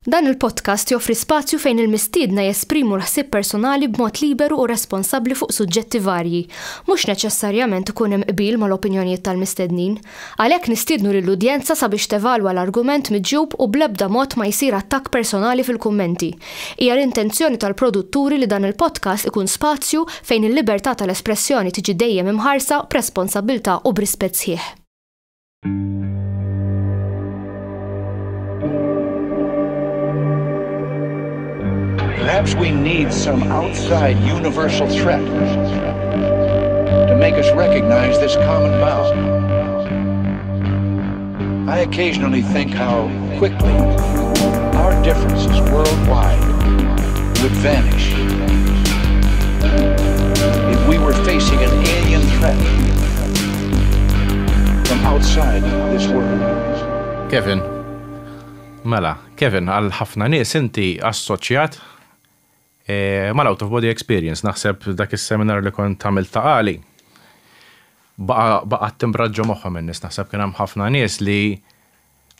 Dan il-podcast joffri spazju fejn il-mistiedna jesprimu l-ħsieb personali b'mod liberu u responsabbli fuq suġġetti varji. Mhux neċessarjament ikun hemm qbil mal-opinjonijiet tal-mistednin. Għalhekk nistiednu lill-udjenza sabiex tevalwa l-argument miġjub u bl-ebda mod ma jsir attakk personali fil-kummenti. Hija l-intenzjoni tal-produtturi li dan il-podcast ikun spazju fejn il-libertà tal-espressjoni tiġi dejjem imħarsa b'responsabbiltà u b'rispett sħiħ. Perhaps we need some outside universal threat to make us recognize this common bond. I occasionally think how quickly our differences worldwide would vanish if we were facing an alien threat from outside this world. Kevin, mela, Kevin, għal ħafna nies inti assoċjat eh, mal-out of body experience, naħseb dak is-seminar li kont għamilt ta' għali. Baqa' timbrat ġo moħħhom in-nies, naħseb kien hemm ħafna nies li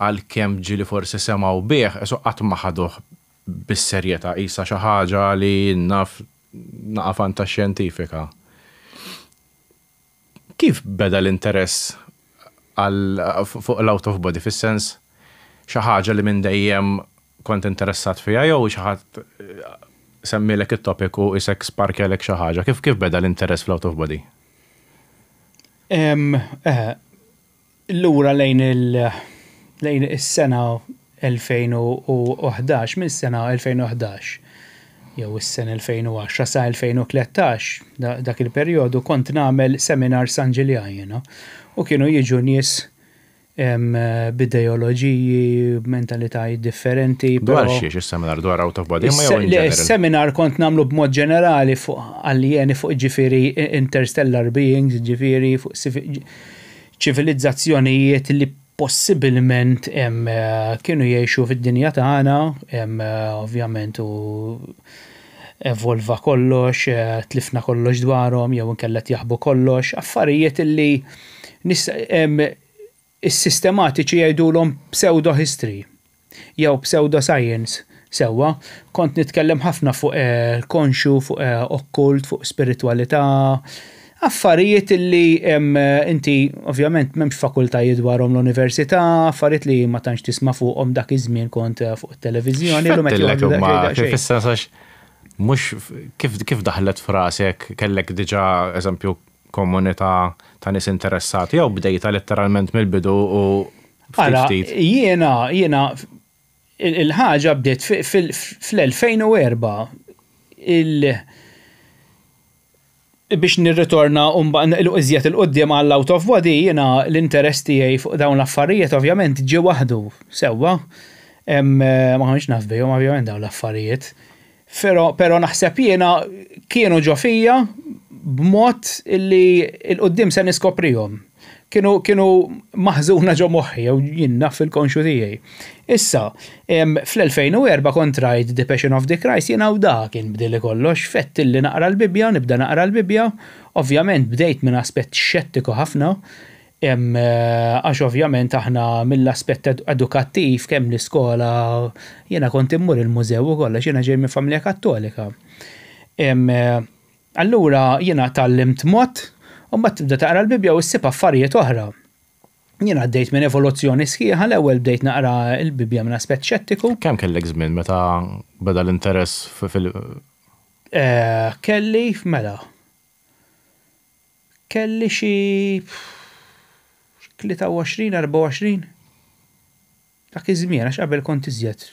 għalkemm ġieli forsi semgħu bih, isu qatt ma ħaduh bis-serjetà, qisha xi ħaġa li naf naqa' fantaxjentifika. Kif beda l-interess għal fuq l-out of body, fis-sens xi ħaġa li minn dejjem kont interessat fiha jew xi ħadd semmielek it-topic u qisek sparkjalek xi ħaġa? Kif kif beda l-interess fl-out of body? Eħe, lura lejn il lejn is-sena 2011, mis-sena 2011 jew is-sena 2010 sa 2013, dak il-perjodu kont nagħmel seminar San Ġiljan jiena u kienu jiġu nies b'ideoloġiji, b'mentalitajiet differenti. Dwar xiex is-seminar dwar out of body imma jew in general? Is-seminar kont nagħmlu b'mod ġenerali fuq aljeni, fuq ġifieri interstellar beings, ġifieri fuq ċivilizzazzjonijiet li possibilment kienu jgħixu fid-dinja tagħna, ovvjament u evolva kollox, tlifna kollox dwarhom jew inkella qed jaħbu kollox, affarijiet li is-sistematiċi jgħidulhom pseudo-history jew pseudo-science sewwa. Kont nitkellem ħafna fuq eh, konxu, fuq eh, okkult, fuq spiritwalità, affarijiet li inti ovvjament m'hemmx fakultajiet dwarhom l-università, affarijiet li ma tantx tisma' fuqhom dak iż-żmien kont eh, fuq it-televiżjoni. Fis-sens għax mhux kif kif daħlet f'rasek kellek diġà eżempju komunità ta' nies interessati jew bdejta letteralment mill-bidu u ftit ftit? Jiena jiena il-ħaġa bdiet fl-2004 il biex nirritorna u mbagħad iżjed 'il quddiem għall out of body jiena l-interess tiegħi fuq dawn l-affarijiet ovvjament ġie waħdu sewwa. Ma kontx naf bihom ovvjament dawn l-affarijiet. Però però naħseb jiena kienu ġo fija b'mod li 'l quddiem se niskoprihom. Kienu kienu maħżuna ġo moħħi jew jien naf fil-konxju tiegħi. Issa, fl-2004 kont rajt The Passion of the Christ jiena u dak kien bdili kollox, fettilli naqra l-Bibbja, nibda naqra l-Bibbja, ovvjament bdejt minn aspett xettiku ħafna, għax ovvjament aħna mill-aspett edukattiv kemm l-iskola, jiena kont immur il-mużew ukoll għax jiena ġej minn familja Kattolika. Allura jiena tgħallimt mod, u mbagħad tibda taqra l-Bibbja u ssib affarijiet oħra. Jiena għaddejt minn evoluzzjoni sħiħa, l-ewwel bdejt naqra l-Bibbja minn aspett xettiku. Kemm kellek żmien meta beda l-interess fil- Eh, kelli, mela. Kelli xi 23, 24. Dak iż-żmien, għax qabel kont iżjed,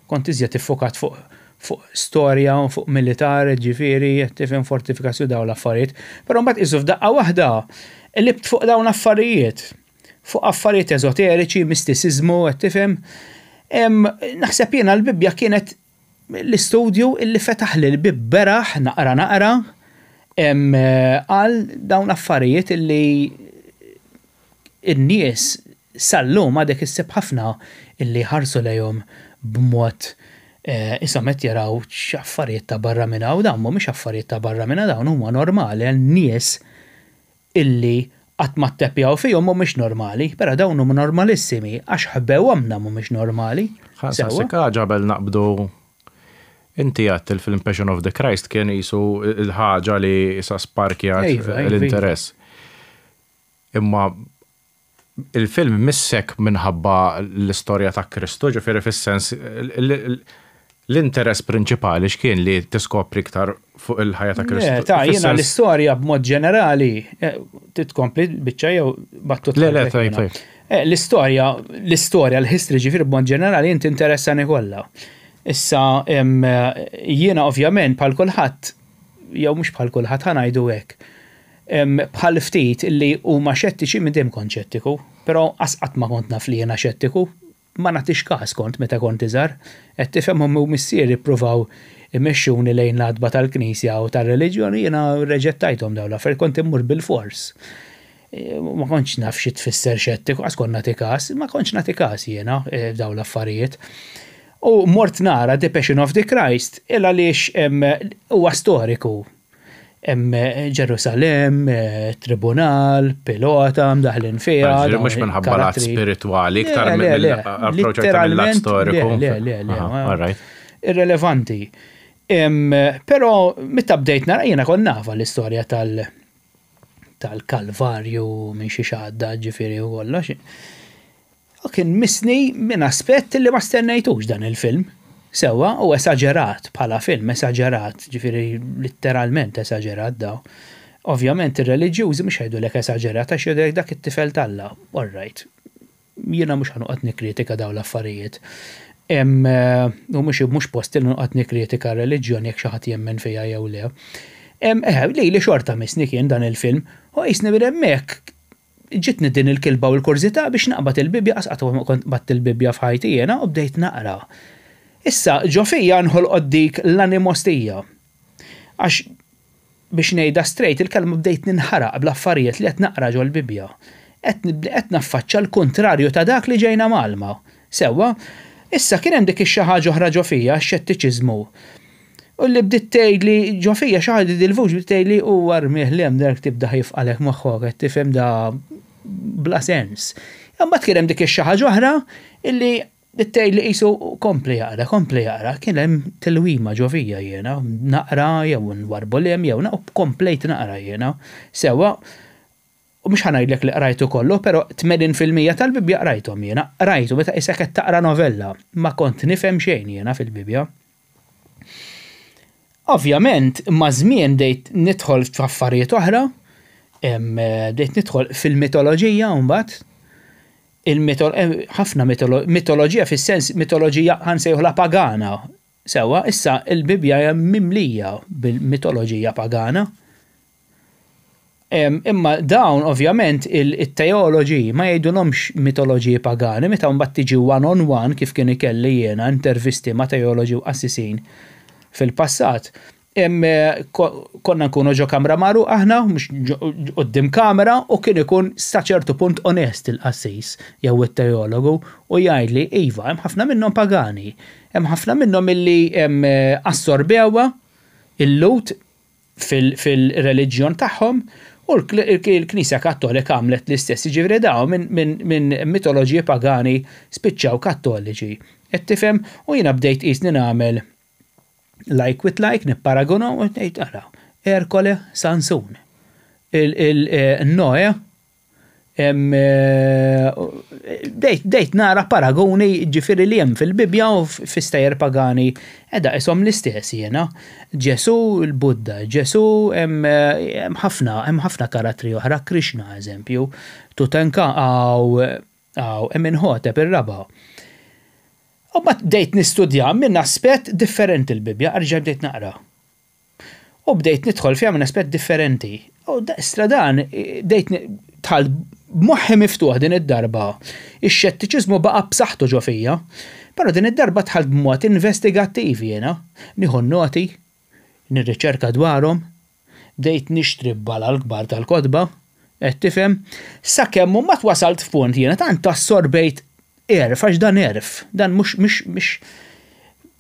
kont iżjed iffokat fuq fuq storja u fuq militar, ġifieri, qed tifhem fortifikazzjoni dawn l-affarijiet. Però mbagħad qisu f'daqqa waħda qlibt fuq dawn l-affarijiet. Fuq affarijiet eżoteriċi, mistisiżmu, qed tifhem. Naħseb jiena l-Bibbja kienet l-istudju illi fetaħli l-bieb beraħ naqra naqra għal dawn l-affarijiet illi in-nies sal-lum għadek issib ħafna illi jħarsu lejhom b'mod ishom qed jaraw x'affarijiet ta' barra minn hawn, dawn mhumiex affarijiet ta' barra minn hawn, dawn huma normali għal nies illi qatt ma tteppjaw fihom mhumiex normali, però dawn huma normalissimi għax ħbewhomna mhumiex normali. Ħa nsaqsik ħaġa qabel naqbdu. Inti għedt il-film Passion of the Christ kien qisu l-ħaġa li issa sparkjat l-interess. Imma il-film missek minħabba l-istorja ta' Kristu, ġifieri fis-sens l-interess prinċipali x'kien li tiskopri iktar fuq il-ħajja ta' Kristu? Le, ta' jiena l-istorja b'mod ġenerali, trid tkompli biċċa jew battuta? Le, le, tajjeb, tajjeb. L-istorja, l-istorja, l-history ġifieri b'mod ġenerali jien tinteressani kollha. Issa jiena ovvjament bħal kulħadd, jew mhux bħal kulħadd ħa ngħidu hekk, bħal ftit li huma xettiċi minn dejjem kont xettiku, però qas qatt ma kont naf li jiena xettiku, ma nagħtix każ kont meta kont iżgħar. Qed tifhem ommi u missieri ppruvaw imexxuni lejn l-għatba tal-knisja u tar-reliġjon u jiena rreġettajthom dawn l-affarijiet, kont immur bilfors. Ma kontx naf xi tfisser xettiku, qas kont nagħti każ, ma kontx nagħti każ jiena dawn l-affarijiet. U mort nara The Passion of the Christ il għaliex huwa storiku. Hemm Ġerusalemm, tribunal, pilota mdaħħlin fiha. Ġifieri mhux minħabba lat spiritwali, iktar mill-approċċ iktar mill-lat storiku. Le, le, le. Irrelevanti. Però meta bdejt nara jiena kont nafha l-istorja tal- tal-Kalvarju minn xiex għadda ġifieri u kollox. U kien missni minn aspett li ma stennejtux dan il-film. Sewwa, u esaġerat bħala film, esaġerat, ġifieri litteralment esaġerat da. Ovvjament ir-reliġjużi mhux jgħidulek esaġerat għax jgħidulek dak it-tifel t'Alla. All right. Jiena mhux ħa noqgħod nikkritika dawn l-affarijiet. U mhux mhux posti li noqgħod nikkritika r-reliġjon jekk xi ħadd jemmen fiha jew le. Eħe, lili xorta missni kien dan il-film. U qisni minn hemmhekk ġietni din il-kilba u l-kurżità biex naqbad il-Bibbja, qas qatt ma kont qbadt il-Bibbja f'ħajti jiena u bdejt naqra. Issa ġo fija nħolqot dik l-animostija. Għax Biex ngħidha straight, il-kelma bdejt ninħaraq bl-affarijiet li qed naqra ġol-Bibbja. Qed qed naffaċċa l-kuntrarju ta' dak li ġejna mgħallma. Sewwa? Issa kien hemm dik ix-xi ħaġa oħra ġo fija, x-xettiċiżmu. U li bdiet tgħidli ġo fija xi ħaġa dil-vuċi bdiet tgħidli huwa rmih 'l hemm dak tibda jifqalek moħħok qed tifhem da bla sens. Imbagħad kien hemm dik ix-xi ħaġa oħra illi It-tgħid li qisu kompli jaqra, kompli jaqra, kien hemm tilwima ġo fija jiena, naqra jew nwarrbu 'l hemm jew u komplejt naqra jiena. Sewwa, u mhux ħa ngħidlek li qrajtu kollu, però 80% tal-Bibbja qrajthom jiena, qrajtu meta qisek qed taqra novella, ma kont nifhem xejn jiena fil-Bibbja. Ovvjament, maż-żmien bdejt nidħol f'affarijiet oħra, bdejt nidħol fil-mitoloġija mbagħad, ħafna mitoloġija fis-sens mitoloġija ħa nsejħulha pagana. Sewwa, issa l-Bibbja hija mimlija bil-mitoloġija pagana. Imma dawn ovvjament it-teoloġi ma jgħidulhomx mitoloġiji pagani meta mbagħad tiġi one on one kif kien ikelli jiena intervisti ma' teoloġi u qassisin fil-passat. Konna nkunu ġo kamra magħluqa aħna, mhux quddiem kamera, u kien ikun sa ċertu punt onest il-qassis jew it-teologu u jgħidli, iva, hemm ħafna minnhom pagani, hemm ħafna minnhom illi assorbewha il-Lhud fil-reliġjon tagħhom u l-Knisja Kattolika għamlet l-istess, jiġifieri dawn minn mitoloġiji pagani spiċċaw Kattoliċi. Qed tifhem? U jiena bdejt qisni nagħmel like with like, nipparagunhom u ngħid ara, Erkole, Sansun, il-Noe, bdejt nara paragoni ġifieri li hemm fil-Bibbja u fi stejjer pagani edha ishom l-istess jiena. Ġesu l-Budda, Ġesu hemm ħafna hemm ħafna karattri oħra, Krishna eżempju, Tutanka hawn Eminħotep ir-raba'. U mbagħad bdejt nistudja minn aspett differenti l-Bibbja, erġajt bdejt naqra. U bdejt nidħol fiha minn aspett differenti. U istra dan bdejt dħalt b'moħħi miftuħ din id-darba. Ix-xettiċiżmu baqa' b'saħħtu ġo fija. Però din id-darba dħalt b'mod investigattiv jiena. Nieħu n-noti, nirriċerka dwarhom, bdejt nixtri bala l-kbar tal-kotba, qed tifhem? Sakemm mbagħad wasalt f'punt jiena tant assorbejt għerf, għax dan għerf, dan mhux mhux mhux.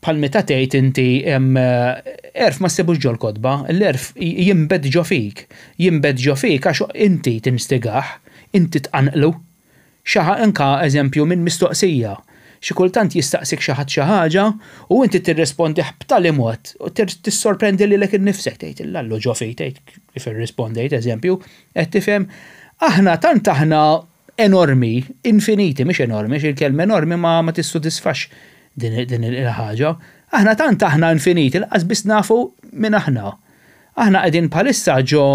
Bħal meta tgħid inti għerf ma ssibux ġol-kotba, l-għerf jinbet ġo fik. Jinbet ġo fik għax inti tinstigah, inti tqanqlu. Xi anka eżempju minn mistoqsija. Xi kultant jistaqsik xi ħadd xi ħaġa u inti tirrispondih b'tali mod u tissorprendi lilek innifsek tgħid illallu ġo fi tgħid kif irrispondejt eżempju, qed tifhem? Aħna tant aħna enormi, infiniti, mhix enormi, għax il-kelma enormi ma ma tissodisfax din din il-ħaġa. Aħna tant aħna infiniti lanqas biss nafu min aħna. Aħna qegħdin bħalissa ġo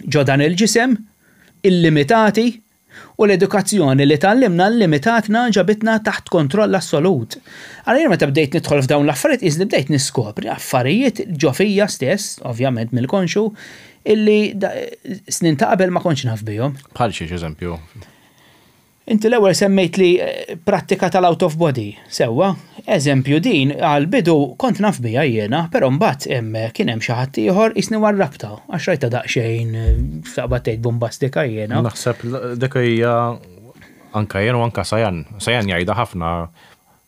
ġo dan il-ġisem illimitati u l-edukazzjoni li tgħallimna llimitatna ġabitna taħt kontroll assolut. Allura jien meta bdejt nidħol f'dawn l-affarijiet qisni bdejt niskopri affarijiet ġo fija stess, ovvjament mill-konxju, illi snin ta' qabel ma kontx naf bihom. Bħal xiex eżempju? Inti l-ewwel semmejt li prattika tal-out of body, sewwa? Eżempju din għall-bidu kont naf biha jiena, però mbagħad kien hemm xi ħadd ieħor qisni warrabtha għax rajtha daqsxejn taqbad tgħid bombastika jiena. Naħseb dik hija anke jien u anke Sajan. Sajan jgħidha ħafna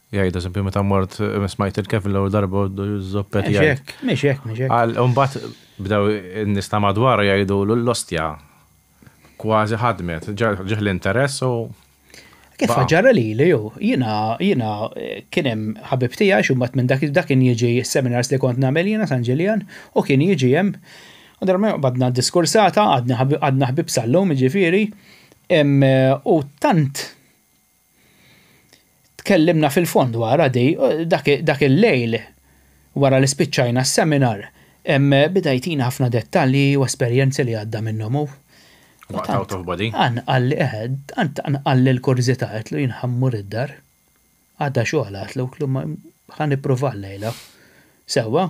Jgħid eżempju meta mort smajt il-Kevin l-ewwel darba u zoppet jgħid. Mhix hekk, mhix hekk. Għal imbagħad bdew in-nies ta' madwar jgħidu l-ostja kważi ħadmet, ġieħ l-interess u Kif ġara lili ju, jiena jiena kien hemm ħabib tiegħi għax imbagħad minn dak dak kien jiġi s-seminars li kont nagħmel jiena San Ġiljan u kien jiġi hemm. U darba qbadna diskursata, għadna ħbieb sal-lum jiġifieri, u tant Tkellimna fil-fond dwarha di, dak il-lejl wara li spiċċajna s-seminar, beda jtina ħafna dettalji u esperjenzi li għadda minnhom hu. Waqt out of body? Qanqalli, eħe, qanqalli l-kurżità, għedtlu jien ħa mmur id-dar. Għada xogħol għedtlu, għedtlu ħa nipprova llejla. Sewwa?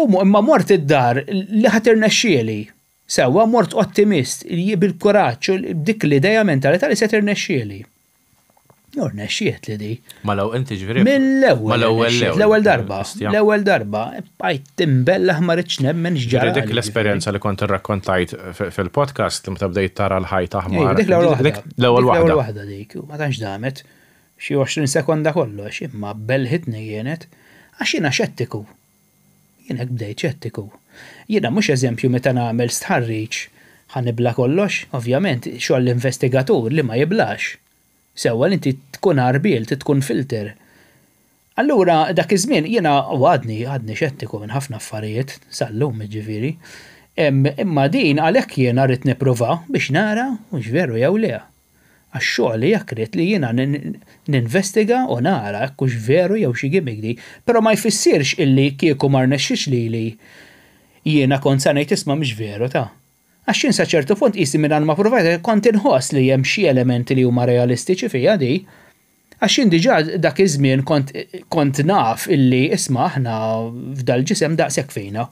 U imma mort id-dar li ħa tirnexxieli. Sewwa, mort ottimist, bil-kuraġġ u b'dik l-idea mentalità li se tirnexxieli. U rnexxietli di. Mal-ewwel inti ġifieri. Mill-ewwel. Mal-ewwel. L-ewwel darba. L-ewwel darba. Bqajt timbellaħ ma ridtx nemmen x'ġara. Dik l-esperjenza li kont irrakkontajt fil-podcast meta bdejt tara l-ħajt aħmar. Dik l-ewwel waħda. L-ewwel waħda. L-ewwel waħda dik. Ma tantx damet. Xi 20 sekonda kollox, imma bellħitni kienet. Għax jiena xettiku. Jien hekk bdejt xettiku. Jiena mhux eżempju meta nagħmel stħarriġ ħa nibla' kollox, ovvjament xogħol l-investigatur li ma jiblax. Sewwa li inti tkun għarbiel, trid tkun filter. Allura dak iż-żmien jiena u għadni għadni xettiku minn ħafna affarijiet, sal-lum jiġifieri. Imma din għalhekk jiena ridt nippruvha biex nara hux veru jew le. Għax xogħli hekk ridt li jiena ninvestiga u nara hekk hux veru jew xi gimmick di. Però ma jfissirx illi kieku ma rnexxitx lili jiena kont sa ngħid isma' mhix veru ta. Għax jien sa ċertu punt qisni mingħajr ma ppruvajt kont inħoss li hemm xi elementi li huma realistiċi fiha di. Għax jien diġà dak iż-żmien kont kont naf illi isma' aħna f'dal-ġisem daqshekk fina.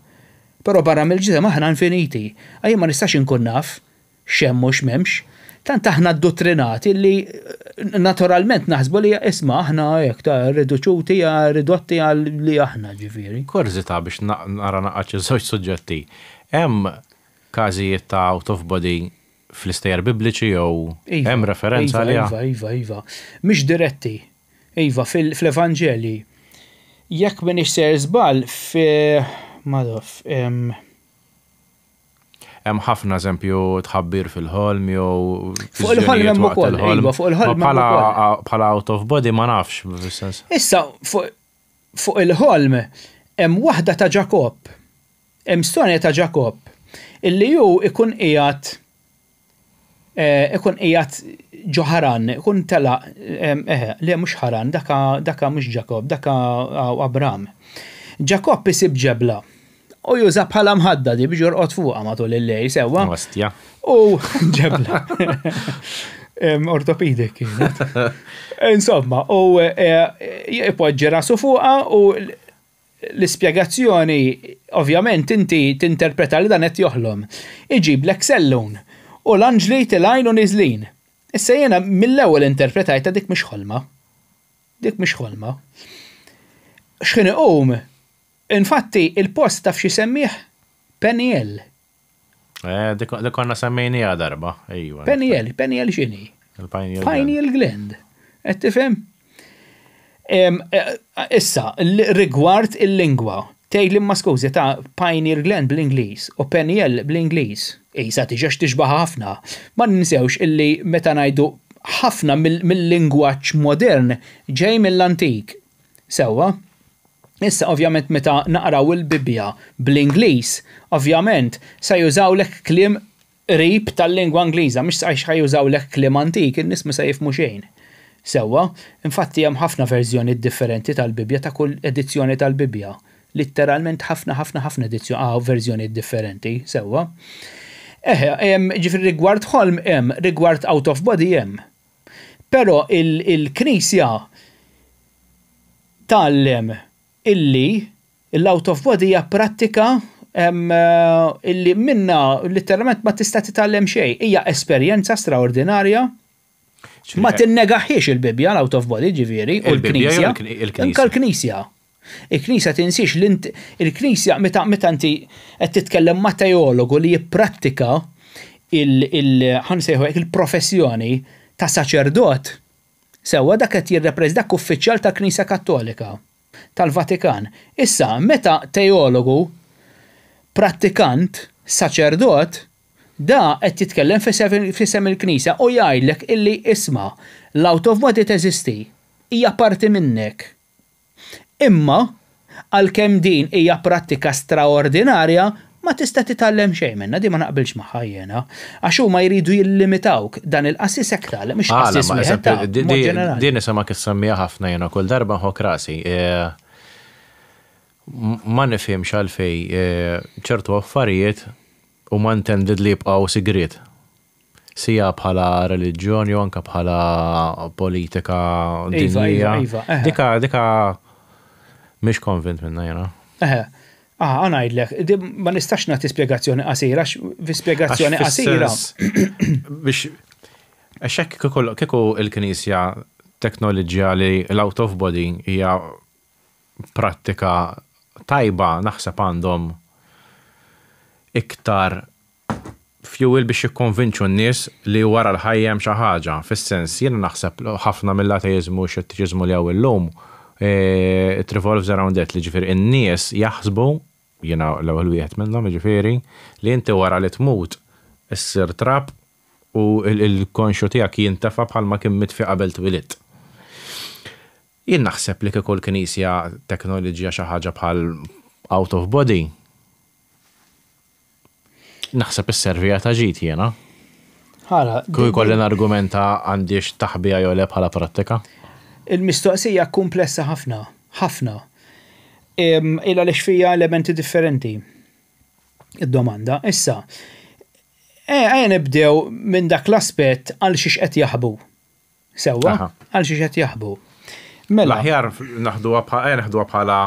Però barra mill-ġisem aħna infiniti. Jien ma nistax inkun naf x'hemm u x'm'hemmx. Tant aħna addottrinati li naturalment naħsbu li isma' aħna hekk ta' riduċuti ridotti għal li aħna ġifieri. Kurżità biex nara naqgħad iż-żewġ suġġetti. Hemm każijiet ta' out of body fl-istejjer Bibliċi jew hemm referenza għaliha? Iva, iva, iva. Mhix diretti. Iva, fl-Evanġelji. Jekk m'iniex sejjer żball fi ma naf. Hemm ħafna eżempju tħabbir fil-ħolm jew Fuq il-ħolm hemm ukoll, iva, fuq il-ħolm hemm ukoll. Bħala out of body ma nafx fis-sens. Issa fuq il-ħolm hemm waħda ta' Ġakobb. Hemm storja ta' Ġakobb illi hu ikun qiegħed ikun qiegħed ġo Ħaran, ikun telaq, eħe, le mhux Ħaran, daka daka mhux Ġakobb, daka Abram. Ġakobb isib ġebla u juża bħala mħadda di biex jorqod fuqha matul il-lejl, sewwa. Ostja. U ġebla. Ortopedic kienet. Insomma, u jpoġġi rasu fuqha u L-ispjegazzjoni, ovvjament inti tinterpreta li dan qed joħlom. Iġiblek sellun u l-anġli tilgħin u niżlin. Issa jiena mill-ewwel interpretajtha dik mhix ħolma. Dik mhix ħolma. X'ħin iqum, infatti il-post taf x'isemmih? Peniel. Eh, dik konna semmejniha darba, ejwa. Peniel, peniel x'inhi? Il-pineal Pineal gland. Qed tifhem? Issa, rigward il-lingwa, tgħidli imma skużi ta' Pioneer Gland bl-Ingliż u Peniel bl-Ingliż. Qisha tiġi għax tixbaha ħafna. Ma ninsewx illi meta ngħidu ħafna mill-lingwaġġ modern ġej mill-antik. Sewwa? Issa ovvjament meta naqraw il-Bibbja bl-Ingliż, ovvjament se jużawlek kliem qrib tal-lingwa Ingliża, mhux għax ħa jużawlek kliem antik, in-nies mhu se jifhmu xejn. Sewwa? Infatti hemm ħafna verżjonijiet differenti tal-Bibbja ta' kull edizzjoni tal-Bibbja. Litteralment ħafna ħafna ħafna edizzjo ah verżjonijiet differenti, sewwa? Eħe, ġifieri rigward ħolm hemm, rigward out of body hemm. Però il-Knisja tgħallem illi l-out of body hija prattika illi minnha litteralment ma tista' titgħallem xejn. Hija esperjenza straordinarja. Ma tinnegaħiex il-Bibbja l-out of body ġifieri u l-Knisja. Anke l-Knisja. Il-Knisja tinsiex li il-Knisja meta meta inti qed titkellem ma' teologu li jipprattika il ħa nsejħu hekk il-professjoni ta' saċerdot, sewwa dak qed jirrepreż dak uffiċjal tal-Knisja Kattolika, tal-Vatikan. Issa meta teologu, prattikant, saċerdot, da qed jitkellem f'isem il-Knisja u jgħidlek illi isma' l-out of body teżisti, hija parti minnek. Imma, għalkemm din hija prattika straordinarja, ma tista' titgħallem xejn minnha, din ma naqbilx magħha jiena. Għax huma jridu jillimitawk, dan il-qassis hekk tgħallem, mhux qassis wieħed ta' b'mod ġenerali. Din nisimgħek issemmiha ħafna jiena kull darba nħokk rasi. Ma nifhimx għalfejn ċertu affarijiet huma intended li jibqgħu sigriet. Sija bħala reliġjon jew anke bħala politika dinjija. Iva, iva, Dika, dika mhix konvint minna jiena. Eħe. Ah, ngħidlek, ma nistax nagħti spjegazzjoni qasira, fi spjegazzjoni qasira. Biex għax hekk kieku il-Knisja teknoloġija li l-out of body hija prattika tajba naħseb għandhom iktar fuel biex jikkonvinċu n-nies li wara l-ħajja hemm xi ħaġa. Fis-sens, jiena naħseb ħafna mill-ateiżmu u x-xettiċiżmu li hawn illum it revolves around that li ġifieri n-nies jaħsbu, jiena l-ewwel wieħed minnhom jiġifieri, li inti wara li tmut issir trab u l-konxju tiegħek jintefa' bħalma kien mitfi qabel twilidt. Jien naħseb li kieku l-Knisja teknoliġja xi ħaġa bħal out of body, Naħseb isserviha ta' ġid jiena. Ħara. Kieku jkolli nargumenta għandix taħbija jew le bħala prattika. Il-mistoqsija kumplessa ħafna, ħafna. Il għaliex fija elementi differenti. Id-domanda. Issa, ejja nibdew minn dak l-aspett għal xiex qed jaħbu. Sewwa? Għal xiex qed jaħbu. Mela. L-aħjar naħduha bħala bħala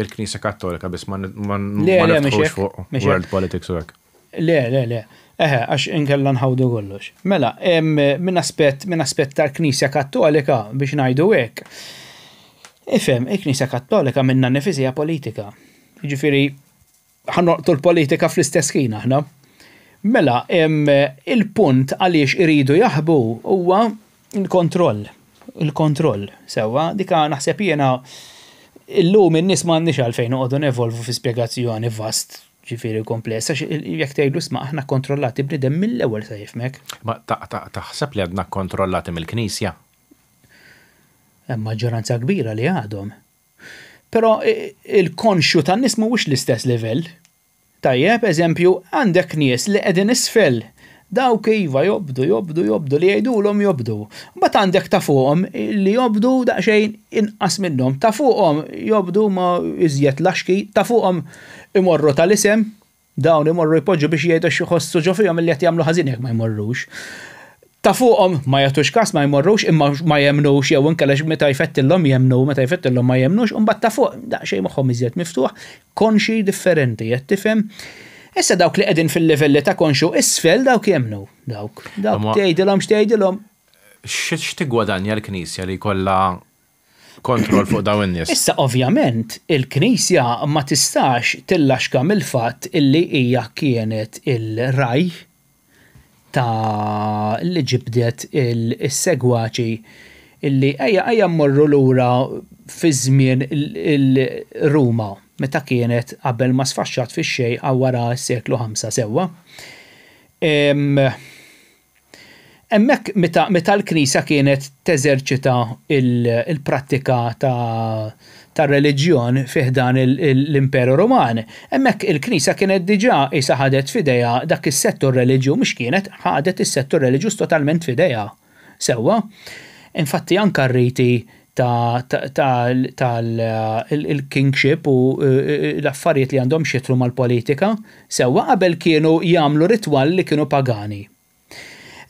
il-Knisja Kattolika biss ma nidħlux fuq world politics u hekk. Le, le, le. Eħe, għax inkella nħawdu kollox. Mela, minn aspett minn aspett tal-Knisja Kattolika biex ngħidu hekk. Ifhem, il-Knisja Kattolika minnha nnifisha hija politika. Jiġifieri Ħa nolqtu l-politika fl-istess ħin aħna. Mela, il-punt għaliex iridu jaħbu huwa l-kontroll. Il-kontroll, sewwa, dika naħseb jiena illum in-nies m'għandniex għalfejn noqogħdu nevolvu fi spjegazzjoni vast, ġifieri kumpless, għax jekk tgħidlu isma' aħna kkontrollati bniedem mill-ewwel se jifhmek. Ma taħseb li għadna kkontrollati mill-Knisja? Hemm maġġoranza kbira li għadhom. Però il-konxju tan-nies mhuwiex l-istess livell. Tajjeb, eżempju, għandek nies li qegħdin isfel, dawk iva jobdu, jobdu, jobdu, li jgħidulhom jobdu. Mbagħad għandek ta' fuqhom li jobdu daqsxejn inqas minnhom. Ta' fuqhom jobdu ma iżjed laxki, ta' fuqhom imorru tal-isem, Dawn imorru jpoġġu biex jgħidu għax iħossu ġo fihom illi qed jagħmlu ħażin jekk ma jmorrux. Ta' fuqhom ma jagħtux kas ma jmorrux imma ma jemmnux jew inkella meta jfettillhom jemmnu meta jfettillhom ma jemmnux u mbagħad ta' fuq daqsxejn moħħhom iżjed miftuħ, konxji differenti, qed tifhem? Issa dawk li qegħdin fil-livelli ta' konxju isfel dawk jemmnu, dawk. Dawk tgħidilhom x'tgħidilhom. X'tiggwadanja l-Knisja li jkollha kontroll fuq dawn in-nies. Issa ovvjament il-Knisja ma tistax tillaxka mill-fatt illi hija kienet il-ragħaj ta' li ġibdet is-segwaċi Illi ejja ejja mmorru lura fi żmien il-Ruma meta kienet qabel ma sfaxxat fix-xejn wara s-seklu 5 sewwa. Hemmhekk meta meta l-Knisja kienet teżerċita l-prattika ta' tar-reliġjon fi ħdan l-Imperu Ruman, hemmhekk il-Knisja kienet diġà qisha ħadet f'idejha dak is-settur reliġju mhux kienet, ħadet is-settur reliġjuż totalment f'idejha. Sewwa? Infatti anke r-riti ta' tal-kingship u l-affarijiet li għandhom x'jidħlu mal-politika, sewwa qabel kienu jagħmlu ritwal li kienu pagani.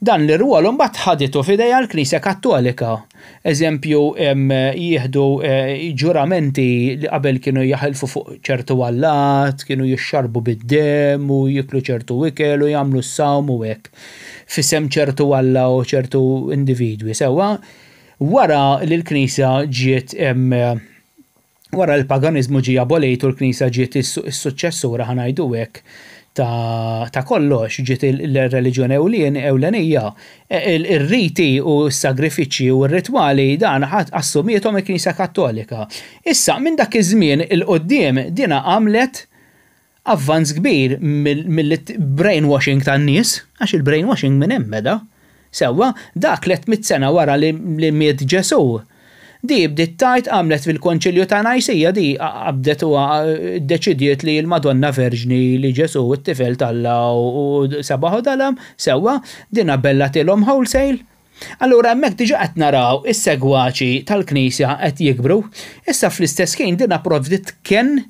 Dan l-irwol imbagħad ħaditu f'idejha l-Knisja Kattolika. Eżempju, jieħdu ġuramenti li qabel kienu jaħilfu fuq ċertu allat, kienu jixxarbu bid-demm u jieklu ċertu ikel u jagħmlu s-sawm u hekk, f'isem ċertu alla u ċertu individwi. Sewwa, wara li l-Knisja ġiet Wara li l-paganiżmu ġie abolit u l-Knisja ġiet is-suċċessura, ħa ngħidu hekk, ta' kollox, ġiet il-reliġjon ewlenija, ir-riti u s-sagrifiċċji u r-ritwali dan assumiethom il-Knisja Kattolika. Issa, minn dak iż-żmien 'il quddiem dina għamlet Avvanz kbir mill-brainwashing tan-nies, għax il-brainwashing minn hemm beda. Sewwa, dak 300 sena wara li miet Ġesù. Di bdiet tgħid, għamlet fil-Konċilju ta' Najsija di qabdet u ddeċidiet li l-Madonna Verġni li Ġesù t-tifel t'Alla u sebaħ u dalam, sewwa, din abellatilhom wholesale. Allura hemmhekk diġà qed naraw is-segwaċi tal-Knisja qed jikbru. Issa fl-istess ħin din approvdiet kenn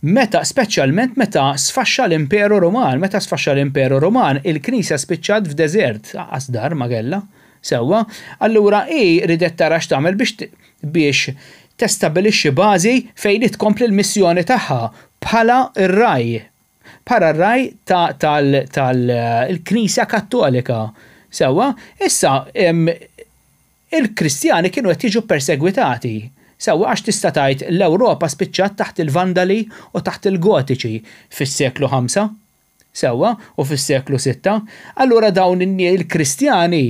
meta speċjalment meta sfaxxa l-Imperu Ruman. Meta sfaxxa l-Imperu Ruman, il-Knisja spiċċat f'deżert, anqas dar ma kellha. Sewwa? Allura hi ridet tara x'tagħmel biex biex testabilixxi bażi fejn hi tkompli l-missjoni tagħha bħala r-ragħaj. Bħala r-ragħaj ta' tal tal il-Knisja Kattolika. Sewwa? Issa, il-Kristjani kienu qed jiġu ppersegwitati. Sewwa għax tista' tgħid l-Ewropa spiċċat taħt il-Vandali u taħt il-Gotiċi fis-seklu 5. Sewwa, u fis-seklu 6. Allura dawn il-Kristjani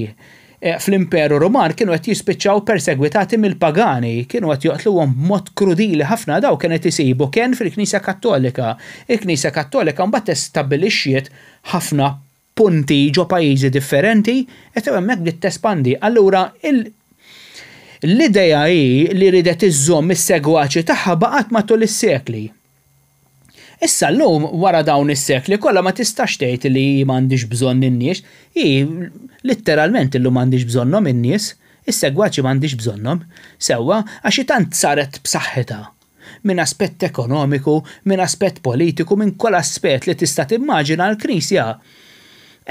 fl-Imperu Ruman kienu qed jispiċċaw persegwitati mill-pagani, kienu qed joqtluhom b'mod krudili ħafna, dawn kienu qed isibu kenn fil-Knisja Kattolika. Il-Knisja Kattolika mbagħad estabbilixxiet ħafna punti ġo pajjiżi differenti, qed hemmhekk bdiet tespandi. Allura l-idea hi li riedet iżżomm is-segwaċi tagħha baqgħet matul is-sekli. Issa llum, wara dawn is-sekli kollha ma tistax tgħid li hi m'għandhiex bżonn in-nies. Hi litteralment illum m'għandhiex bżonnhom in-nies. Is-segwaċi m'għandhiex bżonnhom. Sewwa, għax hi tant saret b'saħħitha. Minn aspett ekonomiku, minn aspett politiku, minn kull aspett li tista' timmaġina l-Knisja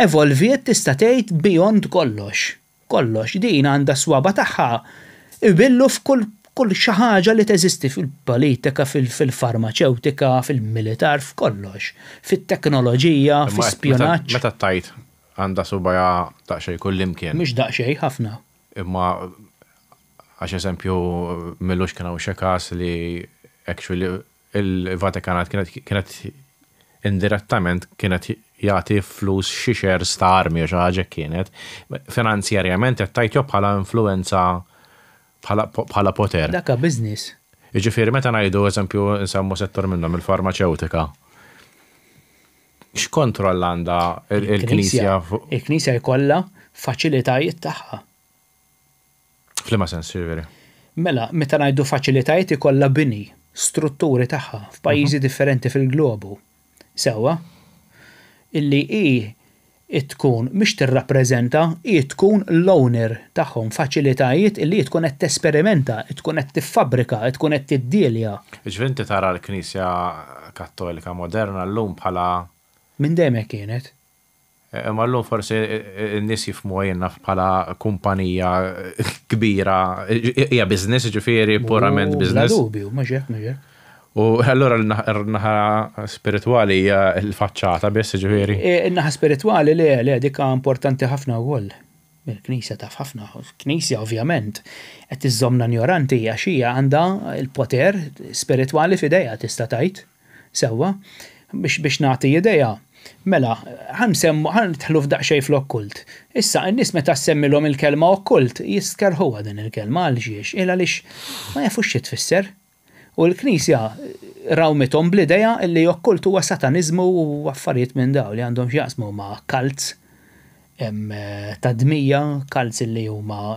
evolviet tista' tgħid beyond kollox. Kollox, din għandha s-swaba' tagħha jbillu f'kull kull xi ħaġa li teżisti fil-politika, fil-farmaċewtika, fil-militar, f'kollox, fit-teknoloġija, fi-spjunaġġ. Meta tgħid għandha subgħajha daqsxejn kullimkien. Mhux daqsxejn, ħafna. Imma għax eżempju m'ilux kien hawn xi każ li actually il-Vatikanat kienet indirettament kienet jagħti flus xi shares ta' armi jew xi ħaġa hekk kienet. Finanzjarjament qed tgħid jew bħala influenza bħala poter. Dak business. Jiġifieri meta ngħidu eżempju nsemmu settur minnhom il-farmaċewtika. X'kontroll għandha l-Knisja fuq? Il-Knisja jkollha faċilitajiet tagħha. F'liema sens, jiġifieri? Mela, meta ngħidu faċilitajiet ikollha bini, strutturi tagħha f'pajjiżi differenti fil-globu. Sewwa? Illi hi tkun mhix tirrappreżenta, hi tkun l-owner tagħhom, faċilitajiet illi hi tkun qed tesperimenta, tkun qed tiffabbrika, tkun qed tiddielja. Jiġifieri inti tara l-Knisja Kattolika moderna llum bħala. Minn dejjem hekk kienet. Imma llum forsi n-nies jifhmuha jien naf bħala kumpanija kbira, hija business jiġifieri purament business. Bla dubju, mhux hekk, mhux hekk. U allura n-naħa spiritwali hija l-faċċata biss jiġifieri? In-naħa spiritwali le, le, dik importanti ħafna wkoll. Il-Knisja taf ħafna. Il-Knisja ovvjament qed iżżommna injoranti għax hija għandha l-poter spiritwali f'idejha tista' tgħid. Sewwa, biex nagħti idea. Mela, ħa nsemmu, ħa nidħlu f'daqsxejn fl-okkult. Issa, in-nies meta ssemmilhom il-kelma okkult, jistkerrħuha din il-kelma għal xiex? Il għaliex ma jafux xi tfisser. U l-Knisja rawmithom bl-idea li okkult huwa sataniżmu u affarijiet minn dawn li għandhom x'jaqsmu ma' cults ta' dmija, cults li huma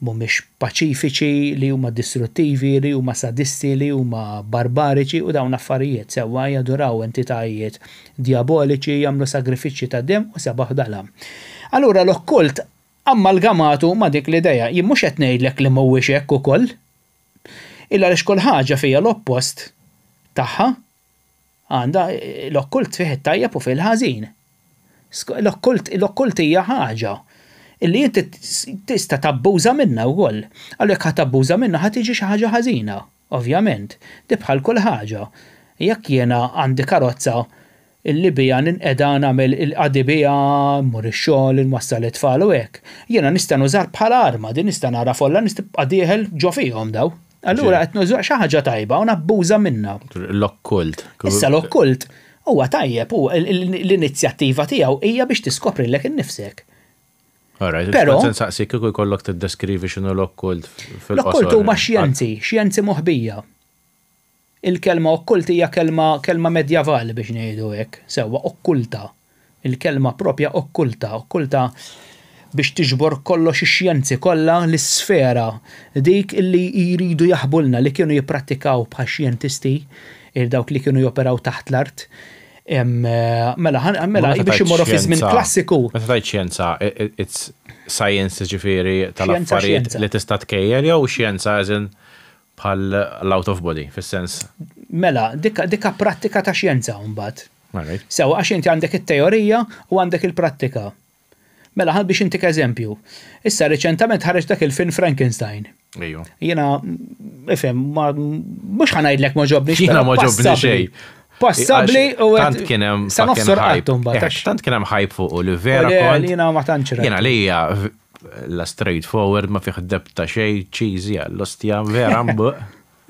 mhumiex paċifiċi, li huma distruttivi, li huma sadisti, li huma barbariċi u dawn l-affarijiet sewwa jaduraw entitajiet djaboliċi, jagħmlu sagrifiċċji ta' demm u sebaħ dalam. Allura l-okkult ammalgamatu ma' dik l-idea. Jien mhux qed ngħidlek li mhuwiex hekk ukoll. Illa għaliex kull ħaġa fiha l-oppost tagħha. Għandha l-okkult fih it-tajjeb u fih il-ħażin. L-okkult l-okkult hija ħaġa illi inti tista' tabbuża minnha wkoll. Allura jekk ħa tabbuża minnha ħa tiġi xi ħaġa ħażina, ovvjament. Di bħal kull ħaġa. Jekk jiena għandi karozza illi biha ninqeda nagħmel il-qadi biha, mmur ix-xogħol, inwassal it-tfal u hekk, jiena nista' nużaha bħala arma, din nista' nara folla nista' nibqa' dieħel ġo fihom daw. Allura qed nuża xi ħaġa tajba u nabbuża minnha. L-okkult. Issa l-okkult huwa tajjeb u l-inizjattiva tiegħu hija biex tiskoprilek innifsek. Alright, Però nsaqsik kieku jkollok tiddeskrivi x'inhu l-okkult fil-qosor. L-okkult huma xjenzi, xjenzi moħbija. Il-kelma okkult hija kelma kelma medjavali biex ngħidu hekk, sewwa, okkulta. Il-kelma proprja okkulta, okkulta biex tiġbor kollox ix-xjenzi kollha, l-isfera dik illi jridu jaħbulna li kienu jipprattikaw bħax-xjentisti, dawk li kienu joperaw taħt l-art. Mela, mela biex imorru fi żmien klassiku. Meta tgħid xjenza, it's science ġifieri tal-affarijiet li tista' tkejjel jew xjenza as in Bħal l-out of body, fis-sens. Mela, dika prattika ta' xjenza mbagħad. Sewa għax inti għandek it-teorija u għandek il-prattika. Mela, ħa biex intik eżempju. Issa reċentament ħareġ dak il-film Frankenstein. Ejju. Jiena, ifhem, ma mhux ħa ngħidlek ma ġobni. Jiena ma ġobni xejn. Passabbli u tant kien hemm sa nofs hype. Tant kien hemm hype fuq li vera kont. Jiena ma tantx. Jiena li hija La straight forward, ma fih depth ta' xejn, cheesy għall-ostja, vera mbuq.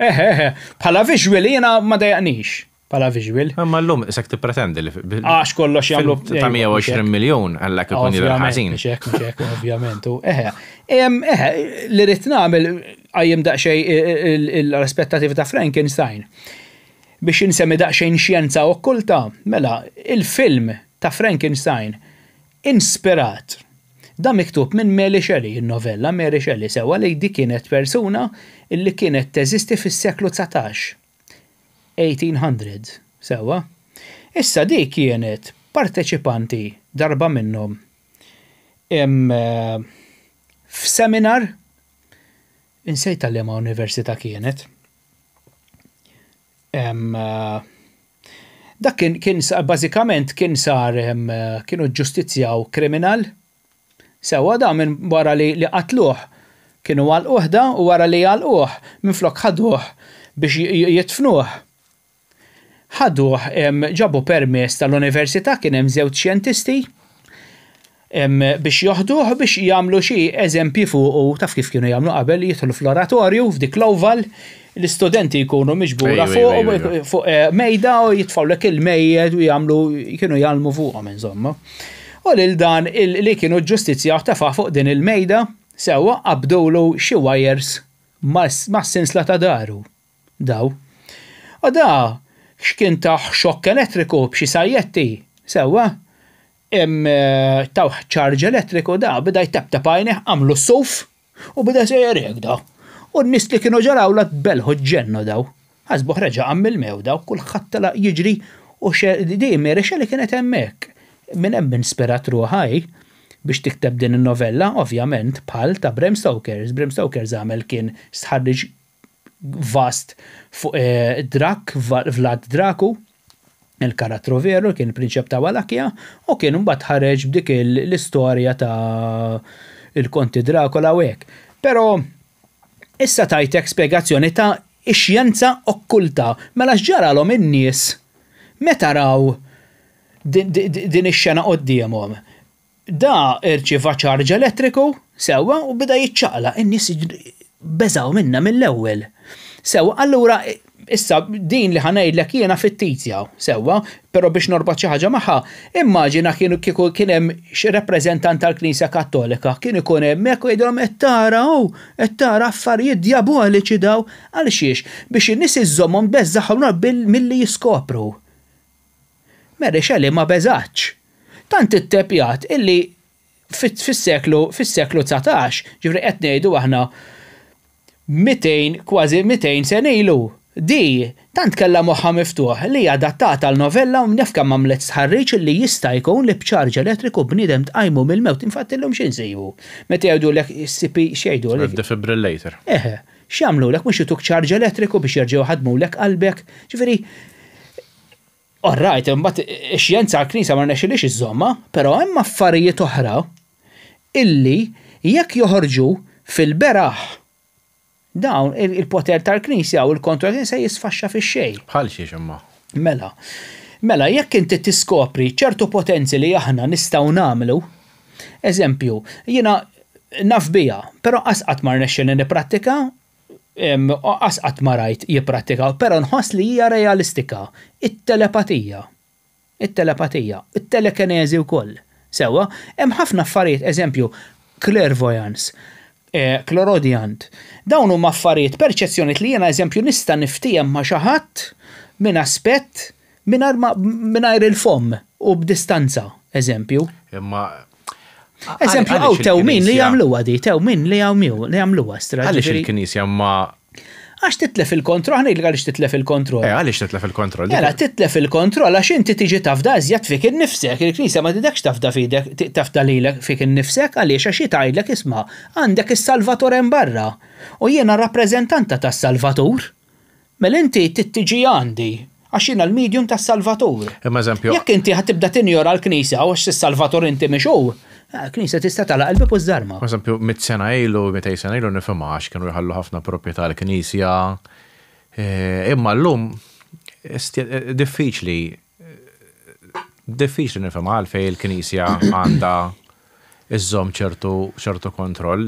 Eħe, eħe, bħala visual jiena ma dejaqnix, bħala visual. Imma llum isek tippretendi li. Għax kollox jagħmlu. Ta' 120 miljun għallek ikun jidher ħażin. Mhux hekk, mhux hekk, ovvjament. Eħe, eħe, li rrid nagħmel qajjem daqsxejn l-aspettativi ta' Frankenstein. Biex insemmi daqsxejn xjenza okkulta, mela, il-film ta' Frankenstein inspirat Dan miktub minn Mary Shelley, in-novella Mary Shelley, sewwa li di kienet persuna li kienet teżisti fis-seklu 19, 1800, sewwa. Issa di kienet parteċipanti darba minnhom f'seminar, insejt ta' liema università kienet, Dak kien kien bażikament kien sar kienu ġġustizzjaw kriminal. Sewwa da minn wara li li qatluh kienu għalquh da u wara li għalquh minflok ħaduh biex jidfnuh. Ħaduh ġabu permess tal-università kien hemm żewġ xjentisti biex joħduh biex jagħmlu xi eżempji fuqu, taf kif kienu jagħmlu qabel, jidħlu fl-oratorju f'dik l-oval, l-istudenti jkunu miġbura fuq fuq eh, mejda u jitfgħulek il-mejjed u jagħmlu kienu jgħallmu fuqhom insomma. U lil dan li kienu ġustizzja tefa' fuq din il-mejda sewwa qabdulu xi wires mas-sinsla ta' daru. Daw. U da x'kien tah xokk elettriku b'xi sajjetti, sewwa, tawh ċarġ elettriku da beda jteptep għajnejh għamlu s-suf u beda sejjer hekk da. U n-nies li kienu ġol-awla tbellħu ġġennu daw. Ħasbuh reġa' qam mill-mewt daw, kulħadd telaq jiġri u di Mary Shelley kienet hemmhekk. Minn hemm inspirat ruħha hi biex tikteb din in-novella, ovvjament bħal ta' Bram Stoker's. Bram Stoker's għamel kien stħarriġ vast fuq Drac, Vlad Dracu, il-karattru veru li kien il-prinċep ta' Wallachia, u kien imbagħad ħareġ b'dik l-istorja ta' il-Konti Dracula u hekk. Però issa tajtek spjegazzjoni ta' ix-xjenza okkulta. Mela x'ġaralhom in-nies meta raw din ix-xena quddiemhom? Da rċieva ċarġ elettriku, sewwa, u beda jiċċaqlaq. In-nies beżgħu minnha mill-ewwel. Sewwa, allura Issa, din li ħa ngħidlek jiena fittizja, sewwa, però biex norbot xi ħaġa magħha, immaġina kienu kieku kien hemm xi rappreżentant tal-Knisja Kattolika, kien ikun hemmhekk u jgħidilhom qed tara hu, qed tara affarijiet djaboliċi daw, għal xiex? Biex in-nies iżżommhom tbeżżagħhom milli jiskopru. Mary Shelley ma beżgħatx. Tant ittepjat illi fis-seklu fis-seklu 19, ġifieri qed ngħidu aħna 200 kważi 200 sena ilu, di tant kellha moħħha miftuħ li adattata għal novella u naf kemm għamlet stħarriġ li jista' jkun li b'ċarġ elettriku bniedem tqajmu mill-mewt. Infatti llum xi nsibu? Meta jgħidulek CP x'jgħidulek? Defibrillator. Eħe. X'jagħmlulek mhux ituk ċarġ elettriku biex jerġgħu jħaddmulek qalbek. Ġifieri All right, imbagħad ix-xjenza l-Knisja ma rnexxilhiex iżżommha, però hemm affarijiet oħra illi jekk joħorġu fil-beraħ dawn il-poter tal-Knisja u l-kontroll se jisfaxxa fix-xejn. Bħal xiex imma? Mela, mela jekk inti tiskopri ċertu potenzi li aħna nistgħu nagħmlu, eżempju, jiena naf biha, però qas qatt ma rnexxielni nipprattika, Qas qatt ma rajt jipprattikaw, però nħoss li hija realistika. It-telepatija. It-telepatija. It-telekineżi wkoll. Sewwa? Hemm ħafna affarijiet, eżempju, clairvoyance, clairaudiant. Dawn huma affarijiet, perċezzjonijiet li jiena eżempju nista' niftiehem ma' xi ħadd minn aspett mingħajr ma mingħajr il-fomm u b'distanza, eżempju. Imma Eżempju, hawn tewmin li jagħmluha di, tewmin li jagħmluha stra. Għaliex il-Knisja ma Għax titlef il-kontroll, ħa ngħidlek għaliex titlef il-kontroll. Eh, għaliex titlef il-kontroll? Mela, titlef il-kontroll għax inti tiġi tafda iżjed fik innifsek, il-Knisja ma tidekx tafda fidek, tafda lilek fik innifsek għaliex għax hi tgħidlek isma' għandek is-Salvatur hemm barra u jiena rappreżentanta tas-Salvatur. Mela inti trid tiġi għandi, għax jiena l-medium tas-Salvatur. Imma eżempju. Jekk inti ħa tibda tinjora l-Knisja u għax is-Salvatur inti mhix hu, il-Knisja tista' tagħlaq il-bieb u żżarma. Eżempju, mitt sena ilu, 200 sena ilu nifhimha għax kienu jħallu ħafna proprjetà l-Knisja. Imma llum diffiċli diffiċli nifhimha għalfejn il-Knisja għandha iżżomm ċertu ċertu kontroll.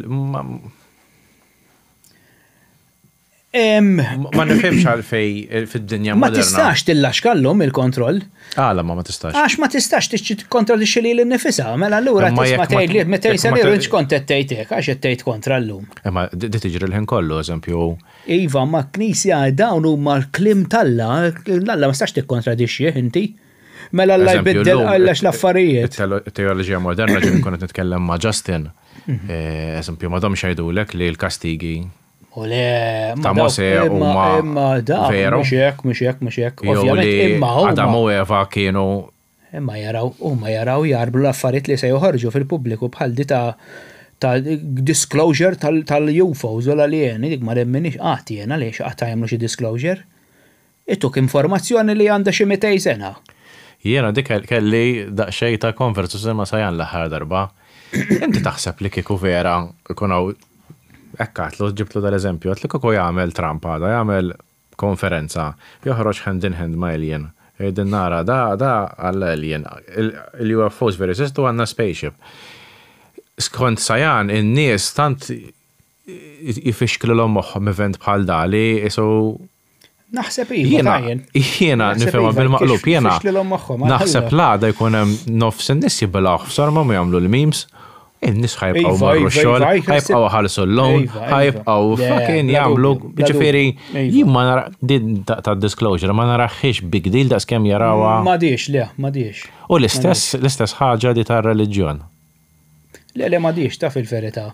Ma nifhimx għalfej fid-dinja Ma tistax tillaxka llum il-kontroll. Għala ma ma tistax. Għax ma tistax tikkontradixxi lili nnifisha. Mela allura tisma' tgħid li meta jsir int x'kont qed tgħid hekk għax qed tgħid kontra llum. Imma di tiġri l-ħin kollu, eżempju. Iva, ma knisja dawn huma l-kliem t'Alla, Alla ma tistax tikkontradixxih inti. Mela Alla jbiddel għax l-affarijiet. It-teoloġija moderna ġieli nkun qed nitkellem ma' Justin. Mhm. Eżempju, ma domx jgħidulek li l-kastigi U le, ta' Mosè huma veru. Mhux hekk, mhux hekk, mhux hekk. Ovvjament, imma huma. Adam u Eva kienu. Imma jaraw, huma jaraw jarblu l-affarijiet li se joħorġu fil-pubbliku bħal di ta' ta' disclosure tal-UFOs u l-alieni, dik ma nemminix qatt jiena li xi qatt jagħmlu xi disclosure. Ituk informazzjoni li għandha xi 200 sena. Jiena dik kelli daqsxejn ta' konversazzjoni ma' Sayan l-aħħar darba. Inti taħseb li kieku vera jkun hawn hekk għedtlu, ġibtlu dal-eżempju, għedtlu kieku jagħmel Trump għada, jagħmel konferenza, joħroġ hand in hand ma' alien, jgħidilna ara da da għal alien, il-UFOs vera jeżistu għandna spaceship. Skont Sayan in-nies tant jfixklilhom moħħhom event bħal da li qisu Naħseb iva, Jiena, jiena nifhimha iva, bil-maqlub, jiena naħseb l-għada jkun hemm nofs in-nies jibilgħu f'sormhom u jagħmlu l-memes, in-nies ħajbqgħu iva, marru iva, x-xogħol, ħajbqgħu ħalsu l-loan, ħajbqgħu fucking jagħmlu, ġifieri jien ma nara din ta' disclosure ma naraħħiex big deal daqs kemm jarawha. M'għadix, le, m'għadix. U l-istess l-istess ħaġa di tar-reliġjon. Le, le m'għadix taf il-verità.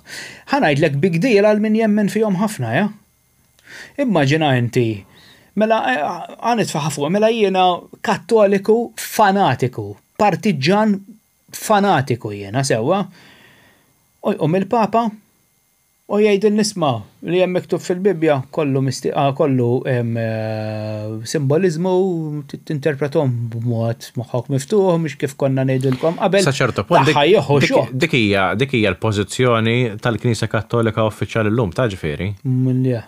Ħa ngħidlek big deal għal min jemmen fihom ħafna, ja? Immaġina inti, mela ħa nitfaħha fuq, mela jiena kattoliku fanatiku, partiġġan fanatiku jiena sewwa. U jqum il-Papa u jgħidilni isma' li hemm miktub fil-Bibbja kollu kollu simboliżmu tinterpretom b'mod moħħok miftuħ mhux kif konna ngħidilkom qabel. Sa ċertu punt dik hija dik hija l-pożizzjoni tal-Knisja Kattolika uffiċjali llum ta' ġifieri. Le,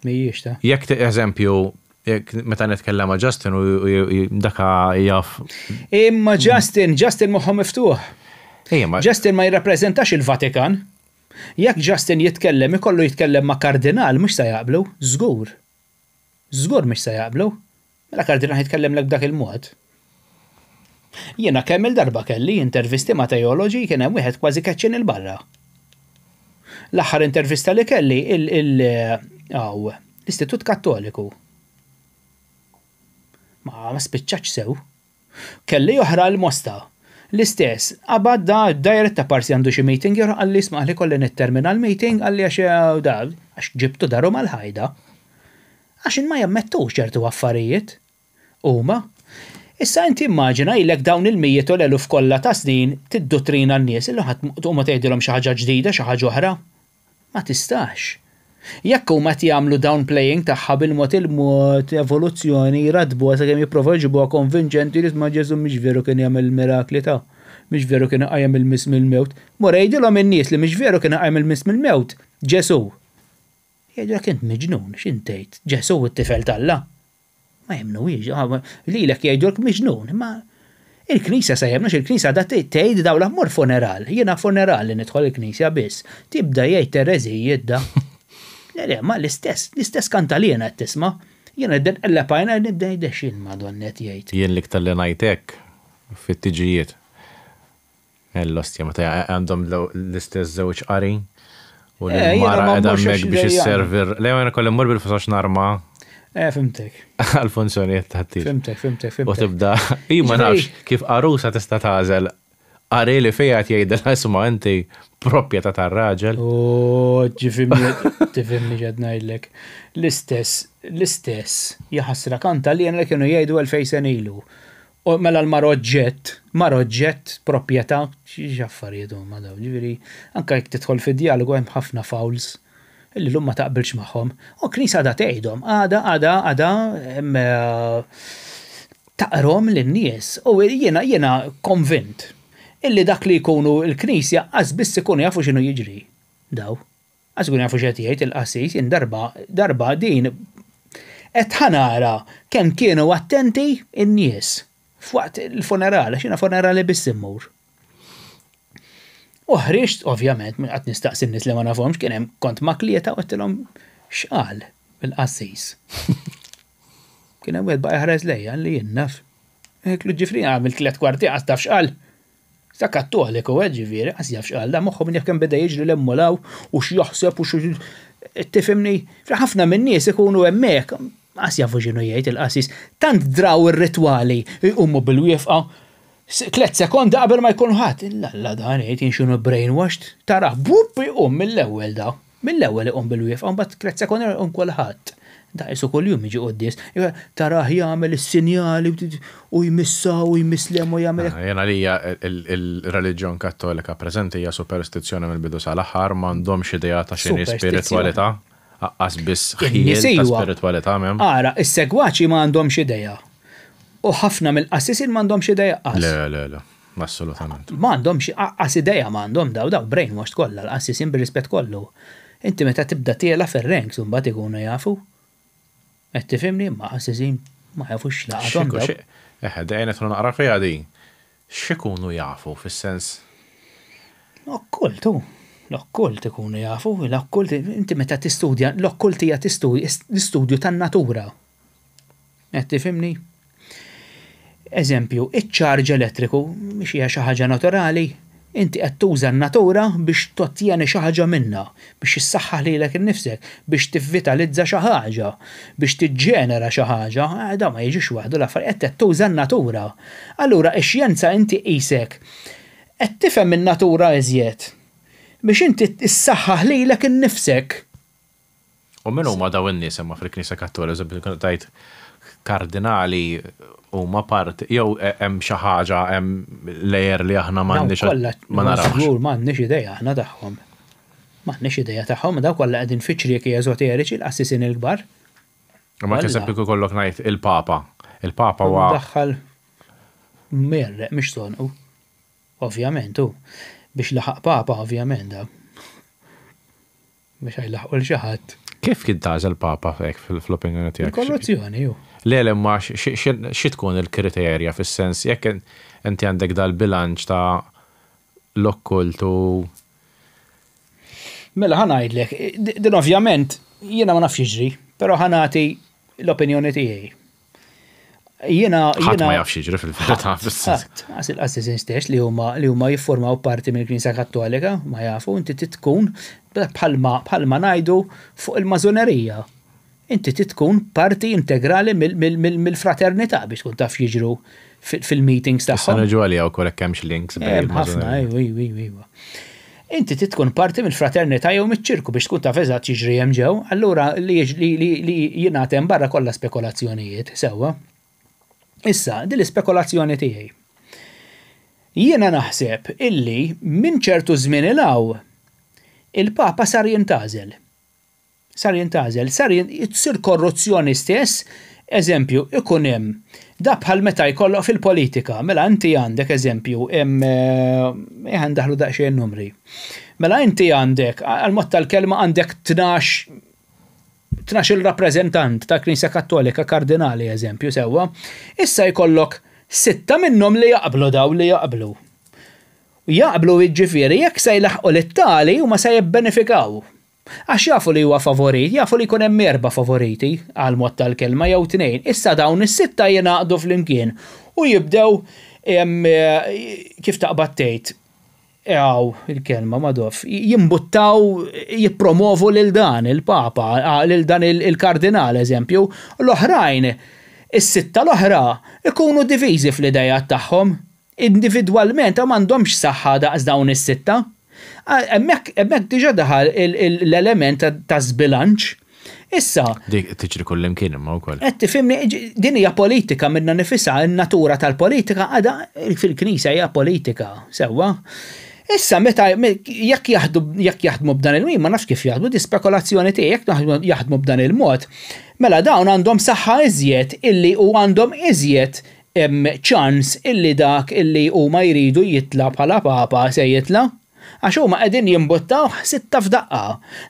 mhijiex ta'. Jekk eżempju jekk meta nitkellem ma' Justin u daka jaf. Imma Justin, Justin moħħu miftuħ. Justin ma jirrappreżentax il-Vatikan. Jekk Justin jitkellem ikollu jitkellem ma' kardinal mhux se jaqblu, żgur. Żgur mhux se jaqblu. Mela kardinal ħa jitkellemlek b'dak il-mod. Jiena kemm-il darba kelli intervisti ma' teoloġi kien hemm wieħed kważi keċċieni 'l barra. L-aħħar intervista li kelli il il hawn l-Istitut Kattoliku. Ma ma spiċċatx sew. Kelli oħra l-Mosta. L-istess, qabad da direct ta' parsi għandu xi meeting ieħor qalli isma' qalli kolli nittermina l-meeting qalli għax da għax ġibtu daru mal-ħajda. Għax ma jammettux ċertu affarijiet huma. Issa inti immaġina ilek dawn il-mijiet u l-eluf kollha ta' snin tidduttrina n-nies illum ħa tqum u tgħidilhom xi ħaġa ġdida, xi ħaġa oħra. Ma tistax. Jekk huma qed jagħmlu downplaying tagħha bil-mod il-mod, evoluzzjoni, jrattbuha sakemm jipprovaw jġibuha konvinċenti li isma' Ġesù mhix veru kien jagħmel il-mirakli ta', mhix veru kien iqajjem il-miss mill-mewt. Mur għidilhom in-nies li mhix veru kien iqajjem il-miss mill-mewt, Ġesù. Jgħidulek int miġnun, x'int tgħid? Ġesù t-tifel t'Alla? Ma jemmnuhiex, lilek jgħidulek miġnun, imma il-Knisja se jemmnu, il-Knisja għadha tgħid dawn l-ammur funeral, jiena funeral li nidħol il-Knisja biss. Tibda jgħid ereżijiet da. Le, le, ma l-istess, l-istess kantaliena qed tisma'. Jiena nibda nqelleb għajna nibda ngħid x'in Madonna qed jgħid. Jien l-iktar li ngħid hekk fit-tiġijiet. L-ostja, meta għandhom l-istess żewġ qari u eh, l-mara qiegħda hemmhekk biex isservi. Le jiena kolli mmur bil-fasax narma. Eh, fimtek. Għal-funzjonijiet tat Fimtek, fimtek, fimtek. U tibda, i ma nafx kif arusa tista' tagħżel qari li fejha jgħidilha isma' inti proprjetà tar-raġel. U ġifimni, tifhimni x'qed ngħidlek. L-istess, l-istess, jaħasra kanta li li kienu jgħidu 2000 sena ilu. U mela l-mara oġġett, mara oġġett, proprjetà, x'affarijiet huma dawn, ġifieri anke jekk tidħol fi djalogu hemm ħafna fouls illi llum ma taqbilx magħhom. U l-Knisja għadha tgħidhom, għadha għadha għadha taqrhom lin-nies. U jiena jiena konvint illi dak li jkunu l-Knisja qas biss ikunu jafu x'inhu jiġri daw. Għax ikunu jafu x'qed jgħid il-qassis, jien darba, darba din qed ħa nara kemm kienu attenti n-nies f'waqt il-funeral, għax jiena funerali biss immur. U ħriġt, ovvjament, minn qatt nistaqsi n-nies li ma nafhomx, kien hemm kont ma' tlieta u għedtilhom x'qal il-qassis. Kien hemm wieħed baqa' jħares lejja li jien naf. Għedtlu ġifri għamil tliet kwarti qas taf x'qal. Sa Kattoliku hekk ġifieri, qas jaf x'qal da moħħu min jaf kemm beda jiġri 'l hemm u 'l hawn u x'jaħseb u x' tifhimni? Ħafna min-nies ikunu hemmhekk qas jafu x'inhu jgħid il-qassis. Tant draw ir-ritwali jqumu bil-wieqfa tlett sekondi qabel ma jkun ħadd. Illalla dan jgħid jien x'inhu brainwashed. Tarah bupp iqum mill-ewwel da. Mill-ewwel iqum bil-wieqfa u mbagħad tlett sekondi wara jqum kulħadd. Da qisu kuljum jiġi quddies. Tarah jagħmel is-sinjali u jmissha u jmiss 'l hemm u jagħmel hekk. Jien għalija il-reliġjon Kattolika preżenti hija superstizzjoni mill-bidu sal-aħħar, m'għandhomx idea ta' x'inhi spiritwalità, aqqas biss ħjiel ta' spiritwalità m'hemm. Ara, is-segwaċi ma għandhomx idea. U ħafna mill-qassisin m'għandhomx idea aqqas. Le, le, le. Assolutament. M'għandhomx aqqas idea m'għandhom daw, daw brainwashed kollha l-qassisin bir-rispett kollu. Inti meta tibda tiela' fir-ranks imbagħad ikunu jafu. Qed tifhimni? Imma qassisin ma jafux x'laqathom daw. Eħe, dejjem nidħlu naqra fiha di. X'ikunu jafu fis-sens? L-okkult hu. L-okkult ikunu jafu, l-okkult inti meta tistudja, l-okkult hija l-istudju tan-natura. Qed tifhimni? Eżempju, iċ-ċarġ elettriku mhix hija xi ħaġa naturali? Inti qed tuża n-natura biex tottjeni xi ħaġa minnha, biex issaħħaħ lilek innifsek, biex tivvitalizza xi ħaġa, biex tiġġenera xi ħaġa. Eh, dan ma jiġix waħdu l-affarijiet, qed tuża n-natura. Allura x-xjenza inti qisek qed tifhem in-natura iżjed biex inti ssaħħaħ lilek innifsek. U min huma dawn in-nies imma fil-Knisja Kattolika, eżempju kont tgħid kardinali huma parti jew hemm xi ħaġa hemm layer li aħna m'għandniex ma narawx. Żgur m'għandniex idea aħna tagħhom. M'għandniex idea tagħhom, dawn kollha qegħdin fi ċrieki eżoteriċi l-qassisin il-kbar. Imma eżempju kieku jkollok ngħid il-Papa. Il-Papa huwa. Daħħal merreq mhix sonqu. Ovvjament hu. Biex laħaq Papa ovvjament da. Biex jlaħħqu 'l xi ħadd. Kif kien tagħżel Papa hekk fl-opinjoni tiegħek? Il-korruzzjoni hu. Le le imma xi tkun il-kriterja fis-sens jekk inti għandek dal-bilanċ ta' l-okkult u. Mela ħa ngħidlek, din ovvjament jiena ma nafx x'jiġri, però ħa nagħti L-opinjoni tiegħi. Jiena Ħadd ma jaf x'jiġri fil-verità fis-sens. Ħadd, għax il-qassisin stess li huma li huma jiffurmaw parti mill-Knisja Kattolika ma jafu, inti trid tkun bħalma bħalma ngħidu fuq il-mażunerija. Inti trid tkun parti integrali mill-fraternità biex tkun taf x'jiġru fil-meetings Issa tagħhom. niġu għaliha wkoll hekk hemmx links bejn Hemm ħafna, il-mażunerija. ejwa, ejwa, ejwa, ejwa. Inti trid tkun parti mill-fraternità jew miċ-ċirku biex tkun taf eżatt x'jiġri hemm ġew, allura li li li li jingħad hemm barra kollha spekulazzjonijiet, sewwa. Issa, din l-ispekulazzjoni tiegħi. Jiena naħseb illi minn ċertu żmien 'il hawn il-Papa sar jintgħażel. Sar jintgħażel, sar tsir korruzzjoni stess, eżempju, ikun hemm da bħal meta jkollok fil-politika, mela inti għandek eżempju, hemm eh, ndaħlu daqsxejn numri. Mela inti għandek, għal-mod tal-kelma għandek 12 12 il-rappreżentant ta' Knisja Kattolika kardinali eżempju sewwa, issa jkollok sitta minnhom li jaqblu daw li jaqblu. Jaqblu jiġifieri jekk se jlaħqu lit-tali huma se jibbenefikaw. Għax jafu li huwa favorit, jafu li jkun hemm erba' favoriti għal mod tal-kelma jew tnejn. Issa dawn is-sitta jingħaqdu flimkien u jibdew em, kif taqbad tgħid Ew, il-kelma madoff, jimbuttaw, jippromovu lil dan il-papa, lil dan il-kardinal, eżempju, l-oħrajn, is-sitta l-oħra, ikunu diviżi fl-idejat tagħhom. Individwalment m'għandhomx saħħa daqs dawn is-sitta. Hemmhekk hemmhekk diġà daħal l-element ta' żbilanċ. Issa, Dik tiġri kullimkien imma wkoll. Qed tifhimni, din hija politika minna nifisha, in-natura tal-politika għadha fil-Knisja hija politika, sewwa. Issa meta jekk jaħdu jekk jaħdmu b'dan il ma nafx kif jaħdmu, di spekulazzjoni tiegħi jekk jaħdmu b'dan il-mod, mela dawn għandhom saħħa iżjed illi u għandhom iżjed ċans illi dak illi huma jridu jitla' bħala papa se jitla'. Għax huma qegħdin jimbuttaw sitta f'daqqa.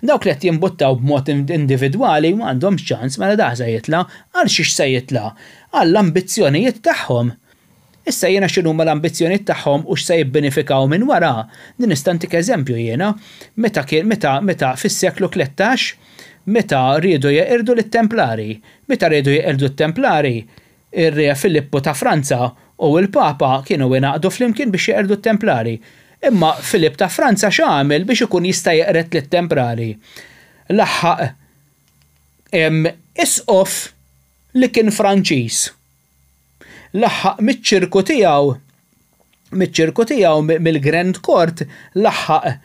Dawk li qed jimbuttaw b'mod individwali ma għandhomx ċans mela dak se jitla' għal xiex se jitla' għall-ambizzjonijiet tagħhom. Issa jiena x'inhuma l-ambizzjonijiet tagħhom u x'se jibbenefikaw minn wara. Din nista' ntik eżempju jiena meta kien meta meta fis-seklu 13 meta riedu jeqirdu lit-Templari. Meta riedu jeqirdu t-Templari, ir-Re Filippu ta' Franza u l-Papa kienu ingħaqdu flimkien biex jeqirdu t-Templari. Imma Filip ta' Franza x'għamel biex ikun jista' jeqred lit-Templari? Laħħaq isqof li kien Franċiż. Laħħaq miċ-ċirku tiegħu miċ-ċirku tiegħu mill-Grand Court laħħaq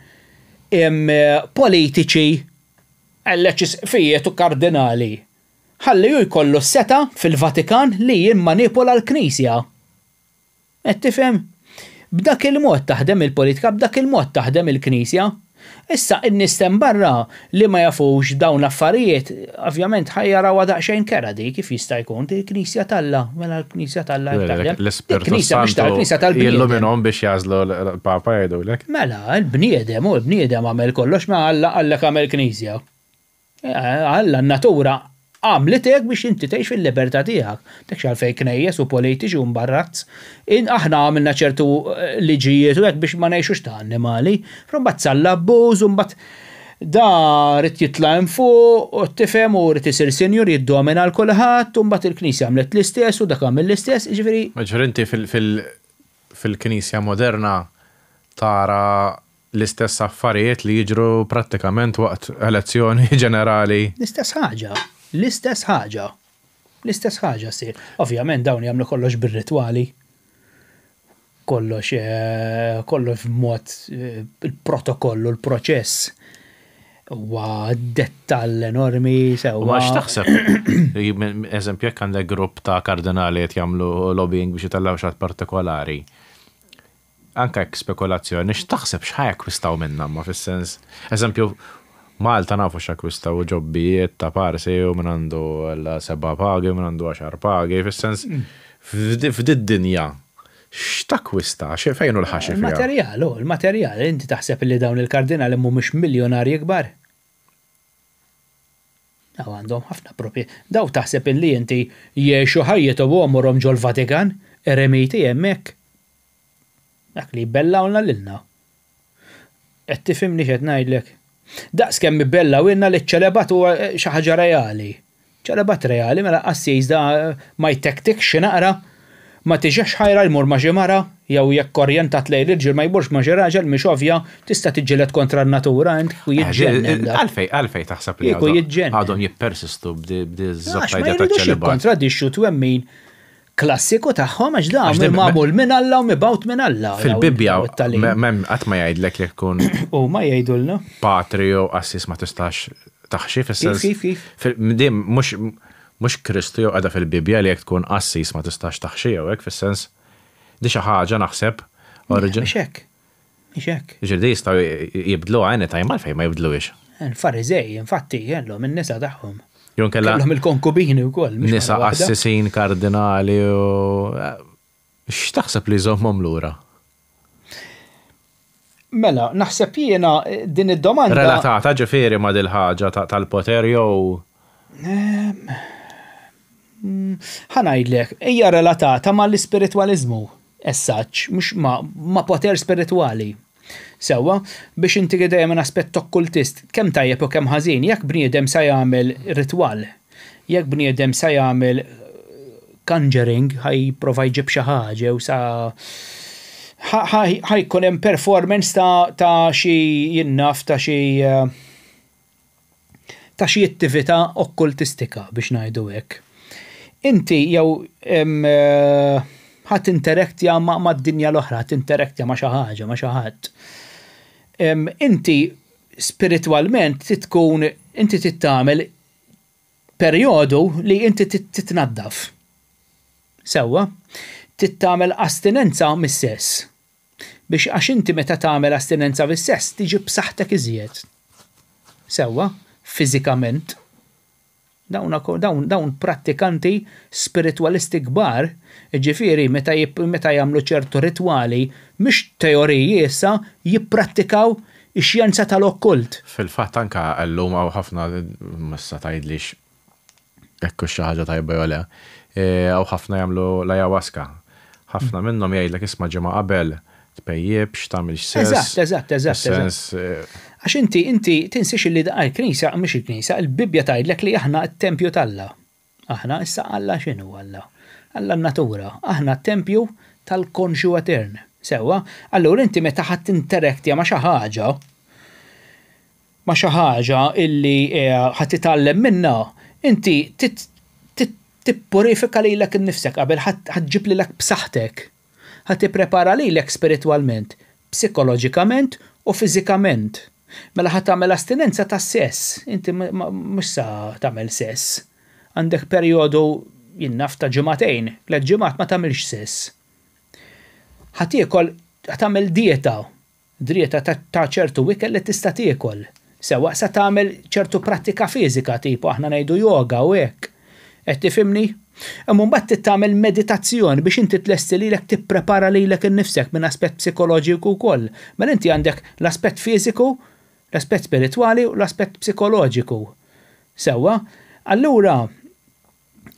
politiċi l-eċisqfijiet u kardinali. Ħalli hu jkollu s-setgħa fil-Vatikan li jimmanipula l-Knisja. Qed tifhem? B'dak il-mod taħdem il-politika, b'dak il-mod taħdem il-Knisja. Issa in-nies hemm barra li ma jafux dawn l-affarijiet, ovvjament ħa jarawha daqsxejn kerha di kif jista' jkun, di l-Knisja t'Alla, mela l-Knisja t'Alla hekk taħdem. L-Ispirtu Il-Knisja mhix tal Santu Knisja tal-bniedem. jilluminhom biex jagħżlu l-Papa jgħidulek. Mela, il-bniedem, u l-bniedem għamel kollox, ma Alla għallek għamel Knisja. Alla n-natura għamlitek biex inti tgħix fil-libertà tiegħek. Dak għalfejn knejjes u politiċi u mbarrazz. Aħna għamilna ċertu liġijiet u hekk biex ma ngħixux ta' annimali. Però mbagħad sar l-abbuż u mbagħad da rid jitla' hemm fuq u tifhem u rid isir sinjur jiddomina l kulħadd u mbagħad il-Knisja għamlet l-istess u dak għamel l-istess, jiġifieri. Ġifieri inti fil-Knisja moderna tara l-istess affarijiet li jiġru prattikament waqt elezzjoni ġenerali. L-istess ħaġa, l-istess ħaġa. L-istess ħaġa ssir. Ovvjament dawn jagħmlu kollox bir-ritwali. Kollox kollox b'mod il-protokollu, l-proċess huwa dettall enormi U sewwa. ma x'taħseb? Eżempju, jekk għandek grupp ta' kardinali qed jagħmlu lobbying biex jitellgħu xi ħadd partikolari. Anke hekk spekulazzjoni, x'taħseb x'ħa jakkwistaw minnha ma fis-sens. Eżempju, Malta nafu x'akkwistaw ġobbijiet ta' parsi u minn għandu l-seba' pagi, minn għandu 10 pagi, fis-sens f'did dinja x'takkwista, xi fejn hu l-ħaxi fiha? Il-materjal, oh, il-materjal, inti taħseb li dawn il-kardinali mhumiex miljonarji kbar? Daw għandhom ħafna proprji. Daw taħseb illi inti jgħixu ħajjithom u għomorhom ġol-Vatikan, eremiti hemmhekk. Dak li jbellawna lilna. Qed tifhimni x'qed ngħidlek? Daqs kemm ibellawilna li ċ-ċelebat huwa xi ħaġa reali. Ċelibat reali, mela qassis da ma jtektikx xi naqra? Ma tiġihx ħajra jmur ma' xi mara? Jew jekk orjentat lejn l-irġiel ma jmurx ma' xi raġel, mhix ovvja, tista' tiġġieled kontra n-natura int, kieku jiġġennen dak. Għalfejn, għalfejn taħseb li Kieku jiġġennen. għadhom jippersistu b'di Għax żotta ma idea jridux taċ-ċelibat? jikkontradixxu twemmin klassiku tagħhom għax dan Għax magħmul minn Alla u mibgħut minn Alla. Fil-Bibbja m'hemm qatt ma jgħidlek jekk tkun Huma jgħidulna. patri jew qassis ma tistax taħxi fis-sens. Kif, kif, kif? Din mhux mhux Kristu jew qiegħda fil-Bibbja li jekk tkun qassis ma tistax taħxi jew hekk fis-sens. Di xi ħaġa naħseb origin. Mhux hekk. Mhux hekk. Ġifieri di jistgħu jibdluha anytime għalfejn ma jibdluhiex. Il-Fariżej, infatti, kellhom in-nisa tagħhom. Jew inkella. Kellhom il-konkubini wkoll. Nisa qassisin, kardinali u. X'taħseb li jżommhom lura? Mela, naħseb jiena din id-domanda. Relatata ġifieri ma' dil-ħaġa tal-poter jew. Ħa ngħidlek, hija relatata mal-ispiritwaliżmu as such, mhux ma' poter spiritwali. Sewwa, biex inti dejjem minn aspett okkultist, kemm tajjeb u kemm ħażin, jekk bniedem sa jagħmel ritwal, jekk bniedem sa jagħmel conjuring, ħa jipprova jġib xi ħaġa jew sa ħa jkun hemm performance ta' ta' xi jien naf ta' xi ta' xi attività okkultistika biex ngħidu hekk. Inti jew ħa tinteraktja mad-dinja l-oħra, ħa tinteraktja ma' xi ħaġa, ma' xi ħadd. Inti spiritwalment trid tkun, inti trid tagħmel perjodu li inti trid titnaddaf. Sewwa? Trid tagħmel astinenza mis-sess. Biex għax inti meta tagħmel astinenza fis-sess tiġi b'saħħtek iżjed. Sewwa? Fiżikament. Dawn dawn dawn prattikanti spiritwalisti kbar, jiġifieri meta meta jagħmlu ċertu ritwali, mhix teoriji issa, jipprattikaw ix-xjenza tal-okkult. Fil-fatt anke llum hawn ħafna, issa tgħidlix Jekk hux xi ħaġa tajba jew le. Hawn ħafna jagħmlu l-ayahuasca. Ħafna minnhom jgħidlek isma' ġimgħa qabel tpejjipx, tagħmilx sess. Eżatt, eżatt, eżatt. Fis-sens. Għax inti, inti tinsiex illi il-Knisja, mhux il-Knisja, il-Bibbja tgħidlek li aħna t-tempju t'Alla. Aħna, issa Alla x'inhu Alla? Alla n-natura. Aħna t-tempju tal-konxju etern. Sewwa? Allura inti meta ħa tinteraktja ma' xi ħaġa, ma' xi ħaġa illi ħa titgħallem minnha, inti tippurifika lilek innifsek qabel, ħa ġġib lilek b'saħħtek. Ħa tipprepara lilek spiritwalment, psikoloġikament u fiżikament. Mela ħa tagħmel astinenza tas-sess, inti mhux sa tagħmel sess. Għandek perjodu, jien naf, ta' ġimagħtejn, tlett ġimgħat ma tagħmilx sess. Ħa tiekol, ħa tagħmel dieta Drieta ta' ċertu ikel li tista' tiekol. Sewwa sa tagħmel ċertu prattika fiżika tipo aħna ngħidu yoga u hekk. Qed tifhimni? Imma mbagħad trid tagħmel meditazzjoni biex inti tlesti lilek tipprepara lilek innifsek minn aspett psikoloġiku wkoll. Mela inti għandek l-aspett fiżiku, l-aspett spiritwali u l-aspett psikoloġiku. Sewwa? Allura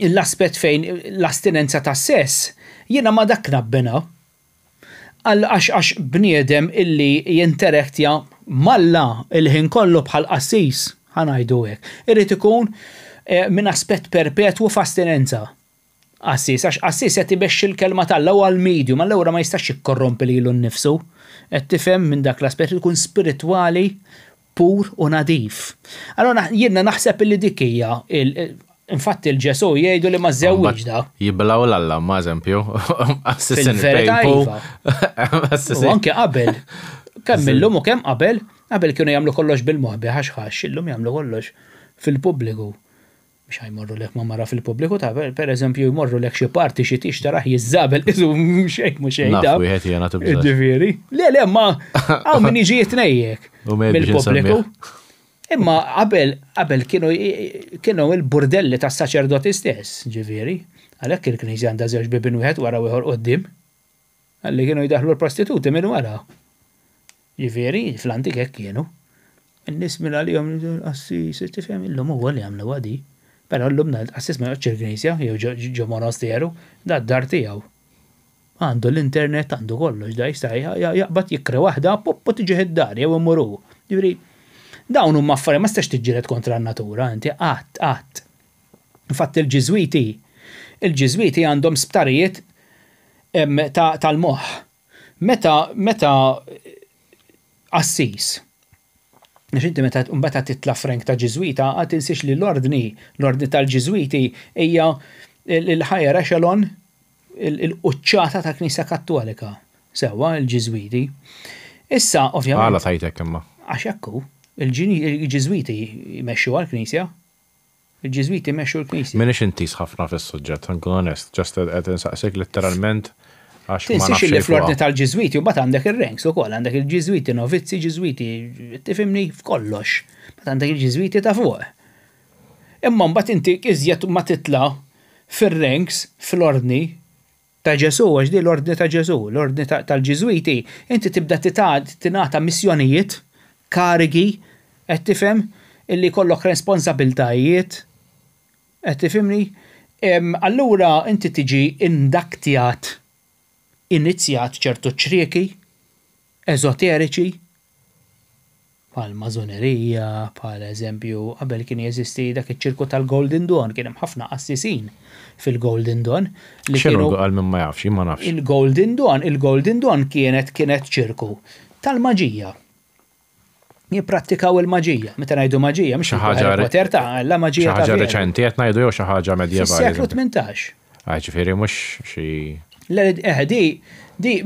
l-aspett fejn l-astinenza tas-sess, jiena ma' dak nabbinha. Għal għax għax bniedem illi jinterektja m'Alla l-ħin kollu bħal qassis, ħa ngħidu hekk, irid ikun minn aspett perpetwu f'astinenza. Qassis, għax qassis qed imexxi l-kelma t'Alla huwa l-medium, allura ma jistax jikkorrompi lilu nnifsu. Qed tifhem minn dak l-aspett irid ikun spiritwali pur u nadif. Allura jiena naħseb illi dik hija infatti il-Ġesù jgħidu li ma żżewwiġx da. Jiblgħu l-Alla ma eżempju. Fil-verità iva. U anke qabel. Kemm illum u kemm qabel, qabel kienu jagħmlu kollox bil-moħbi ħax ħax, illum jagħmlu kollox fil-pubbliku. Mhux ħa jmorrulek ma' mara fil-pubbliku ta' per eżempju jmorrulek xi party xi tix tarah jiżżabel qisu xejn mhu xejn. Naf wieħed jiena tibżax. Ġifieri. Le le ma hawn min jiġi jitnejjek mill-pubbliku. Imma qabel qabel kienu kienu il-burdelli tas-saċerdoti stess, ġifieri. Għalhekk il-Knisja għandha żewġ bibien wieħed wara u ieħor quddiem. Għalli kienu jdaħħlu l-prostituti minn wara. Ġifieri, fl-antik hekk kienu. In-nies minn għalihom qassis, tifhem, illum huwa li għamluha di. Però llum l-qassis ma joqgħodx il-knisja jew ġo monasteru, da d-dar tiegħu. Għandu l-internet, għandu kollox, da jista' jaqbad jikri waħda, pupp u tiġih id-dar jew imur hu. Ġifieri, dawn huma affarijiet ma tistax tiġġieled kontra n-natura inti qatt, qatt. Infatti il-Ġiżwiti, il-Ġiżwiti għandhom sptarijiet tal-moħħ. Meta, meta qassis, għax inti meta mbagħad titla' f'rank ta' Ġiżwita, għad tinsiex li l-ordni, l-ordni tal-Ġiżwiti hija l-higher echelon, il-quċċata tal-Knisja Kattolika, sewwa, il-Ġiżwiti. Issa, ovvjament. Għala tgħid hekk imma? Għax hekk hu. Il-Ġiżwiti jmexxuha l-Knisja. Il-Ġiżwiti jmexxu l-Knisja. M'iniex intiż ħafna fis-suġġett, ħa nkun onest, just qed insaqsik letteralment għax ma nafx Tinsiex illi xejn fl-Ordni fuqha. tal-Ġiżwiti mbagħad għandek ir-ranks ukoll, għandek il-Ġiżwiti novizzi, Ġiżwiti, tifhimni, f'kollox. Mbagħad għandek il-Ġiżwiti ta' fuq. Imma mbagħad inti iżjed ma titla' fir-ranks, fl-Ordni, Ta' Ġesù, għax di l-ordni ta' Ġesù, l-ordni tal-Ġiżwiti, inti tibda tingħata missjonijiet, karigi, qed tifhem, illi jkollok responsabiltajiet, qed tifhimni? Allura inti tiġi indaktjat, inizjat ċertu ċrieki eżoteriċi, bħal mażonerija, bħal eżempju qabel kien jeżisti dak iċ-ċirku tal-Golden Dawn, kien hemm ħafna qassisin fil-Golden Dawn li kienu. X'inhu għal min ma jafx, jien ma nafx. Il-Golden Dawn, il-Golden Dawn kienet kienet ċirku tal-maġija. Jipprattikaw il-maġija. Meta ngħidu maġija, mhux Xi ħaġa Harry Potter ta' la maġija Xi ħaġa reċenti qed ngħidu jew xi ħaġa medjevali. Fis-seklu 18. Ah, ġifieri mhux xi. Le, eh, di di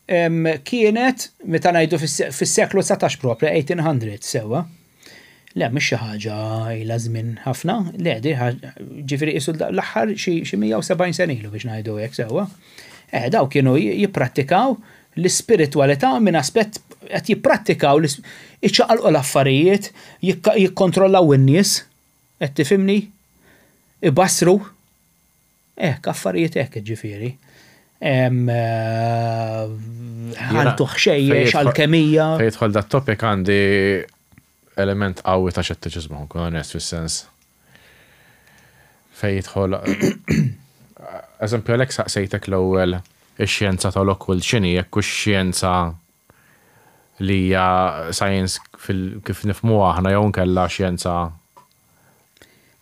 Kienet, meta ngħidu fis-seklu 19 proprja, 1800, sewwa. Le, mhix xi ħaġa ilha żmien ħafna, le, di ġifieri qisu l-aħħar xi 170 sena ilu biex ngħidu hekk sewwa. Eh, daw kienu jipprattikaw l-ispiritwalità minn aspett qed jipprattikaw iċaqalqu l-affarijiet, jikkontrollaw in-nies, qed tifhimni? Ibassru. Hekk, affarijiet hekk ġifieri. Ħaltu ħxejjex, alkemija. Fejn jidħol dat topic għandi element qawwi ta' xettiċiżmu, nkun onest fis-sens. Fejn jidħol eżempju għalhekk saqsejtek l-ewwel ix-xjenza tal-okkult x'inhi jekk hux xjenza li hija science kif nifhmuha aħna jew inkella xjenza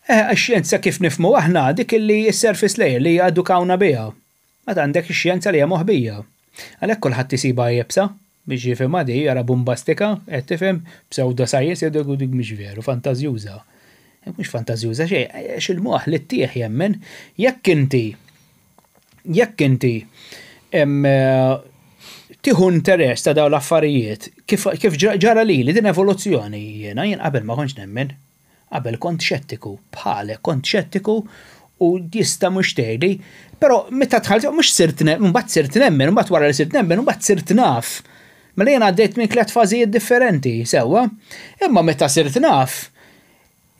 Eh, ix-xjenza kif nifhmu aħna dik illi s-surface layer li edukawna biha. Meta għandek ix-xjenza li hija moħbija. Għalhekk kulħadd isibha iebsa biex jifhimha di, jara bombastika, qed tifhem, pseudo science, jgħidulek dik mhix veru, fantażjuża. Mhux fantażjuża xejn, għax il-moħħ li ttih jemmen jekk inti jekk inti tieħu interess ta' dawn l-affarijiet, kif kif ġara lili din evoluzzjoni jiena, jien qabel ma kontx nemmen. Qabel kont xettiku, bħalek kont xettiku u jista' mhux tgħidli, però meta dħalt mhux sirt mbagħad sirt nemmen, mbagħad wara li sirt nemmen, mbagħad sirt naf. Mela jien għaddejt minn tliet fażijiet differenti, sewwa. Imma meta sirt naf,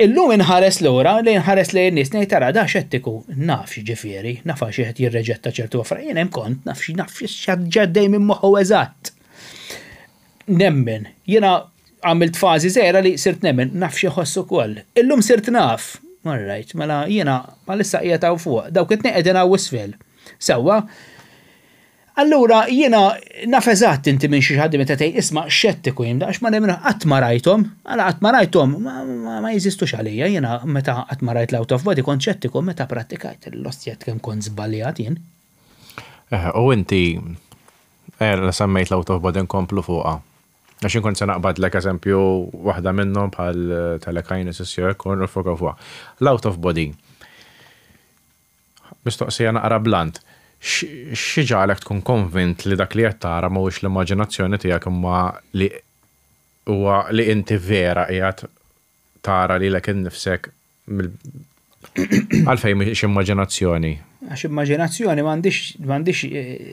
illum inħares lura, li nħares lejn in-nies ngħid ara da xettiku, naf x'jiġifieri, naf għax qed jirreġetta ċertu affarijiet, jien hemm kont, naf naf x'għaddej minn moħħu eżatt. Nemmen. Jiena għamilt fażi żgħira li sirt nemmen, naf x'iħoss ukoll. Illum sirt naf. All right, mela jiena bħalissa qiegħed hawn fuq, dawk it-tnejn qegħdin hawn isfel. Sewwa? Allura jiena naf eżatt inti minn xi ħadd meta tgħid isma' xettiku jien għax ma nemmen qatt ma rajthom, għala qatt ma rajthom ma jeżistux għalija jiena meta qatt ma rajt l-out of body kont xettiku meta prattikajt l-ostjett kemm kont żbaljat jien. Eh, u inti Eh, semmejt l-out of body nkomplu fuqha. Għax inkun se naqbadlek eżempju waħda minnhom bħal telekinesis jew hekk u nifokaw fuqha. L-out of body. Mistoqsija naqra blunt. Xi ġagħlek tkun konvint li dak li qed tara mhuwiex l-immaġinazzjoni tiegħek imma li huwa li inti vera qiegħed tara lilek innifsek Għalfejn mhix immaġinazzjoni? Għax immaġinazzjoni m'għandix m'għandix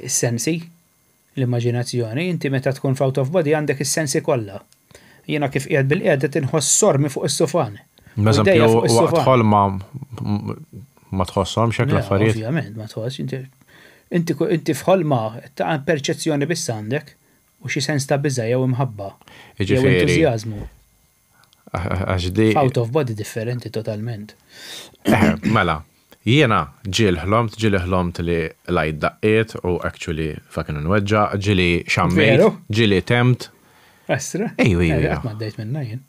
is-sensi. L-immaġinazzjoni, inti meta tkun f'out of body għandek is-sensi kollha. Jiena kif qiegħed bilqiegħda qed inħoss sormi fuq is-sufan. Eżempju, waqt ħolma ma tħosshomx hekk l-affarijiet? Ovvjament ma tħossx. Inti inti f'ħolma ta' perċezzjoni biss għandek u xi sens ta' biża' jew imħabba. Jew entużjażmu. Għax di. Out of body differenti totalment. Mela, jiena ġieli ħlomt, ġieli ħlomt li lajt daqqiet u actually fucking nweġġa', ġieli xammejt, ġieli temt. Estra? Ejju, ejju. Qatt ma għaddejt minnha jien.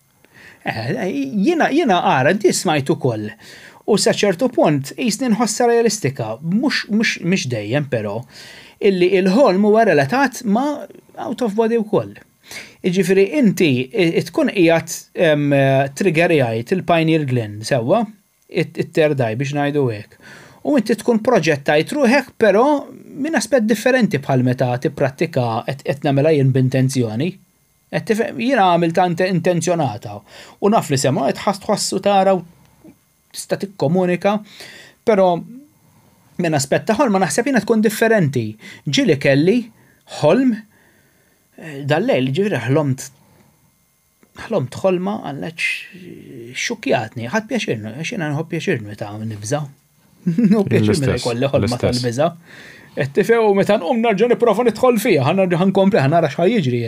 Jiena, jiena ara, di smajt ukoll. U sa ċertu punt qisni nħossha realistika, mhux mhux mhix dejjem però, illi il-ħolm huwa relatat ma' out of body wkoll. Jiġifieri inti tkun qiegħed triggerjajt il-pineal gland sewwa, it-third eye biex ngħidu hekk. U inti tkun proġettajt ruħek però minn aspett differenti bħal meta tipprattika qed nagħmilha jien b'intenzjoni. Qed tifhem? Jiena għamiltha intenzjonata u naf li sema qed tħoss u tara u tista' tikkomunika, però minn aspett ta' ħolma naħseb jiena tkun differenti. Ġieli kelli ħolm eh, dal-lejl, ġifieri ħlomt ħlomt ħolma għalleċ xukjatni, ħadd pjaċir, għax jiena nħobb pjaċir meta nibża'. Nħobb pjaċir meta jkolli ħolma tal-biża'. Qed tifhem u meta nqum nerġa' nipprova nidħol fiha, ħa nerġa' nkompli ħa nara x'ħa jiġri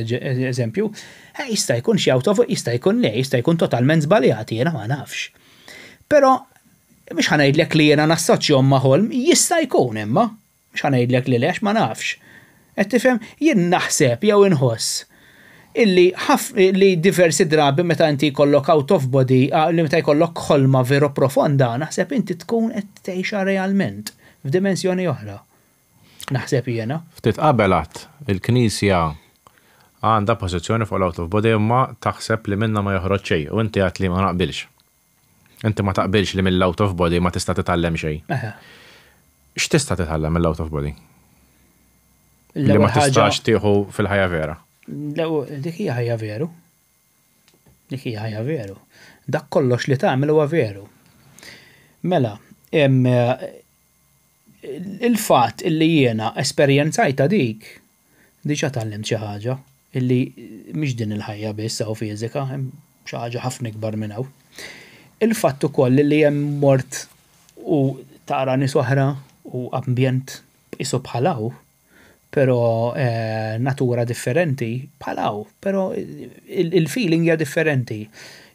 eżempju. Eh, jista' jkun xi out of jista' jkun le, jista' jkun totalment żbaljat, jiena ma nafx. Però mhux ħa ngħidlek li jiena nassoċjahom ma' ħolm, jista' jkun imma. Mhux ħa ngħidlek li le għax ma nafx. Qed tifhem? Jien naħseb jew inħoss illi ħaf li diversi drabi meta inti jkollok out of body, li meta jkollok ħolma veru profonda, naħseb inti tkun qed tgħixha realment f'dimensjoni oħra. Naħseb jiena. Ftit qabel għadt, il-Knisja għandha pożizzjoni fuq l-out of body imma taħseb li minna ma joħroġ xejn u inti għedt li ma naqbilx. Inti ma taqbilx li mill-out of body ma tista' titgħallem xejn. X'tista' titgħallem mill-out of body? Li ma tistax tieħu fil-ħajja vera. Dik hija ħajja veru. Dik hija ħajja veru. Dak kollox li tagħmel huwa veru. Mela, il-fatt illi jiena esperjenzajta dik, diġà tgħallimt xi ħaġa illi mhix din il-ħajja biss hawn fiżika, hemm xi ħaġa ħafna ikbar minn hawn. Il-fatt ukoll li hemm mort u tara nies oħra u ambjent qisu bħal hawn, però natura differenti bħal hawn, però il-feeling hija differenti.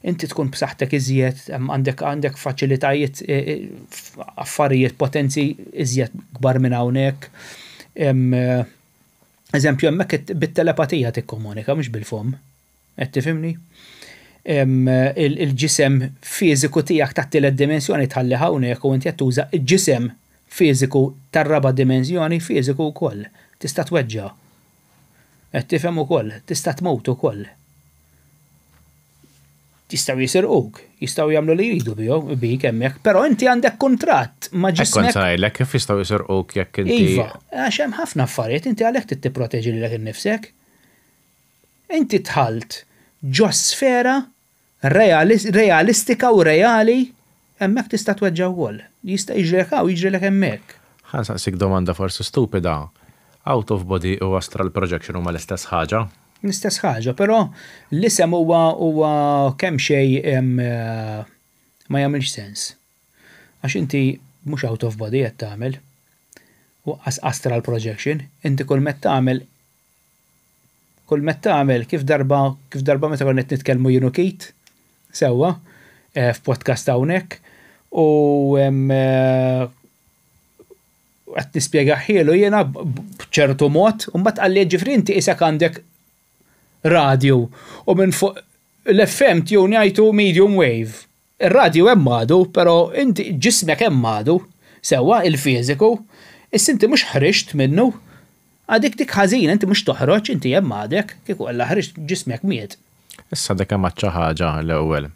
Inti tkun b'saħħtek iżjed, għandek għandek faċilitajiet, affarijiet, potenzi iżjed kbar minn hawnhekk. Eżempju, hemmhekk bit-telepatija tikkomunika, mhux bil-fomm. Qed tifhimni? Il-ġisem fiżiku tiegħek tat-tielet dimensjoni tħalli hawnhekk u inti qed tuża l-ġisem fiżiku tar-raba' dimensjoni fiżiku wkoll. Tista' tweġġa'. Qed tifhem ukoll, tista' tmut ukoll. Jistgħu jisirquk, jistgħu jagħmlu li jridu bik hemmhekk, però inti għandek kuntratt ma' ġismek. Kont ngħidlek kif jistgħu jisirquk jekk inti. Iva, għax hemm ħafna affarijiet, inti għalhekk trid tipproteġi lilek innifsek. Inti dħalt ġo sfera realistika u reali, hemmhekk tista' tweġġa' wkoll. Jista' jiġrilek hawn, jiġrilek hemmhekk. Ħa nsaqsik domanda forsi stupida. Out of body u astral projection huma l-istess ħaġa? L-istess ħaġa, però l-isem huwa huwa kemm xejn ma jagħmilx sens. Għax inti mhux out of body qed tagħmel. U astral projection, inti kull met tagħmel kull met tagħmel kif darba kif darba meta konna qed nitkellmu jien u Keith sewwa f'podcast hawnhekk u qed nispjegahielu jiena b'ċertu mod, u mbagħad qalli ġifieri inti isek għandek radio u minn fuq l-FM tune jgħidu medium wave. Ir-radio hemm għadu, però inti ġismek hemm għadu, sewwa il-fiżiku, issa inti mhux ħriġt minnu. Għadik dik ħażina, inti mhux toħroġ, inti hemm għadek, kieku alla ħriġt ġismek miet. Issa dik hemm xi ħaġa l-ewwel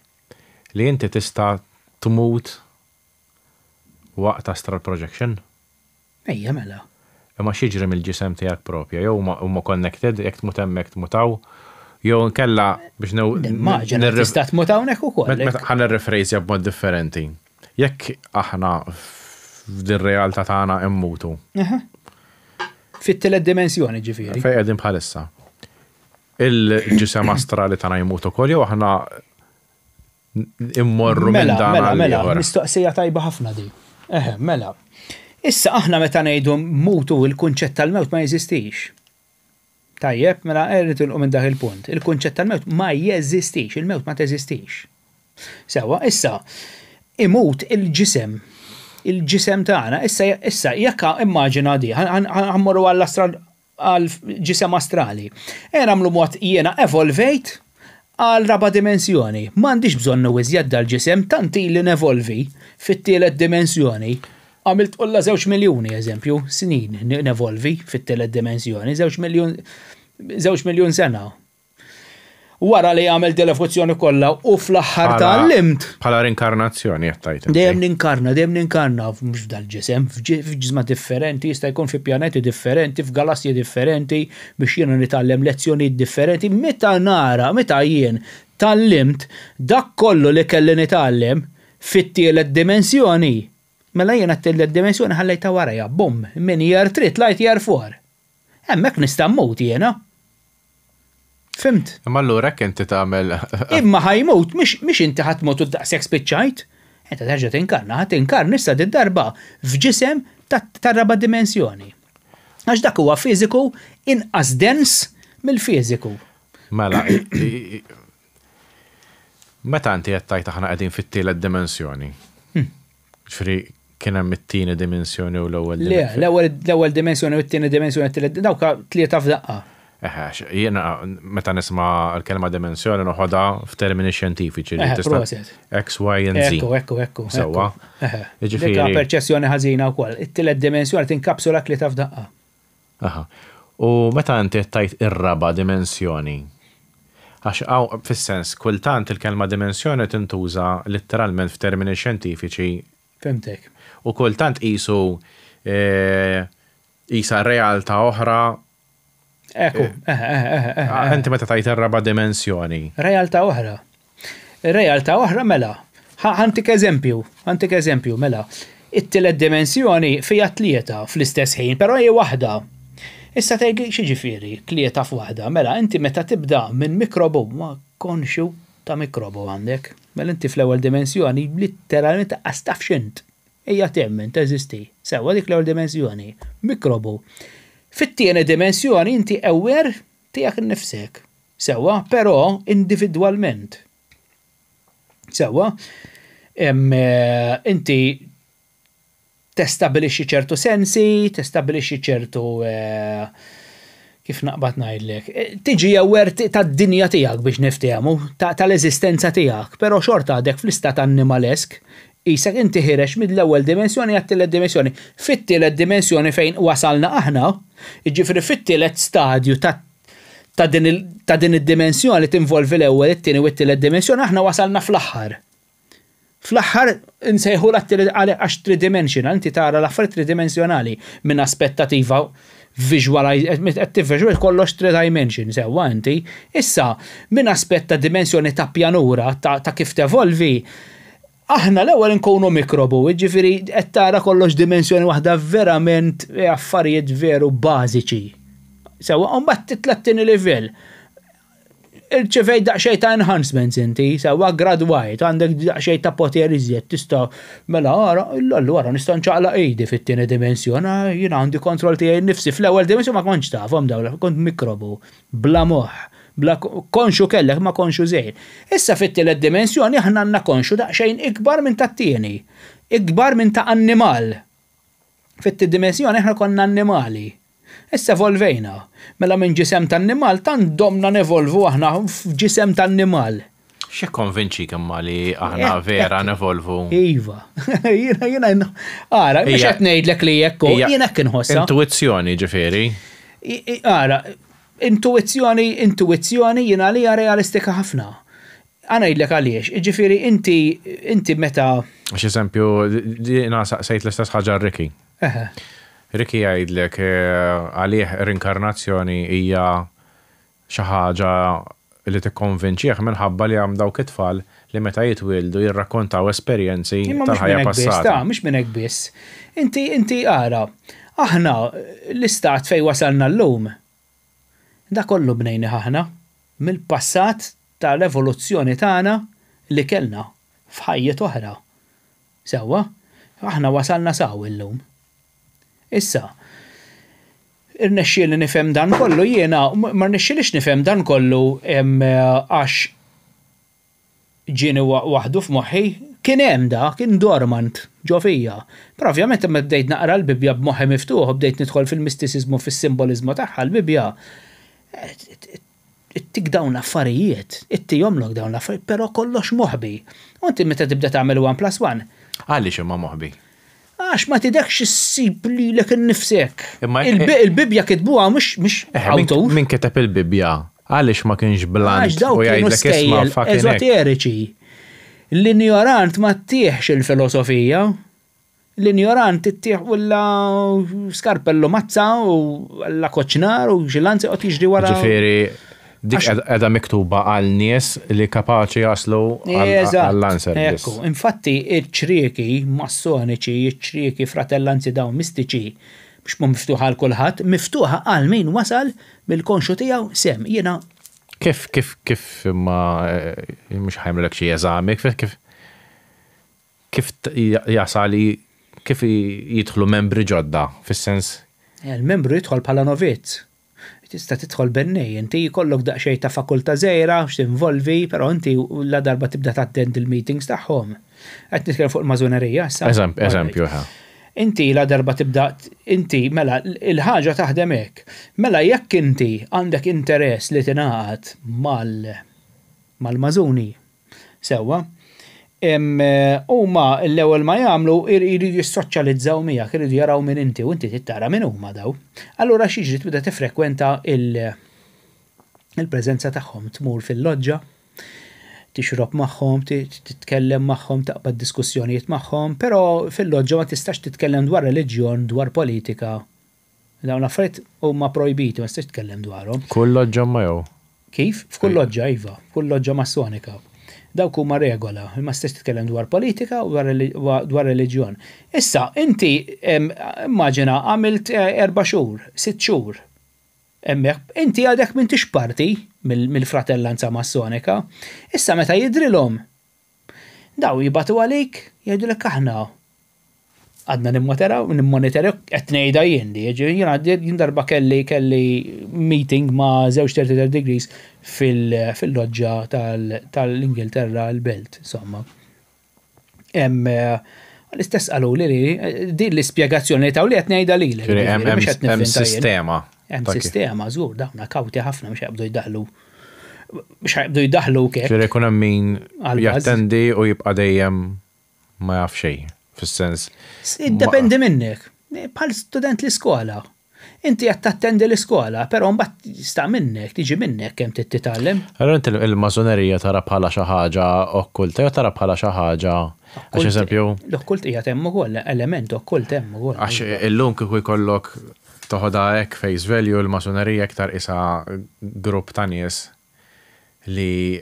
li inti tista' tmut waqt astral projection. Ejja mela. Imma x'jiġri mill-ġisem tiegħek propja, jew huma connected, jekk tmut hemmhekk tmut hawn, jew inkella biex Nimmaġina tista' tmut hawnhekk ukoll. Ħa nirrifrejzja b'mod differenti. Jekk aħna f'din realtà tagħna immutu. Fit-tielet dimensjoni ġifieri. Fejn qegħdin bħalissa. Il-ġisem astrali tagħna jmut ukoll jew aħna immorru minn Mela, dan mela, mela, għall-ieħor. mistoqsija tajba ħafna di. Eħe, mela. Issa aħna meta ngħidu mutu il-kunċett tal-mewt ma jeżistix. Tajjeb, mela nitilqu minn dak il-punt. Il-kunċett tal-mewt ma jeżistix, il-mewt ma teżistix. Sewa, issa, imut il-ġisem, il-ġisem tagħna, issa issa jekk immaġina di, ħa mmorru għall-astral għal ġisem astrali. E nagħmlu mod jiena evolvejt. għal raba' dimensjoni. M'għandix bżonnu iżjed dal-ġisem, tant ili nevolvi fit-tielet dimensjoni. Għamilt qolla 2 miljuni, eżempju, snin nevolvi fit-tielet dimensjoni, 2 miljun sena. Wara li għamel dil-evoluzzjoni kollha u fl-aħħar tgħallimt. Bħala rinkarnazzjoni qed tgħid. Dejjem ninkarna, dejjem ninkarna, mhux f'dal-ġisem, f'ġisma differenti, jista' jkun fi pjaneti differenti, f'galassji differenti, biex jiena nitgħallem lezzjonijiet differenti. Meta nara, meta jien tgħallimt dak kollu li kelli nitgħallem fit-tielet dimensjoni, mela jiena t-tielet dimensjoni ħallejta warajja, bum, minn year 3 tlajt year 4. Hemmhekk nista' mmut jiena. Fhimt? Imma allura hekk inti tagħmel. Imma ħa jmut, mhix inti ħa tmut u daqshekk spiċċajt. Inti terġa' tinkarna, ħa tinkarna issa darba f'ġisem tar-raba' dimensjoni. Għax dak huwa fiżiku inqas dens mill-fiżiku. Mela, meta inti qed tgħid aħna qegħdin fit-tielet dimensjoni. Ġifieri kien hemm it-tieni dimensjoni u l-ewwel Le, l-ewwel dimensjoni u t-tieni dimensjoni, t-tielet, dawk tlieta f'daqqa. Eħe, jiena meta nisma' l-kelma dimensjoni noħodha f'termini xjentifiċi li Eħe, proset. X, Y and Z. Ekku, ekku, ekku. Sewwa. Eħe. Jiġifieri- Dik perċezzjoni ħażina wkoll. It-tielet dimensjoni tinkapsula tlieta f'daqqa. Aha. U meta inti qed tgħid ir-raba' dimensjoni, għax hawn fis-sens kultant il-kelma dimensjoni tintuża letteralment f'termini xjentifiċi Fhimtek. u kultant qisu qisha realtà oħra. Ekku, eħe, eħe, eħe, eħe. Inti meta tgħid ir-raba' dimensjoni. Realtà oħra. Realtà oħra mela. Ħa ntik eżempju, ħa ntik eżempju, mela. It-tielet dimensjoni fija tlieta fl-istess ħin, però hi waħda. Issa tgħidli x'jiġifieri tlieta f'waħda, mela inti meta tibda minn mikrobu, ma konxu ta' mikrobu għandek. Mela inti fl-ewwel dimensjoni letteralment qas taf x'int. Ejja temmen teżisti. Sewwa dik l-ewwel dimensjoni. Mikrobu. Fit-tieni dimensjoni inti aware tiegħek innifsek. Sewwa, però individwalment. Sewwa, inti testabilixxi ċertu sensi, testabilixxi ċertu kif naqbad ngħidlek, tiġi aware tad-dinja tiegħek biex niftehmu, tal-eżistenza tiegħek, però xorta għadek fl-istat animalesk, qisek inti ħiereġ mill-ewwel dimensjoni għat-tielet dimensjoni. Fit-tielet dimensjoni fejn wasalna aħna, jiġifieri fit-tielet stadju ta' din id-dimensjoni tinvolvi l-ewwel, it-tieni u t-tielet dimensjoni, aħna wasalna fl-aħħar. Fl-aħħar nsejħu l għax tridimensional, inti tara l-affarijiet tridimensjonali minn aspettativa visualize, qed tivvisualize kollox three dimension, sewwa inti. Issa, minn aspett ta' dimensjoni ta' pjanura, ta' kif tevolvi, aħna l-ewwel nkunu mikrobu, jiġifieri qed tara kollox dimensjoni waħda verament affarijiet veru bażiċi. Sewwa, u mbagħad titla' t-tieni livell. Irċevejt daqsxejn ta' enhancements inti, sewwa gradwajt, għandek daqsxejn ta' poter iżjed, tista' mela ara, allura nista' nċaqlaq idi fit-tieni dimensjoni, jiena għandi kontroll tiegħi nnifsi. Fl-ewwel dimensjoni ma kontx tafhom dawn, kont mikrobu, bla moħħ, bla konxu kellek ma konxu żejr. Issa fit-tielet dimensjoni aħna għandna konxu daqsxejn ikbar minn tat-tieni, ikbar minn ta' annimal. Fit-tieni dimensjoni aħna konna annimali. Issa evolvejna. Mela minn ġisem ta' annimal tant domna nevolvu aħna f'ġisem ta' annimal. X'ikkonvinċik imma li aħna vera nevolvu? Iva. Jiena, ara, mhux qed ngħidlek li jekk jiena hekk inħossha. Intuizzjoni ġifieri. Ara, intuizzjoni, intuizzjoni jiena li realistika ħafna. Ħa ngħidlek għaliex, ġifieri inti meta. Għax eżempju, jiena saqsejt l-istess ħaġa Ricky. Ricky jgħidlek għalih rinkarnazzjoni hija xi ħaġa li tikkonvinċih minħabba li hemm dawk it-tfal li meta jitwildu jirrakkontaw esperjenzi Imma mhux tal-ħajja minn hekk biss, passata. ta' mhux minn hekk biss. Inti ara, aħna l-istat fej wasalna llum, da kollu bnejni aħna mill-passat tal-evoluzzjoni tagħna li kellna f'ħajjet oħra. Sewwa, aħna wasalna s'hawn illum. Issa, irnexxieli nifhem dan kollu jiena, ma rnexxielix nifhem dan kollu għax ġieni waħdu f'moħħi, kien hemm da, kien dormant ġo fija. Però ovvjament imma bdejt naqra l-Bibbja b'moħħi miftuħ, u bdejt nidħol fil-mistiċiżmu, fis-simbolizmu tagħha l-Bibbja. Ittik dawn l-affarijiet, ittihomlok dawn l-affarijiet, però kollox moħbi. U inti meta tibda tagħmel one plus one. Għaliex imma moħbi? Għax ma tidekx issib lilek innifsek. Il-Bibbja kitbuha mhux awtur. Min kiteb il-Bibbja għaliex ma kienx blant Għax dawk kienu skejjel eżoteriċi. L-injorant ma ttieħx il-filosofija. L-injorant ittieħ u la skarpellu mazza u la koċnar u xi lanzi qed jiġri wara. Ġifieri dik qiegħda miktuba għal nies li kapaċi jaslu għall-answer. Ekku, infatti iċ-ċrieki massoniċi, iċ-ċrieki fratellanzi dawn mistiċi, biex mhu miftuħa għal kulħadd, miftuħa għal min wasal mill-konxju tiegħu sem. Jiena Kif, kif, kif ma mhux ħajmlek xi eżami, kif, kif kif jasal kif jidħlu membri ġodda, fis-sens? Il-membru jidħol bħala novizz. Tista' tidħol bennej, inti jkollok daqsxejn ta' fakultà żgħira x'tinvolvi, però inti la darba tibda tattendi l-meetings tagħhom. Qed nitkellem fuq il-mażunerija issa. Eżempju, ha. Inti la darba tibda, inti mela il-ħaġa taħdem hekk. Mela jekk inti għandek interess li tingħaqad mal-mażuni, sewwa, huma l-ewwel ma jagħmlu jridu jissoċjalizzaw miegħek, iridu jaraw min inti u inti trid tara min huma daw. Allura x'jiġri tibda tiffrekwenta il-preżenza tagħhom, tmur fil-loġġa, tixrob magħhom, titkellem magħhom, taqbad diskussjonijiet magħhom, però fil-loġġa ma tistax titkellem dwar reliġjon, dwar politika. Dawn l-affarijiet huma projbiti, ma tistax titkellem dwarhom. Kull loġġa ma jew? Kif? F'kull loġġa, iva, f'kull loġġa massonika. Dawk huma regola, ma tistax titkellem dwar politika u dwar reliġjon. Issa, inti immaġina għamilt 4 xhur, 6 xhur. Hemmhekk, inti għadek m'intix parti mill-fratellanza massonika. Issa meta jidrilhom, daw jibatu għalik, jgħidulek aħna għadna nimmoniteraw, nimmoniteraw, qed ngħidha jien li, jiġifieri jien għaddi, jien darba kelli, kelli meeting ma' żewġ 33 degrees fil-loġġa tal-Ingilterra, l-Belt, insomma. L-istess qaluli li din l-ispjegazzjoni li taw li qed ngħidha lilek, Ġifieri jiġifieri mhux qed hemm nivvinta jien. sistema. Hemm sistema, żgur, dawn kawti ħafna mhux jaqbdu jdaħlu. Mhux jaqbdu jdaħlu kek. Ġifieri jkun hemm min Għal-baż. jattendi u jibqa' dejjem ma jaf xejn, fis-sens. Iddependi minnek. Bħal student l-iskola. Inti qed tattendi l-iskola, però mbagħad sta minnek, tiġi minnek kemm trid titgħallem. Allura inti il-mażonerija tara bħala xi ħaġa okkulta jew tara bħala xi ħaġa għax eżempju. L-okkult hija hemm ukoll, element okkult hemm ukoll. Għax illum kieku jkollok toħodha hekk face value l-mażonerija iktar isa grupp ta' nies li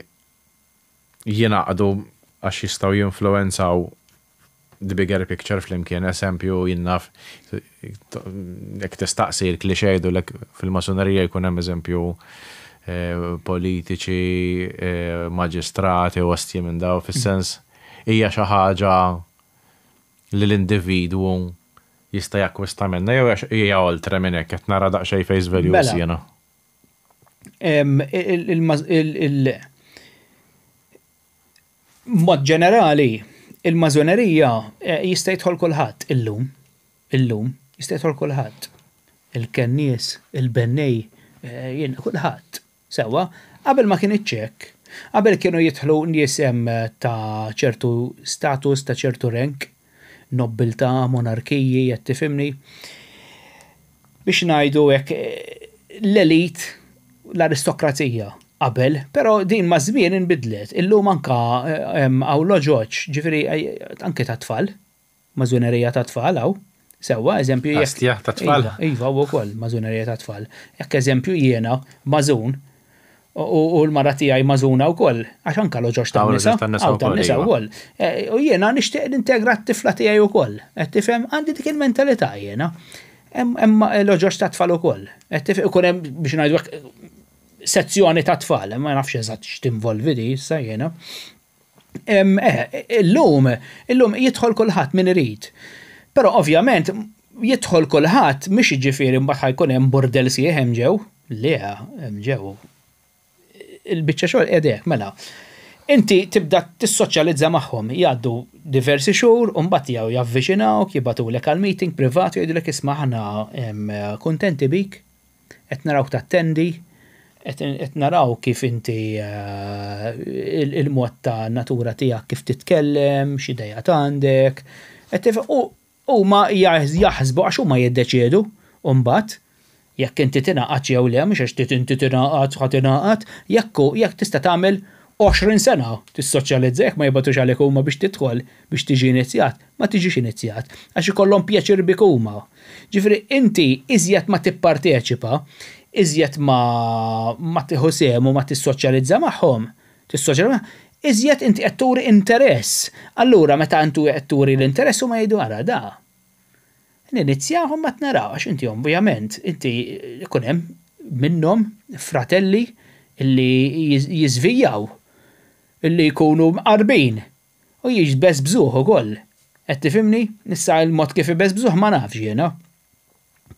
jingħaqdu għax jistgħu jinfluwenzaw the bigger picture flimkien. Eżempju, jien naf, jekk tistaqsi l-klixe jgħidulek fil-masonerija jkun hemm eżempju politiċi, maġistrati u ostji minn daw, fis-sens hija xi ħaġa li l-individwu jista' jakkwista minnha jew hija oltre minn hekk qed nara daqsxejn face value Mela. jiena. Mod ġenerali, il-mażonerija jista' jidħol kulħadd illum, illum jista' jidħol kulħadd. Il-kennies, il-bennej, jien kulħadd. Sewwa, qabel ma kien iċ-ċekk, qabel kienu jidħlu nies hemm ta' ċertu status, ta' ċertu rank, nobbiltà, monarkiji, qed tifhimni. Biex ngħidu hekk l-elit, l-aristokrazija qabel, però din ma' żmien inbidlet. Illum anka hawn loġoġ, ġifieri anke ta' tfal, mażunerija ta' tfal hawn. Sewwa, eżempju jekk Astja ta' tfal. Iva, iva, u wkoll mażunerija ta' tfal. Jekk eżempju jiena mażun u l-mara tiegħi mażuna wkoll, għax anka loġoġ Hawn tan-nisa, loġoġ tan-nisa hawn wkoll, tan-nisa iva. wkoll. U jiena nixtieq nintegra t-tifla tiegħi wkoll. Qed tifhem għandi dik il-mentalità jiena. Hemm loġoġ ta' tfal ukoll. Qed tifhem ikun hemm biex ngħidu hekk sezzjoni ta' tfal, ma nafx eżatt x'tinvolvi di issa jiena. Illum jidħol kulħadd min irid. Però ovvjament jidħol kulħadd mhix jiġifieri mbagħad ħajkun hemm burdel sieħ hemm ġew. Le, hemm ġew. Il-biċċa xogħol qiegħda hekk, mela. Inti tibda tissoċjalizza magħhom, jgħaddu diversi xhur u mbagħad jew javviċinawk, jibgħatulek għal meeting privat u jgħidulek isma' aħna kuntenti bik, qed narawk tattendi, Qed naraw kif inti il-mod ta' natura tiegħek kif titkellem, x'ideat għandek. U huma jaħsbu għax huma jiddeċiedu mbagħad jekk inti tingħaqadx jew le, mhux għax inti tingħaqad ħa tingħaqad, jekk jekk tista' tagħmel 20 sena tissoċjalizza jekk ma jibgħatux għalik huma biex tidħol biex tiġi inizjat, ma tiġix inizjat għax ikollhom pjaċir bik huma. Ġifieri inti iżjed ma tipparteċipa, iżjed ma ma tieħu sehem u ma tissoċjalizza magħhom, tissoċjalizza iżjed inti qed turi interess. Allura meta intu qed turi l-interess huma jgħidu ara da. Ninizjahom ma naraw għax inti ovvjament inti ikun hemm minnhom fratelli illi jiżvijaw illi jkunu mqarbin u jiġbesbżuh ukoll. Qed tifhimni? Issa il-mod kif ibesbżuh ma nafx jiena.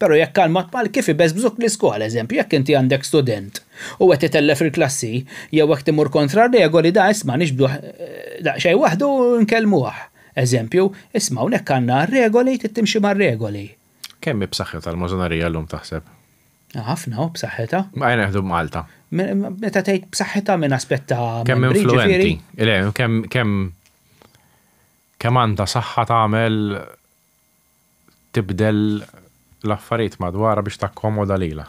Però jekk għal mod bħal kif ibesbżuk l-iskola, eżempju, jekk inti għandek student u qed itellef il-klassi jew jekk timur kontra regoli da isma' nixbduh daqsxejn waħdu nkellmuh. Eżempju, isma' hawnhekk għandna regoli trid timxi mar-regoli. Kemm hi b'saħħitha l-mażonerija llum taħseb? Ħafna u b'saħħitha. Ma jien neħdu Malta. Meta tgħid b'saħħitha minn aspett ta' Kemm influenti. Le, kemm kemm kemm għandha saħħa tagħmel tibdel l-affarijiet madwarha biex takkomoda lilha.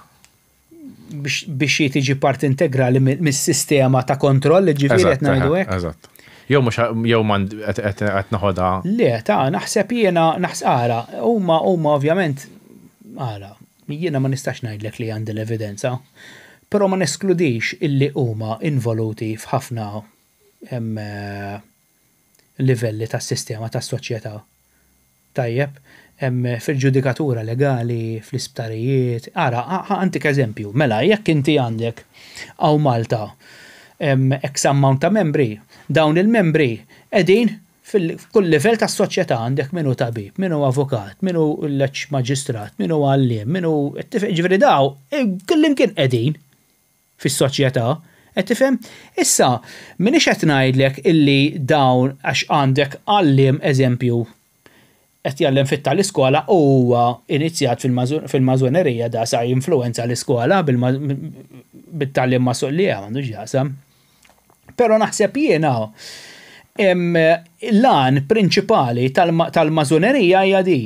Biex tiġi parti integrali mis-sistema ta' kontroll, ġifieri qed ngħidu hekk. Eżatt. Jew mhux jew qed naħodha. Le, ta' naħseb jiena naħseb ara, huma huma ovvjament ara, jiena ma nistax ngħidlek li għandi l-evidenza, però ma neskludix illi huma involuti f'ħafna livelli tas-sistema tas-soċjetà. Tajjeb, fil-ġudikatura legali, fl-isptarijiet. Ara, għantik eżempju, mela, jekk inti għandek hawn Malta X amount ta' membri, dawn il-membri qegħdin f'kull livell tas-soċjetà għandek min hu tabib, min hu avukat, min hu l-ex maġistrat, min hu għalliem, min hu ġifieri daw kullimkien qegħdin fis-soċjetà. Qed tifhem? Issa, m'iniex qed ngħidlek illi dawn għax għandek għalliem eżempju qed jgħallem fit tal-iskola u huwa inizjat fil-mażonerija da sa jinfluwenza l-iskola bit-tagħlim masu li m'għandux x'jaqsam. Però naħseb jiena l-għan prinċipali tal-mażonerija hija di.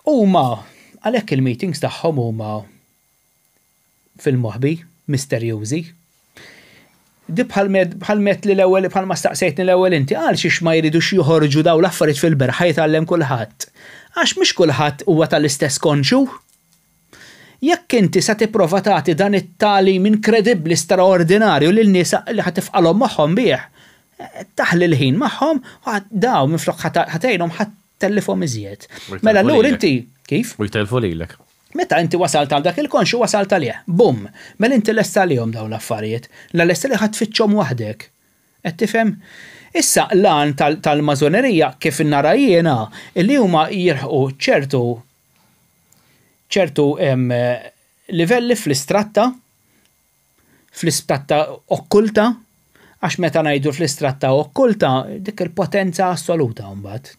Huma għalhekk il-meetings tagħhom huma fil-moħbi, misterjużi. Di bħal met li l-ewwel bħal ma staqsejtni l-ewwel inti għal xiex ma jridux joħorġu daw l-affarijiet fil-berħa jitgħallem kulħadd. Għax mhux kulħadd huwa tal-istess konxu. Jekk inti sa tipprova tagħti dan it-tagħlim inkredibbli straordinarju lil nies li ħa tifqalhom magħhom bih, taħli l-ħin magħhom, daw minflok ħa tgħinhom ħa tellifhom iżjed. Mela allura inti kif? U jtellfu lilek. Meta inti wasalt għal dak il-konxu wasalt għalih. Bum! Mela inti lest għalihom dawn l-affarijiet. La lest li ħa tfittxhom waħdek. Qed tifhem? Issa l-għan tal-mażonerija kif nara jiena li huma jilħqu ċertu ċertu livelli fl-istratta fl-istratta okkulta, għax meta ngħidu fl-istratta okkulta dik il-potenza assoluta mbagħad.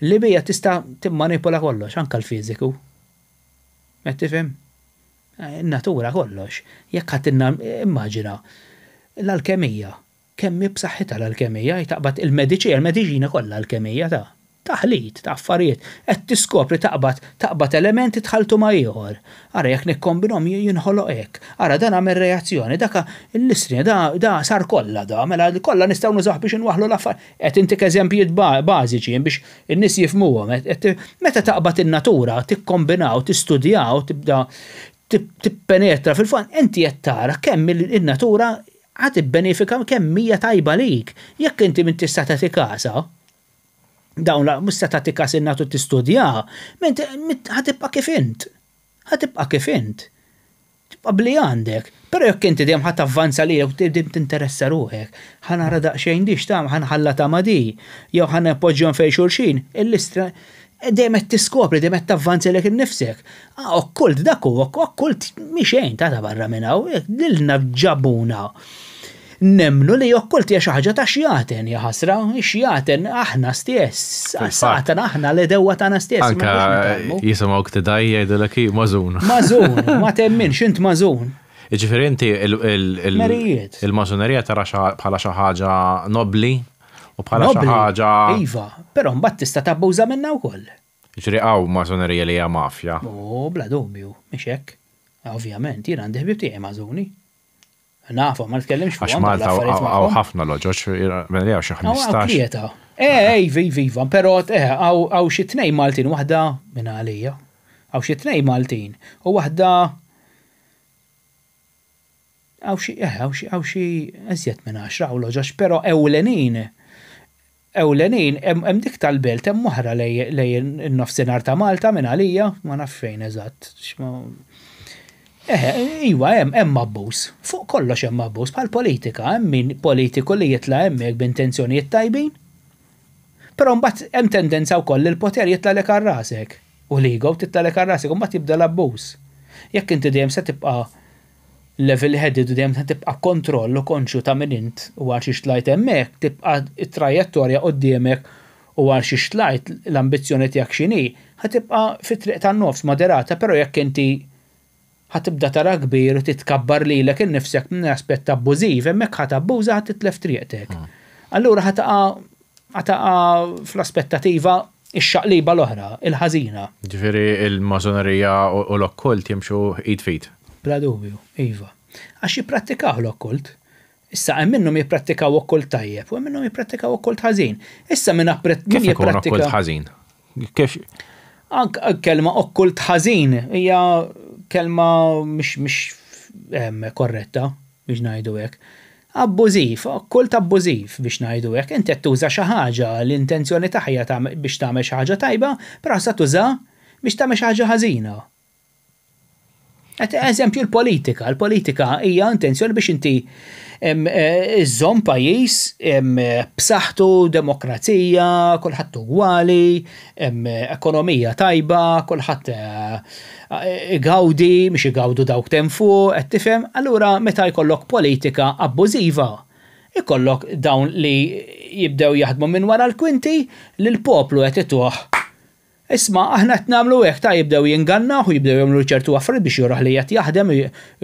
Li bija tista' timmanipula kollox, anke l-fiżiku. Qed tifhem? In-natura kollox. Jekk ħadd immaġina l-alkemija, kemm hi b'saħħitha l-alkemija, taqbad il-mediċina, il-mediċina kollha alkemija ta' taħlit ta' affarijiet. Qed tiskopri taqbad taqbad elementi tħalltu ma' ieħor. Ara jekk nikkombinhom jinħoloq hekk. Ara dan għamel reazzjoni, dak l-isri da, da sar kollha da, mela kollha nistgħu nużawh biex inwaħħlu l-affarijiet. Qed intik eżempji bażiċi biex in-nies jifhmuhom. Meta taqbad in-natura, tikkombinaw, tistudjaw, tibda tippenetra fil-fond, inti qed tara kemm in-natura ħa tibbenefika kemm hija tajba lik. Jekk inti minn tista' tagħti kasa, dawn la mhux se tagħti kas in-natura tistudja, ħa tibqa' kif int. Ħa tibqa' kif int. Tibqa' bli għandek. Però jekk inti dejjem ħa tavvanza lilek u dejjem tinteressa ruħek, ħa nara daqsxejn di x'tagħmel, ħa nħallatha ma' di, jew ħa nepoġġihom fejn xulxin, il-listra dejjem qed tiskopri, dejjem qed tavvanza lilek innifsek. Ah, okkult dak hu, okkult mhi xejn ta' barra minn hawn, lilna ġabuna. Nemmnu li okkult hija xi ħaġa ta' xjaten, ja ħasra, ix-xjaten aħna stess, Satan aħna l-għedewwa tagħna stess. Anka jisimgħuk tidaj jgħidulek hi mażun. Mażun, ma temminx int mażun. Jiġifieri inti il-mażunerija tara bħala xi ħaġa nobbli u bħala xi ħaġa. Iva, però mbagħad tista' tabbuża minnha wkoll. Jiġifieri hawn mażunerija li hija mafja. Oh, bla dubju, mhix hekk. Ovvjament, jien għandi ħbieb tiegħi mażuni. Nafhom, ma nitkellimx fuqhom. Għax Malta hawn ħafna loġoġ, mela hawn xi 15. Tlieta. Eh, iva, iva, iva, però eh, hawn xi tnejn Maltin, waħda minn għalija. Hawn xi tnejn Maltin u waħda hawn xi eh, hawn xi hawn xi iżjed minn għaxra hawn loġoġ, però ewlenin ewlenin hemm dik tal-belt hemm oħra lejn in-nofsinhar ta' Malta minn għalija, ma nafx fejn eżatt. Eħe, iwa hemm hemm abbuż. Fuq kollox hemm abbuż bħal politika, hemm min politiku li jitla' hemmhekk b'intenzjonijiet tajbin. Però mbagħad hemm tendenza wkoll li l-poter jitlagħlek għal rasek u l-ego titlagħlek għal rasek u mbagħad jibda l-abbuż. Jekk inti dejjem se tibqa' level headed u dejjem se tibqa' kontroll u konxju ta' min int u għal xiex tlajt hemmhekk, tibqa' t-trajettorja quddiemek u għal xiex tlajt, l-ambizzjoni tiegħek x'inhi, ħa tibqa' fit-triq tan-nofs, moderata, però jekk inti ħa tibda tara kbir u titkabbar lilek innifsek minn aspett abbużiv, hemmhekk ħa tabbuża ħa titlef triqtek. Allura ħa taqa' ħa taqa' fl-aspettativa x-xaqliba l-oħra, il-ħażina. Ġifieri l-mażonerija u l-okkult jimxu id f'id. Bla dubju, iva. Għax jipprattikaw l-okkult. Issa hemm minnhom jipprattikaw okkult tajjeb u hemm minnhom jipprattikaw okkult ħażin. Issa min Kif ikun okkult ħażin? Kif? Ank kelma okkult ħażin hija kelma mhix mhix korretta biex ngħidu hekk. Abbużiv, okkult abbużiv biex ngħidu hekk. Inti qed tuża xi ħaġa l-intenzjoni tagħha hija biex tagħmel xi ħaġa tajba, però sa tuża biex tagħmel xi ħaġa ħażina. Eżempju l-politika. Il-politika hija intenzjoni biex inti eh, iżżomm pajjiż b'saħħtu, demokrazija, kulħadd ugwali, ekonomija tajba, kulħadd eh, igawdi, mhux igawdu dawk t'hemm fuq, qed tifhem? Allura meta jkollok politika abbużiva, ikollok dawn li jibdew jaħdmu minn wara l-kwinti li l-poplu qed ituh Isma' aħna qed nagħmlu hekk ta' jibdew jingannawh u jibdew jagħmlu ċertu affarijiet biex jurah li qiegħed jaħdem,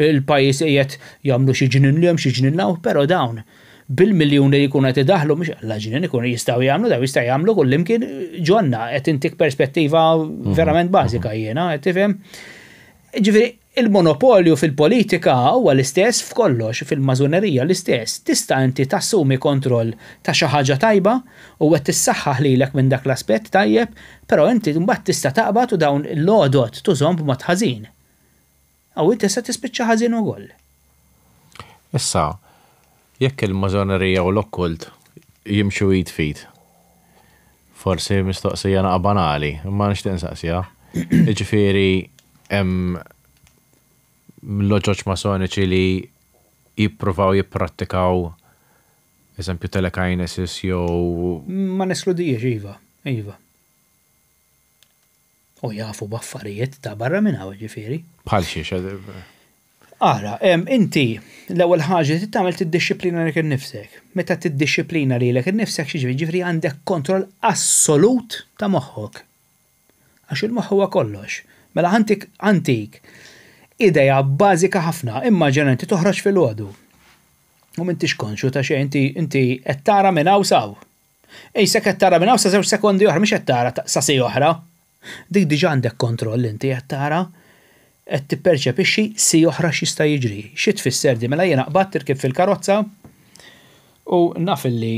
il-pajjiż qiegħed jagħmlu xi ġnien 'l hemm xi ġnien 'l hawn, però dawn bil-miljuni li jkunu qed idaħħlu mhux alla ġnien ikunu jistgħu jagħmlu dawn jistgħu jagħmlu kullimkien ġonna qed intik perspettiva verament bażika jiena qed tifhem. Ġifieri Il-monopolju fil-politika huwa l-istess f'kollox, fil-mażunerija l-istess. Tista' inti tassumi kontroll ta' xi ħaġa tajba u qed tissaħħaħ lilek minn dak l-aspett tajjeb, però inti mbagħad tista' taqbad u dawn l-għodod tużhom b'mod ħażin. U inti tista' tispiċċa ħażin ukoll. Issa, jekk il-mażonerija u l-okkult jimxu id f'id, Forsi mistoqsija naqa' banali, imma nixtieq insaqsiha. Jiġifieri hemm loġoġ masoniċi li jippruvaw jipprattikaw eżempju telekinesis jew. Ma neskludihiex, iva, iva. U jafu b'affarijiet ta' barra minn hawn, jiġifieri. Bħal xiex? Ara, inti l-ewwel ħaġa li trid tagħmel tiddixxiplina lilek innifsek. Meta tiddixxiplina lilek innifsek x'jiġri? Jiġifieri għandek kontroll assolut ta' moħħok. Għax il-moħħ huwa kollox. Mela ħa ntik ħa ntik idea bażika ħafna, immaġina inti toħroġ filgħodu u m'intix konxju ta' xejn, inti inti qed tara minn hawn s'hawn. Qisek qed tara minn hawn sa żewġ sekondi oħra, mhux qed tara sa siegħa oħra. Dik diġà għandek kontroll inti qed tara, qed tipperċepixxi siegħa oħra x'jista' jiġri. Xi tfisser di? Mela jiena qbadt irkibt fil-karozza u naf illi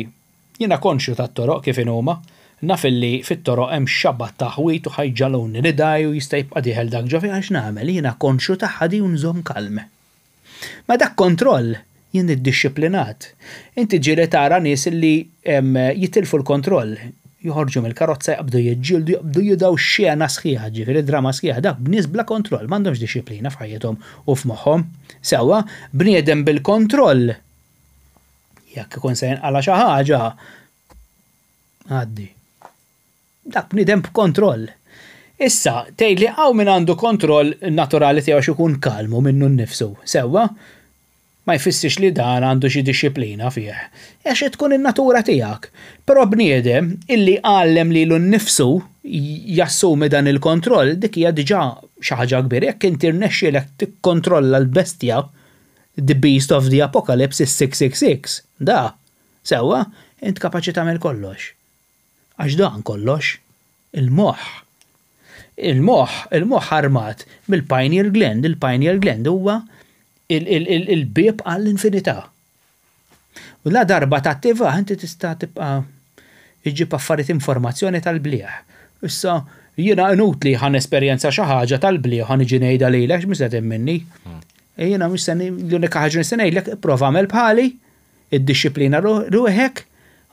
jiena konxju tat-toroq kif inhuma, naf illi fit-toroq hemm xabat ta' ħwit u ħa jġagħluni nidgħi u jista' jibqa' dieħel dak ġo fija, x'nagħmel? Jiena konxju tagħha di u nżomm kalm. Ma dak kontroll, jien iddixxiplinat. Inti ġieli tara nies li jitilfu l-kontroll, joħorġu mill-karozza jaqbdu jiġġieldu, jaqbdu jidgħu xena sħiħa, ġifieri drama sħiħa, dak b'nies bla kontroll, m'għandhomx dixxiplina f'ħajjithom u f'moħħhom. Sewwa, bniedem bil-kontroll, jekk ikun se jinqala' xi ħaġa, għaddi. Dak bniedem b'kontroll. Issa, tgħidli hawn min għandu kontroll naturali tiegħu għax ikun kalm u minnu nnifsu. Sewwa? Ma jfissirx li dan għandu xi dixxiplina fih. Għax tkun in-natura tiegħek. Però bniedem illi għallem lilu nnifsu jassumi dan il-kontroll, dik hija diġà xi ħaġa kbira. Jekk inti rnexxielek tikkontrolla l-bestja, the beast of the apocalypse, is-666, da, sewwa, int kapaċi tagħmel kollox. Għax dan kollox, il-moħħ. Il-moħħ, il-moħħ armat bil-pineal gland, il-pineal gland huwa il-bieb għall-infinità. U la darba tattivah inti tista' tibqa' iġġib affarijiet informazzjoni tal-blieh. Issa jiena inutli ħa nesperjenza xi ħaġa tal-blieh ħa niġi ngħidha lilek x'mhux se temminni. Jiena mhux se l-unika ħaġa li nista' ngħidlek ipprova agħmel bħali, iddixxiplina ruħek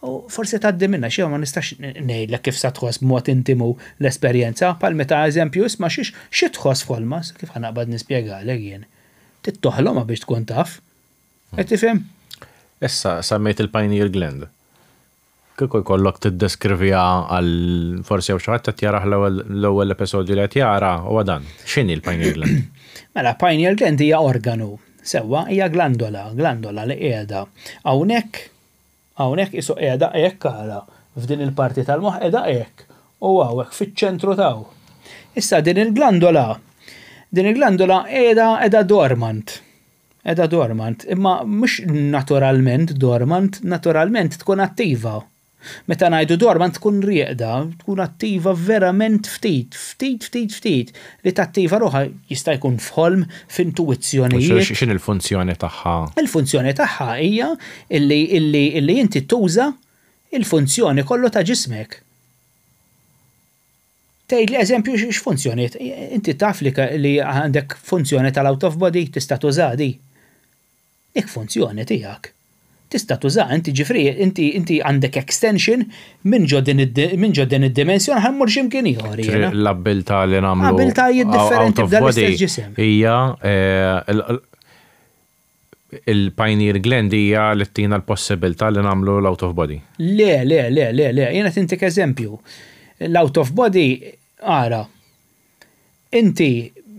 u forsi tgħaddi minnha xi ma nistax ngħidlek kif sa tħoss b'mod intimu l-esperjenza bħal meta eżempju isma' xi xi tħoss f'ħolma kif ħa naqbad nispjegalek jien. Trid toħlomha biex tkun taf. Qed tifhem? Issa semmejt il-pineal gland. Kieku jkollok tiddeskriviha għal forsi hawn xi ħadd qed jarah l-ewwel episodju li qed jara huwa dan. X'inhi l-pineal gland? Mela, pineal gland hija organu. Sewwa, hija glandola, glandola li qiegħda hawnhekk, hawnhekk qisu qiegħda hekk ara, f'din il-parti tal-moħħ qiegħda hekk u hawnhekk fiċ-ċentru t'hawn. Issa din il-glandola, din il-glandola qiegħda qiegħda dormant. Qiegħda dormant, imma mhux naturalment dormant, naturalment tkun attiva. Meta ngħidu dormant tkun rieqda, tkun attiva verament ftit, ftit, ftit, ftit, li tattiva ruħha jista' jkun f'ħolm, f'intuwizzjonijiet. X'inhi l-funzjoni tagħha? Il-funzjoni tagħha hija illi illi illi inti tuża il-funzjoni kollu ta' ġismek. Tgħidli eżempju x'funzjonijiet? Inti taf li li għandek funzjoni tal-out of body tista' tużaha di. Dik funzjoni tiegħek. Tista' tużaha inti ġifri inti inti għandek extension minn ġo din minn ġo din id-dimensjoni ħa mmur xi mkien ieħor jiena. L-abbiltà li nagħmlu Abiltajiet differenti f'dan l-istess ġisem. Hija il-pineal gland hija li ttina l-possibilità li nagħmlu l-out of body. Le, le, le, le, le, jiena qed intik eżempju. L-out of body, ara, inti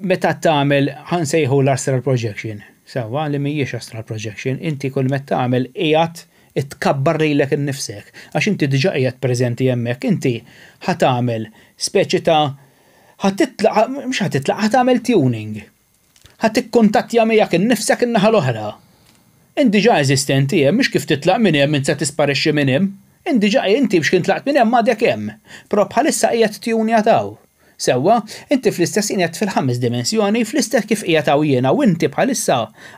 meta tagħmel ħa nsejħu l-astral projection, sewwa li mhijiex astral projection, inti kull meta tagħmel qiegħed tkabbar lilek innifsek, għax inti diġà qiegħed preżenti hemmhekk, inti ħa tagħmel speċi ta' ħa titlaq, mhux ħa titlaq, ħa tagħmel tuning. Ħa tikkuntattja miegħek innifsek in-naħa l-oħra. Int diġà eżistenti hemm, mhux kif titlaq minn hemm int se tisparixxi minn hemm. Int diġà inti biex kien tlaqt minn hemm għadek hemm. Però bħalissa qiegħed tjunjat hawn. Sewwa, inti fl-istess ħin qiegħed fil-ħames dimensjoni, fl-istess kif qiegħed hawn jiena u inti bħalissa,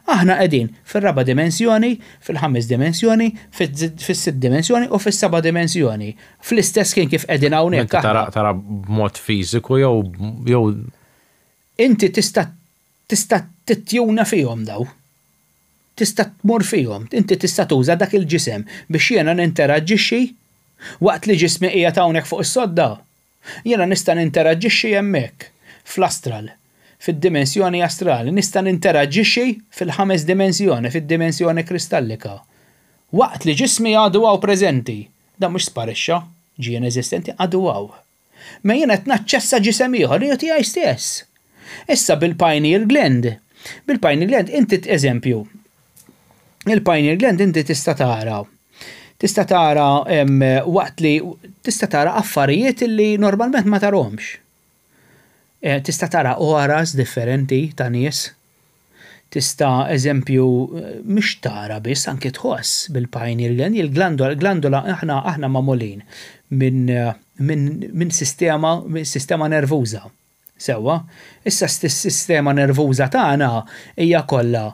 aħna qegħdin fir-raba' dimensjoni, fil-ħames dimensjoni, fis-sitt dimensjoni u fis-seba' dimensjoni. Fl-istess ħin kif qegħdin hawnhekk aħna. Tara tara b'mod fiżiku jew jew Inti tista' tista' tittjuna fihom daw. Tista' tmur fihom. Inti tista' tuża dak il-ġisem biex jiena ninteraġġixxi waqt li ġismi qiegħed hawnhekk fuq is-sodda. Jiena nista' ninteraġġixxi hemmhekk, fl-astral, fid-dimensjoni astrali, nista' ninteraġġixxi fil-ħames dimensjoni, fid-dimensjoni kristallika. Waqt li ġismi għadu hawn preżenti. Dan mhux sparixxa, ġie ineżistenti, għadu hawn. Ma jien qed naċċessa ġisem ieħor li hu tiegħi stess. Issa bil-pineal gland, bil-pineal gland inti eżempju, il-pineal gland inti tista' tara tista' tara waqt li tista' tara affarijiet li normalment ma tarhomx. Eh, tista' tara auras differenti ta' nies. Tista' eżempju mhux tara biss anki tħoss bil-pineal gland, il-glandola, il-glandola aħna aħna magħmulin minn minn minn sistema minn sistema nervuża. Sewwa? Issa s-sistema nervuża tagħna hija kollha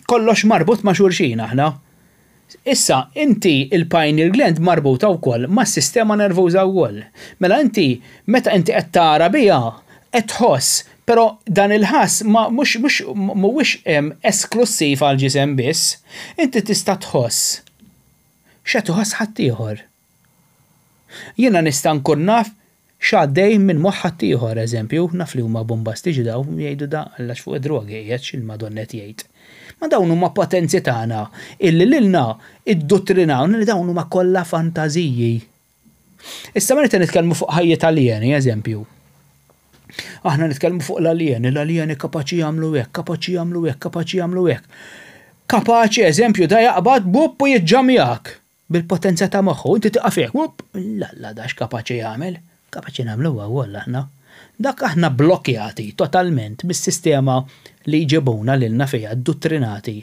kollox marbut ma' xulxin aħna. Issa, inti il-pineal gland marbuta wkoll mas-sistema nervuża wkoll. Mela inti meta inti qed tara biha, qed tħoss, però dan il-ħass ma mhux mhux mhuwiex esklussiv għall-ġisem biss. Inti tista' tħoss x'qed iħoss ħaddieħor. Jiena nista' nkun naf x'għaddej minn moħħ ħaddieħor, eżempju, naf li huma bombastiċi dawn, jgħidu da Alla x'fuq id-drogi qiegħed, x'il-Madonna qed jgħid. Ma dawn huma potenzi tagħna illi lilna idduttrinawna li dawn huma kollha fantażiji. Issa meta nitkellmu fuq ħajjiet aljeni, eżempju. Aħna nitkellmu fuq l-aljeni, l-aljeni kapaċi jagħmlu hekk, kapaċi jagħmlu hekk, kapaċi jagħmlu hekk. Kapaċi, eżempju, da jaqbad bupp u jiġġamjak bil-potenza ta' moħħu, inti tiqaf hekk, wupp, lalla da x'kapaċi jagħmel, kapaċi nagħmluha wkoll aħna. Dak aħna blokkjati totalment mis-sistema li jġibuna lilna fiha, adduttrinati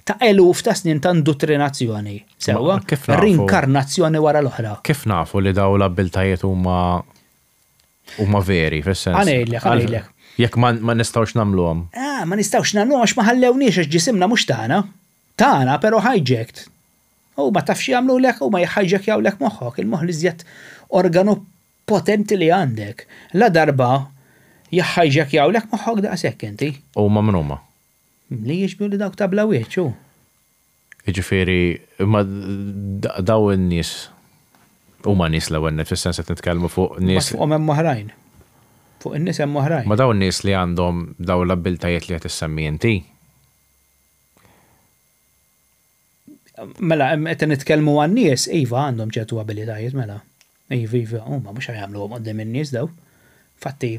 ta' eluf ta' snin ta' induttrinazzjoni, sewwa, rinkarnazzjoni wara l-oħra. Kif nafu li dawn l-abbiltajiet huma huma veri, fis-sens? Ħa ngħidlek, ħa ngħidlek. Jekk ma nistgħux nagħmluhom. Ah, ma nistgħux nagħmluhom għax ma ħallewniex għax ġisimna mhux tagħna. Tagħna però hijacked. Huma taf x'jagħmlulek? Huma jħajġekjawlek moħħok, il-moħħ l-iżjed organu potenti li għandek. La darba jħajġekjawlek moħħok daqshekk inti. Huma min huma? Li jixbhu li dawk ta' bla wiċċ hu. Jiġifieri, imma dawn in-nies huma nies l-ewwel nett fis-sens qed nitkellmu fuq nies. Imbagħad fuqhom hemm oħrajn. Fuq in-nies hemm oħrajn. Ma dawn nies li għandhom dawn l-abbiltajiet li qed issemmi inti. Mela, qed nitkellmu għan-nies, iva għandhom ċertu abilitajiet, mela. Iva, iva, huma mhux ħa jagħmluhom quddiem in-nies daw. Infatti,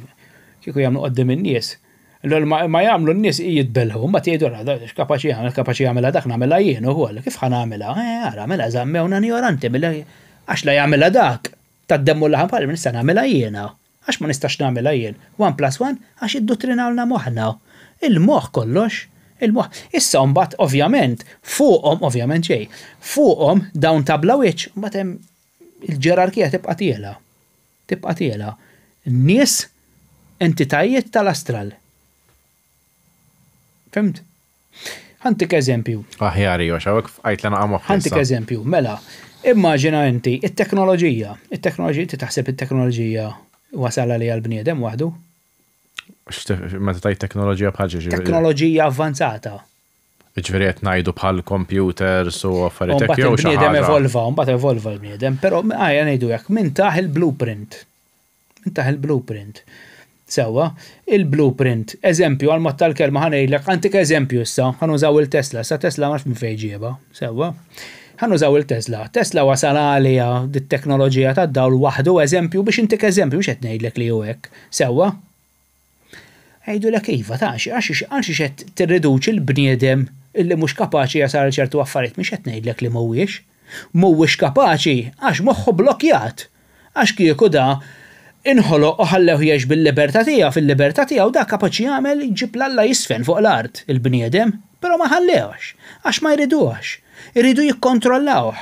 kieku jagħmlu quddiem in-nies, l-ewwel ma jagħmlu n-nies jitbellħu, mbagħad jgħidu ara dak x'kapaċi jagħmel, kapaċi jagħmilha dak nagħmilha jien ukoll, kif ħa nagħmilha? Eh, ara, mela żammewna injoranti milli għax la jagħmilha dak, tad-demm u l-laħam bħali nista' nagħmilha jiena. Għax ma nistax nagħmilha jien? One plus one? Għax idduttrinawlna moħħna. Il-moħħ kollox. Il-moħħ. Issa mbagħad ovvjament fuqhom, ovvjament xejn, fuqhom dawn ta' bla wiċċ, mbagħad hemm il-ġerarkija tibqa' tiela'. Tibqa' tiela'. Nies, entitajiet tal-astral. Fhimt? Ħa ntik eżempju. Aħjar hi għax hawnhekk fqajtli naqa' moħħi. Ħa ntik eżempju, mela, immaġina inti it-teknoloġija. It-teknoloġija, inti taħseb it-teknoloġija wasal għaliha l-bniedem waħdu? Meta tgħid teknoloġija bħal xi? Teknoloġija avvanzata. Jiġifieri qed ngħidu bħal computers u affarijiet hekk jew xi ħaġa. Il-bniedem evolva, mbagħad evolva l-bniedem, però ejja ngħidu hekk, min tah il-blueprint? Min tah il-blueprint? Sewwa, il-blueprint, eżempju għall-mod tal-kelma ħa ngħidlek, ħa ntik eżempju issa, ħa nużaw il-Tesla, issa Tesla ma nafx minn fejn ġiebha, sewwa. Ħa nużaw il-Tesla. Tesla wasal għaliha dit-teknoloġija tad-dawl waħdu, eżempju, biex intik eżempju, mhux qed ngħidlek li hu hekk, sewwa. Jgħidulek iva, ta' għax għalxiex qed tirriduċi l-bniedem illi mhux kapaċi jasal għal ċertu affarijiet, mhux qed ngħidlek li mhuwiex. Mhuwiex kapaċi għax moħħu blokkjat. Għax kieku da inħoloq u ħallewh jgħix bil-libertà tiegħu, fil-libertà tiegħu da kapaċi jagħmel jġib 'l Alla jiżfen fuq l-art, il-bniedem, però ma ħallewhx, għax ma jriduhx. Iridu jikkontrollawh.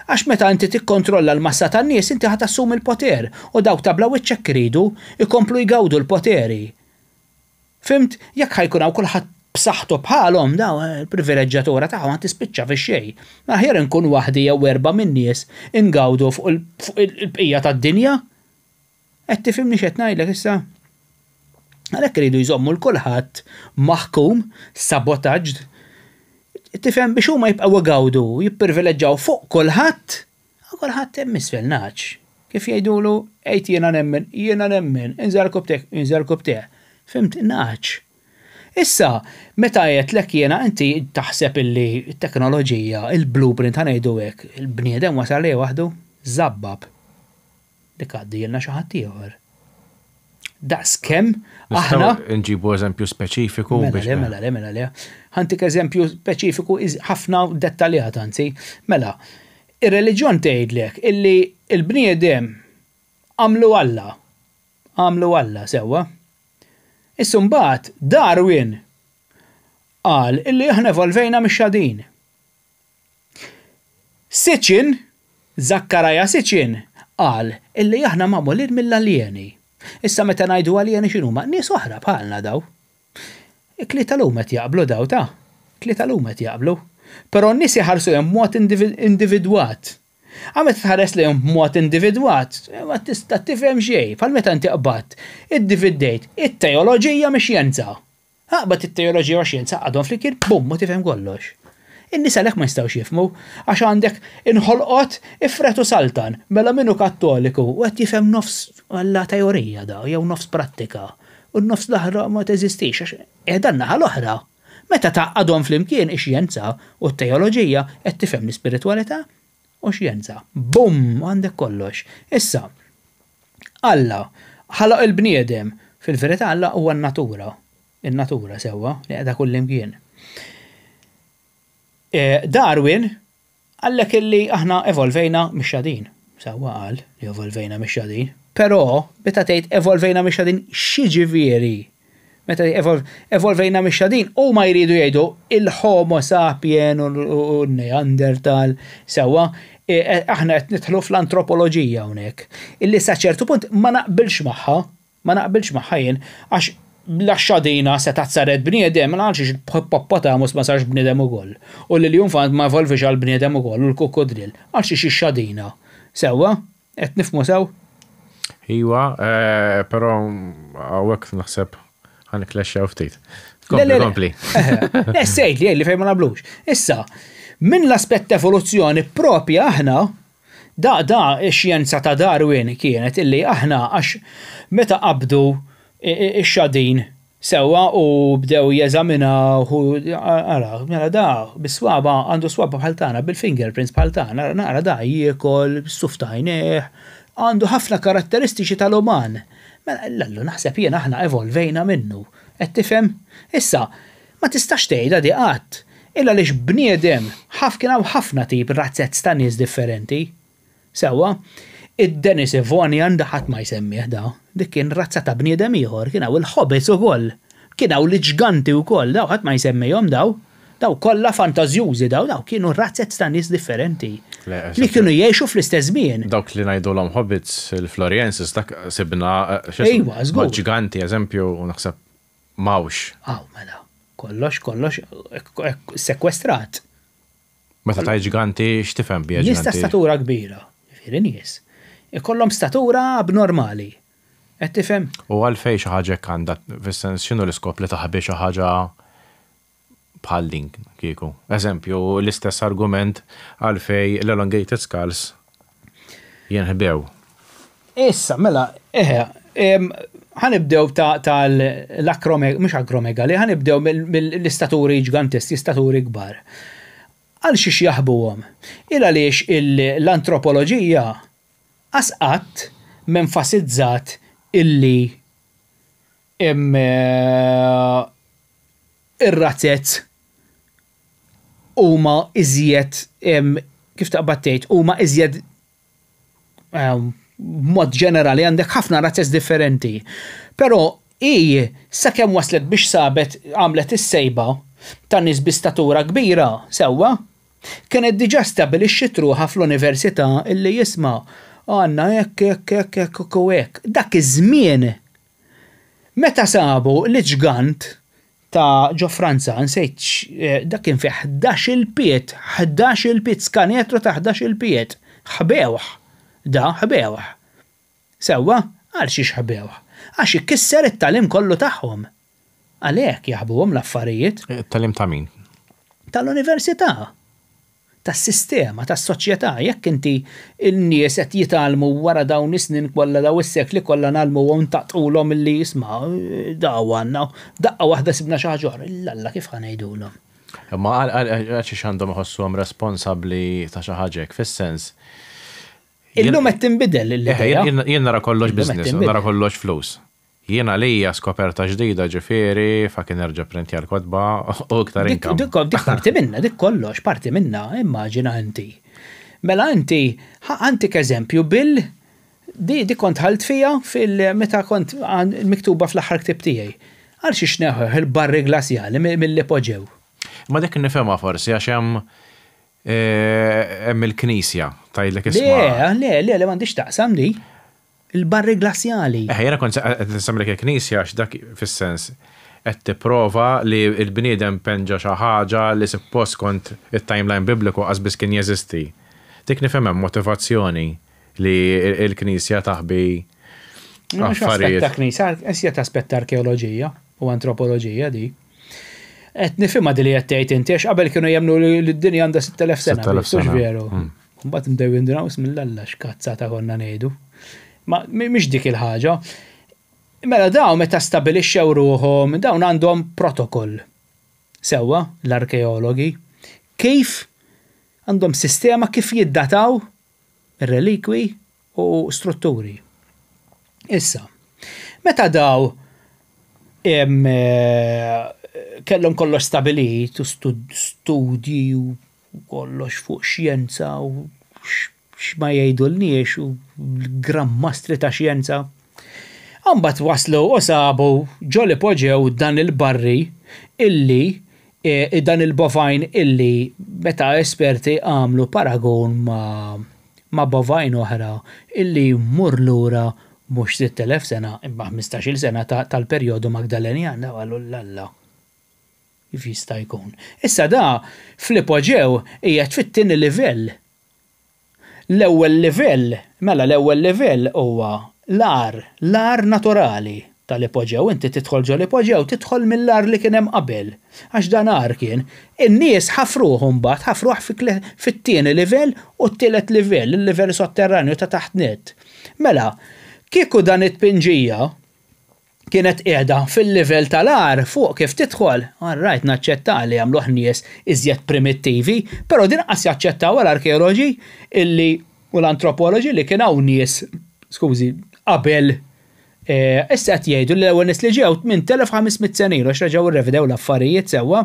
Għax meta inti tikkontrolla l-massa tan-nies inti ħa tassumi l-poter u dawk ta' bla wiċċ hekk iridu, ikomplu jgawdu l-poteri. Fhimt? Jekk ħa jkun hawn kulħadd b'saħħtu bħalhom, dawn il-privileġġatura tagħhom ħa tispiċċa fix-xejn. Aħjar inkun waħdi jew erbgħa min-nies ingawdu fuq il-bqija tad-dinja. Qed tifhimni x'qed ngħidlek issa? Għalhekk iridu jżommu 'l kulħadd maħkum, sabotaged, tifhem biex huma jibqgħu igawdu, jipprivileġġaw fuq kulħadd U kulħadd hemm isfel nagħaġ. Kif jgħidulu, għid jiena nemmen, jiena nemmen, inżel rkubtejk, inżel rkubtejh. Fhimt? Nagħaġ. Issa, meta għedtlek jiena inti taħseb illi t-teknoloġija, il-blueprint ħa ngħidu hekk, il-bniedem wasal għaliha waħdu? Żabbab. Dik għaddielna xi ħadd ieħor. Daqs kemm aħna. Nġibu eżempju speċifiku. Mela le, mela le, mela le. Ħantik eżempju speċifiku ħafna dettaljat anzi. Mela, ir-reliġjon tgħidlek illi l-bniedem għamlu Alla. Għamlu Alla sewwa. Issa mbagħad Darwin qal illi aħna evolvejna mix-xadin. Sitchin, Zachariah Sitchin, qal illi aħna magħmulin mill-aljeni. Issa meta ngħidu aljeni x'inhuma? Nies oħra bħalna daw. It-tlieta li huma qed jaqblu daw ta'. It-tlieta li huma qed jaqblu. Però n-nies iħarsu lejhom b'mod individwat. A meta tħares lejhom b'mod individwat, ma tista' tifhem xejn. Bħal meta inti qbadt, iddividdejt it-teoloġija mix-xjenza. Aqbad it-teoloġija u x-xjenza għaqqadhom flimkien, bum, u tifhem kollox. In-nies għalhekk ma jistgħux jifhmu, għax għandek inħolqot ifred u saltan, mela min hu Kattoliku u qed jifhem nofs alla teorija da, jew nofs prattika, u n-nofs l-oħra ma teżistix għax qiegħda n-naħa l-oħra. Meta tgħaqqadhom flimkien ix-xjenza u t-teoloġija qed tifhem l-ispiritwalità u x-xjenza. Bum! Għandek kollox. Issa, Alla. ħalaq il-bniedem. Fil-verità Alla huwa n-natura. In-natura sewwa li qiegħda kullimkien. Darwin Qallek illi aħna evolvejna mix-xadin. Sewwa qal li evolvejna mix-xadin. Però, meta tgħid evolvejna mix-xadin, x'jiġifieri? Meta evolvejna mix-xadin, huma jridu jgħidu il-Homo sapien u n-Neandertal, sewwa, aħna qed nidħlu fl-antropoloġija hawnhekk, illi sa ċertu punt ma naqbilx magħha. Ma naqbilx magħha jien, għax la x-xadina setgħet saret bniedem, mela għalxiex il-hippopotamus ma sarx bniedem ukoll? U l-iljunfant ma evolviex għal bniedem ukoll u l-kukkudrill? Għalxiex ix-xadina? Sewwa? Qed nifhmu sew? Iwa, però hawnhekk naħseb ħa nikklexxjaw ftit. Kompli, kompli. Le, sejt li li fejn ma naqblux. Issa, minn l-aspett evoluzzjoni propja aħna, Da da x-xjenza ta' Darwin kienet illi aħna għax meta qabdu x-xadin sewwa u bdew jeżaminawh u ara mela da bis-swaba' għandu swaba' bħal tagħna bil-fingerprints bħal tagħna ara naqra da jiekol bis-suf t'għajnejh għandu ħafna karatteristiċi tal-uman. Mela l-Allu naħseb jien aħna evolvejna minnu. Qed tifhem? Issa Ma tistax tgħidha di qatt. Il għaliex bniedem ħaf kien hawn ħafna tip razzezz ta' nies differenti. Sewwa? Id-Denisivonian da ħadd ma jsemmih da. Dik kien razza ta' bniedem ieħor. Kien hawn il-Hobbits ukoll. Kien hawn l-iġganti wkoll. Daw ħadd ma jsemmihom daw. Daw kollha fantażjużi daw. Daw kienu razzezz ta' nies differenti. Li kienu jgħixu fl-istess żmien. Dawk li ngħidulhom Hobbits, il-Floriensis, dak sibna x'ismu. Ejwa, żgur. Ġiganti eżempju u naħseb M'hawnx. Hawn mela. Kollox, kollox sekwestrat. Meta tgħid ġganti, x'tifhem biha ġganti? Nies ta' statura kbira, jiġifieri nies. Ikollhom statura abnormali. Qed tifhem? U għalfejn xi ħaġa hekk għandha, fis-sens x'inhu l-iskop li taħbi xi ħaġa bħal din kieku? Eżempju, l-istess argument għalfejn l-elongated skulls jinħbew. Issa, mela, eħe, ħa nibdew tal-akrome, mhux akromegali, ħa nibdew mill-istaturi ġgantisti, staturi kbar. Għal xiex jaħbuhom? Il għaliex l-antropoloġija qas qatt m'enfasizzat illi ir-razzez huma iżjed, kif taqbad tgħid, huma iżjed b'mod ġenerali għandek ħafna razzez differenti. Però hi sakemm waslet biex sabet għamlet is-sejba ta' nies bi statura kbira, sewwa, kienet diġà stabilixxiet ruħha fl-università illi isma' għandna hekk, hekk, hekk, hekk u hekk. Dak iż-żmien meta sabu l-ġgant ta' ġo Franza, nsejt dak kien fih ħdax-il pied, ħdax-il pied, skanetru ta' ħdax-il pied. Ħbewh. Da ħbewh. Sewwa, għal xiex ħbewh? Għax ikisser it-tagħlim kollu tagħhom. Għalhekk jaħbuhom l-affarijiet. It-tagħlim ta' min? Tal-università. tas-sistema, tas-soċjetà, jekk inti n-nies qed jitgħallmu wara dawn is-snin kollha, dawn is-sekli kollha ngħallmuhom ntaqtqulhom illi isma' daw għandna, daqqa waħda sibna xi ħaġa oħra, illalla kif ħa ngħidulhom? Imma għal xiex għandhom iħossuhom responsabbli ta' xi ħaġa hekk, fis-sens. Illum qed tinbidel l-idea. Jien nara kollox business, nara kollox flus. Jien għalija skoperta ġdida ġifieri fucking nerġa' pprintja l-kotba u iktar income. Dik dik parti minnha, dik kollox parti minnha, immaġina inti. Mela inti, ħa ntik eżempju bil di di kont dħalt fiha fil meta kont miktuba fl-aħħar ktieb tiegħi. Għal xiex neħħuh il-barri glasjali mill-ipoġew? Imma dik nifhimha forsi għax hemm hemm il-knisja tgħidlek isma'. Le, le, le, le m'għandhiex x'taqsam di. Il-barri glasjali. Eħe, jiena kont qed insemmilek il-Knisja għax dak fis-sens qed tipprova li l-bniedem penġa xi ħaġa li suppost skont it-timeline bibliku qas biss kien jeżisti. Dik nifhem hemm motivazzjoni li l-Knisja taħbi Mhux aspett ta' Knisja, iżjed aspett ta' arkeoloġija u antropoloġija di. Qed nifhimha di li qed tgħid inti għax qabel kienu jemmnu li d-dinja għandha 6,000 sena. 6,000 sena. Veru. Mbagħad nbdew jindunaw ismillalla x'kazzata konna ngħidu. Ma mhix dik il-ħaġa. Mela dawn meta stabilixxew ruħhom, dawn għandhom protokoll. Sewwa, l-arkeologi, kif għandhom sistema kif jiddataw relikwi u strutturi. Issa. Meta daw kellhom kollox stabilit u studji u kollox fuq xjenza u x'ma jgħidulniex u l-gran mastri ta' xjenza. Imbagħad waslu u sabu ġo l-ipoġew dan il-barri illi dan il-bovine illi meta esperti għamlu paragun ma' ma' bovine oħra illi jmur lura mhux 6,000 sena imma 15-il sena tal-perjodu Magdalenjan, daw qalu l-Alla. Kif jista' jkun? Issa da fl-ipoġew qiegħed fit-tieni livell. L-ewwel livell, mela l-ewwel livell huwa l-għar, l-għar naturali tal-ipoġew. Inti tidħol ġol-ipoġew, tidħol mill-għar li kien hemm qabel. Għax dan għar kien. In-nies ħafruh imbagħad, ħafruh fit-tieni livell u t-tielet livell, il-livell sotterranju ta' taħt nett. Mela, kieku dan it-tpinġija kienet qiegħda fil-livell tal-għar fuq kif tidħol, all right naċċetta li għamluh nies iżjed primittivi, però din qas jaċċettawha l-arkeoloġi illi u l-antropoloġi li kien hawn nies, skużi, qabel issa qed jgħidu li l-ewwel nies li ġew 8500 sena ilu għax reġgħu rrevedew l-affarijiet sewwa.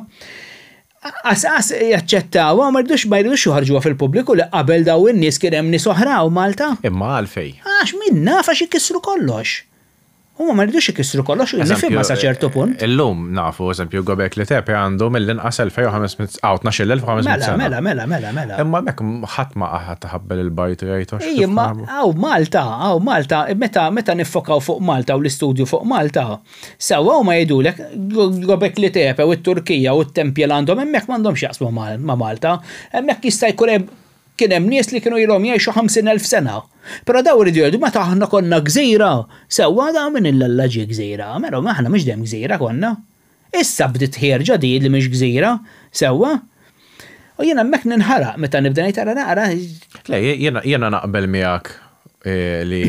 Qas qas jaċċettawha u ma jridux ma jridux joħorġuha fil-pubbliku li qabel dawn in-nies kien hemm nies oħra hawn Malta. Imma għalfejn? Għax min naf għax ikissru kollox. Huma ma jridux ikissru kollox u nifhimha sa ċertu punt. Illum nafu, eżempju, Gobekli Tepe għandu mill-inqas 2500, aw 12,500 sena. Mela, mela, mela, mela. Imma hemmhekk ħadd ma qagħad iħabbel il-bajt u jgħid għax. Ej, imma hawn Malta, hawn Malta, meta meta niffokaw fuq Malta u l-istudju fuq Malta, sewwa huma jgħidulek Gobekli Tepe u t-Turkija u t-tempji li għandhom hemmhekk m'għandhomx x'jaqsmu ma' Malta. Hemmhekk jista' jkun hemm Kien hemm nies li kienu ilhom jgħixu 50,000 sena. Però dawn iridu jgħidu meta aħna konna gżira, sewwa da min il-Alla ġie gżira? Mela aħna mhux dejjem gżira konna. Issa bdiet ħierġa di li mhix gżira, sewwa? U jiena hemmhekk ninħaraq meta nibda ngħid ara naqra. Le, jiena naqbel miegħek li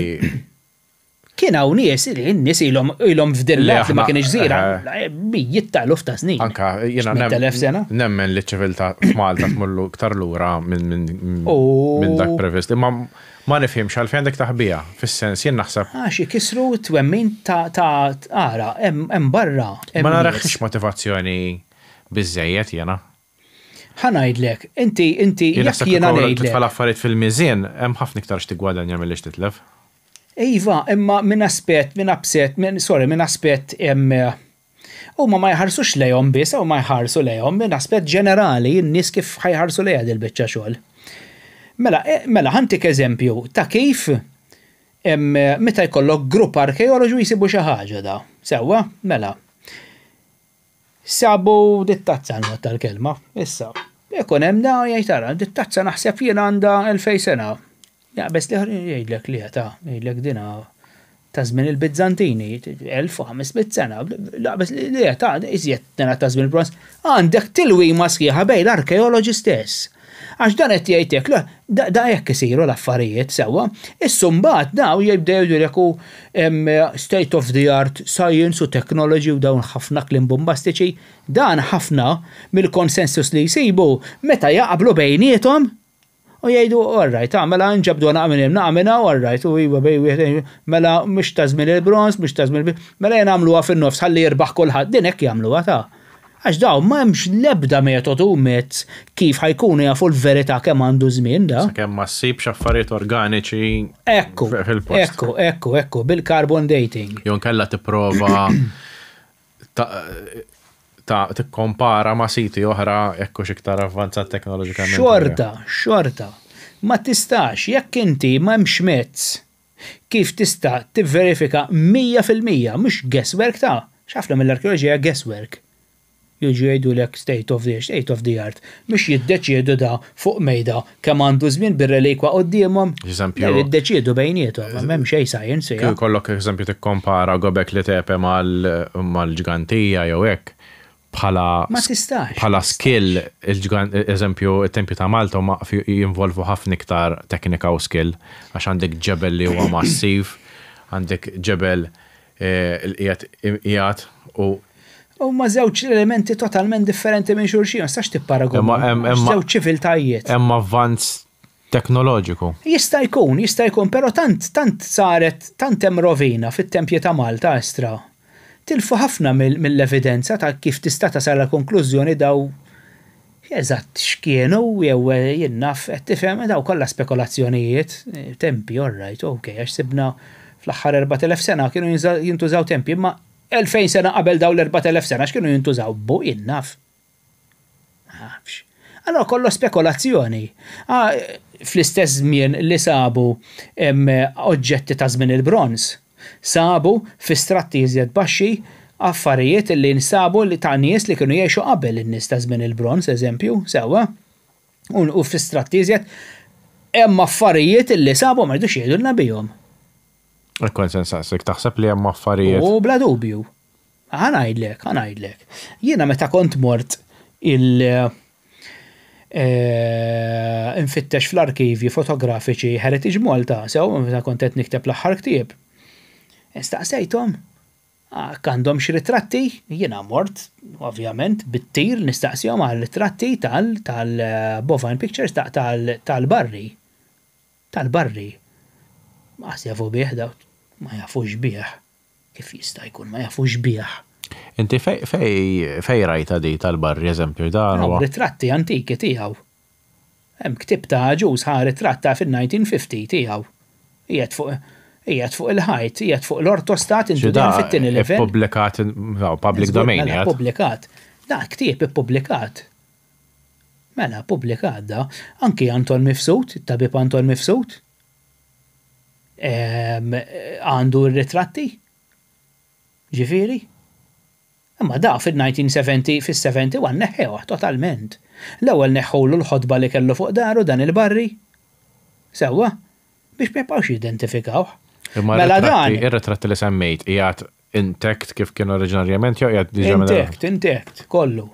Kien hawn nies li n-nies ilhom ilhom f'din l-art li ma kienx gżira mijiet ta' eluf ta' snin. Anka jiena sena. Nemmen li ċ-ċiviltà f'Malta tmur iktar lura minn dak previst. Imma ma nifhimx għalfejn għandek taħbiha, fis-sens jien naħseb. Għax ikissru t-twemmin ta' ara hemm barra. Ma narax motivazzjoni biżżejjed jiena. Ħa ngħidlek, inti inti jekk jiena ngħidlek. Titfa' l-affarijiet fil-miżien hemm ħafna iktar x'tiggwadanja milli x'titlef. Iva, imma minn aspett, minn apsett, minn, sorry, minn aspett huma ma jħarsux lejhom biss, huma jħarsu lejhom minn aspett ġenerali, n-nies kif ħa jħarsu lejha dil-biċċa xogħol. Mela, mela ħa ntik eżempju ta' kif meta jkollok grupp arkeoloġu jsibu xi ħaġa da. Sewwa? Mela. Sabu dit-tazza l-mod tal-kelma. Issa, ikun hemm da jgħid ara, dit-tazza naħseb jien għandha 2000 sena. Jaqbeż l-ieħor jgħidlek le ta, jgħidlek dina ta' żmien il-Bizzantini, 1500 sena, jaqbeż le ta' iżjed dina ta' żmien il-Bronż. Għandek tilwima sħiħa bejn l-arkeoloġi stess. Għax dan qed jgħid hekk, da hekk isiru l-affarijiet sewwa. Issa mbagħad daw jibdew jgħidulek hu state of the art science u technology u dawn ħafna kliem bombastiċi. Dan ħafna mill-konsensus li jsibu meta jaqblu bejniethom U jgħidu, all right, ah, mela nġabdu naqa' minn hemm, naqa' minn hawn, all right, u iva bej wieħed, mela mhux ta' żmien il-bronż, mhux ta' żmien mela jien nagħmluha fin-nofs ħalli jirbaħ kulħadd, din hekk jagħmluha ta'. Għax dawn ma hemmx l-ebda metodu u mezz kif ħa jkunu jafu l-verità kemm għandu żmien da. Sakemm ma ssibx affarijiet organiċi Ekku, fil-post. Ekku, ekku, ekku, bil-carbon dating. Jew inkella tipprova ta' tikkompara ma' siti oħra jekk hux iktar avvanzat teknoloġikament. Xorta, xorta. Ma tistax, jekk inti m'hemmx mezz kif tista' tivverifika 100%, mhux guesswork ta', x'ħafna mill-arkeoloġija guesswork. Jiġu jgħidulek state of the state of the art, mhux jiddeċiedu da fuq mejda kemm għandu żmien bir-relikwa quddiemhom. Eżempju. Jiddeċiedu bejniethom, m'hemm xejn science fiha. Kieku jkollok eżempju tikkompara Gobekli Tepe mal-Ġgantija jew hekk, bħala Ma tistax. Bħala skill, eżempju, it-Tempju ta' Malta huma jinvolvu ħafna iktar teknika u skill għax għandek ġebel li huwa massiv, għandek ġebel li qiegħed imqiegħed u Huma żewġ elementi totalment differenti minn xulxin, ma tistax tipparagunhom. Żewġ ċiviltajiet. Hemm avvanz. Teknoloġiku. Jista' jkun, jista' jkun, però tant, tant saret, tant hemm rovina fit-tempji ta' Malta estra. Tilfu ħafna mill-evidenza ta' kif tista' tasal għal konklużjoni daw eżatt x'kienu jew jien naf, qed tifhem, daw kollha spekulazzjonijiet, tempji, all right, ok, għax sibna fl-aħħar 4000 sena kienu jintużaw tempji, imma 2000 sena qabel daw l-4000 sena x'kienu jintużaw? Bu jien naf. Ma nafx. Allora kollu spekulazzjoni. Ah, fl-istess żmien li sabu oġġetti ta' żmien il-bronż, sabu fi stratti iżjed baxxi affarijiet li nsabu li ta' nies li kienu jgħixu qabel in-nies ta' żmien il-bronż, eżempju, sewwa. U fi stratti iżjed hemm affarijiet li sabu ma jridux jgħidulna bihom. Kont se nsaqsik, taħseb li hemm affarijiet? U bla dubju. Ħa ngħidlek, ħa ngħidlek. Jiena meta kont mort il infittex fl-arkivji fotografiċi Heritage Malta, sew meta kont qed nikteb l-aħħar ktieb. Staqsejthom jekk għandhomx ritratti, jiena mort, ovvjament, bit-tir nistaqsihom għal ritratti tal-Bovine Pictures tal-barri. Tal-barri. Ma jafu bih daw, ma jafux bih. Kif jista' jkun ma jafux bih? Inti fej rajta di tal-barri, eżempju, dan huwa. Ritratti antiki tiegħu. Hemm ktieb ta' Agius ħa ritratt ta' fil-1950 tiegħu. Qiegħed fuq qiegħed fuq il-ħajt, qiegħed fuq l-ortostat intu dan fit-tieni level. Ippubblikat, public domain. Mela ppubblikat. Da ktieb ippubblikat. Mela ppubblikat da. Anki Anton Mifsud, it-tabib Anton Mifsud, għandu r-ritratti. Ġifieri. Imma da fil-1970, fis-71 neħħewh totalment. L-ewwel neħħulu l-ħotba li kellu fuq daru dan il-barri. Sewwa, biex ma jibqgħux jidentifikawh. Imma Mela dan. Ir-ritratti li semmejt qiegħed intact kif kien oriġinarjament jew qiegħed diġà Intact, intact, kollu.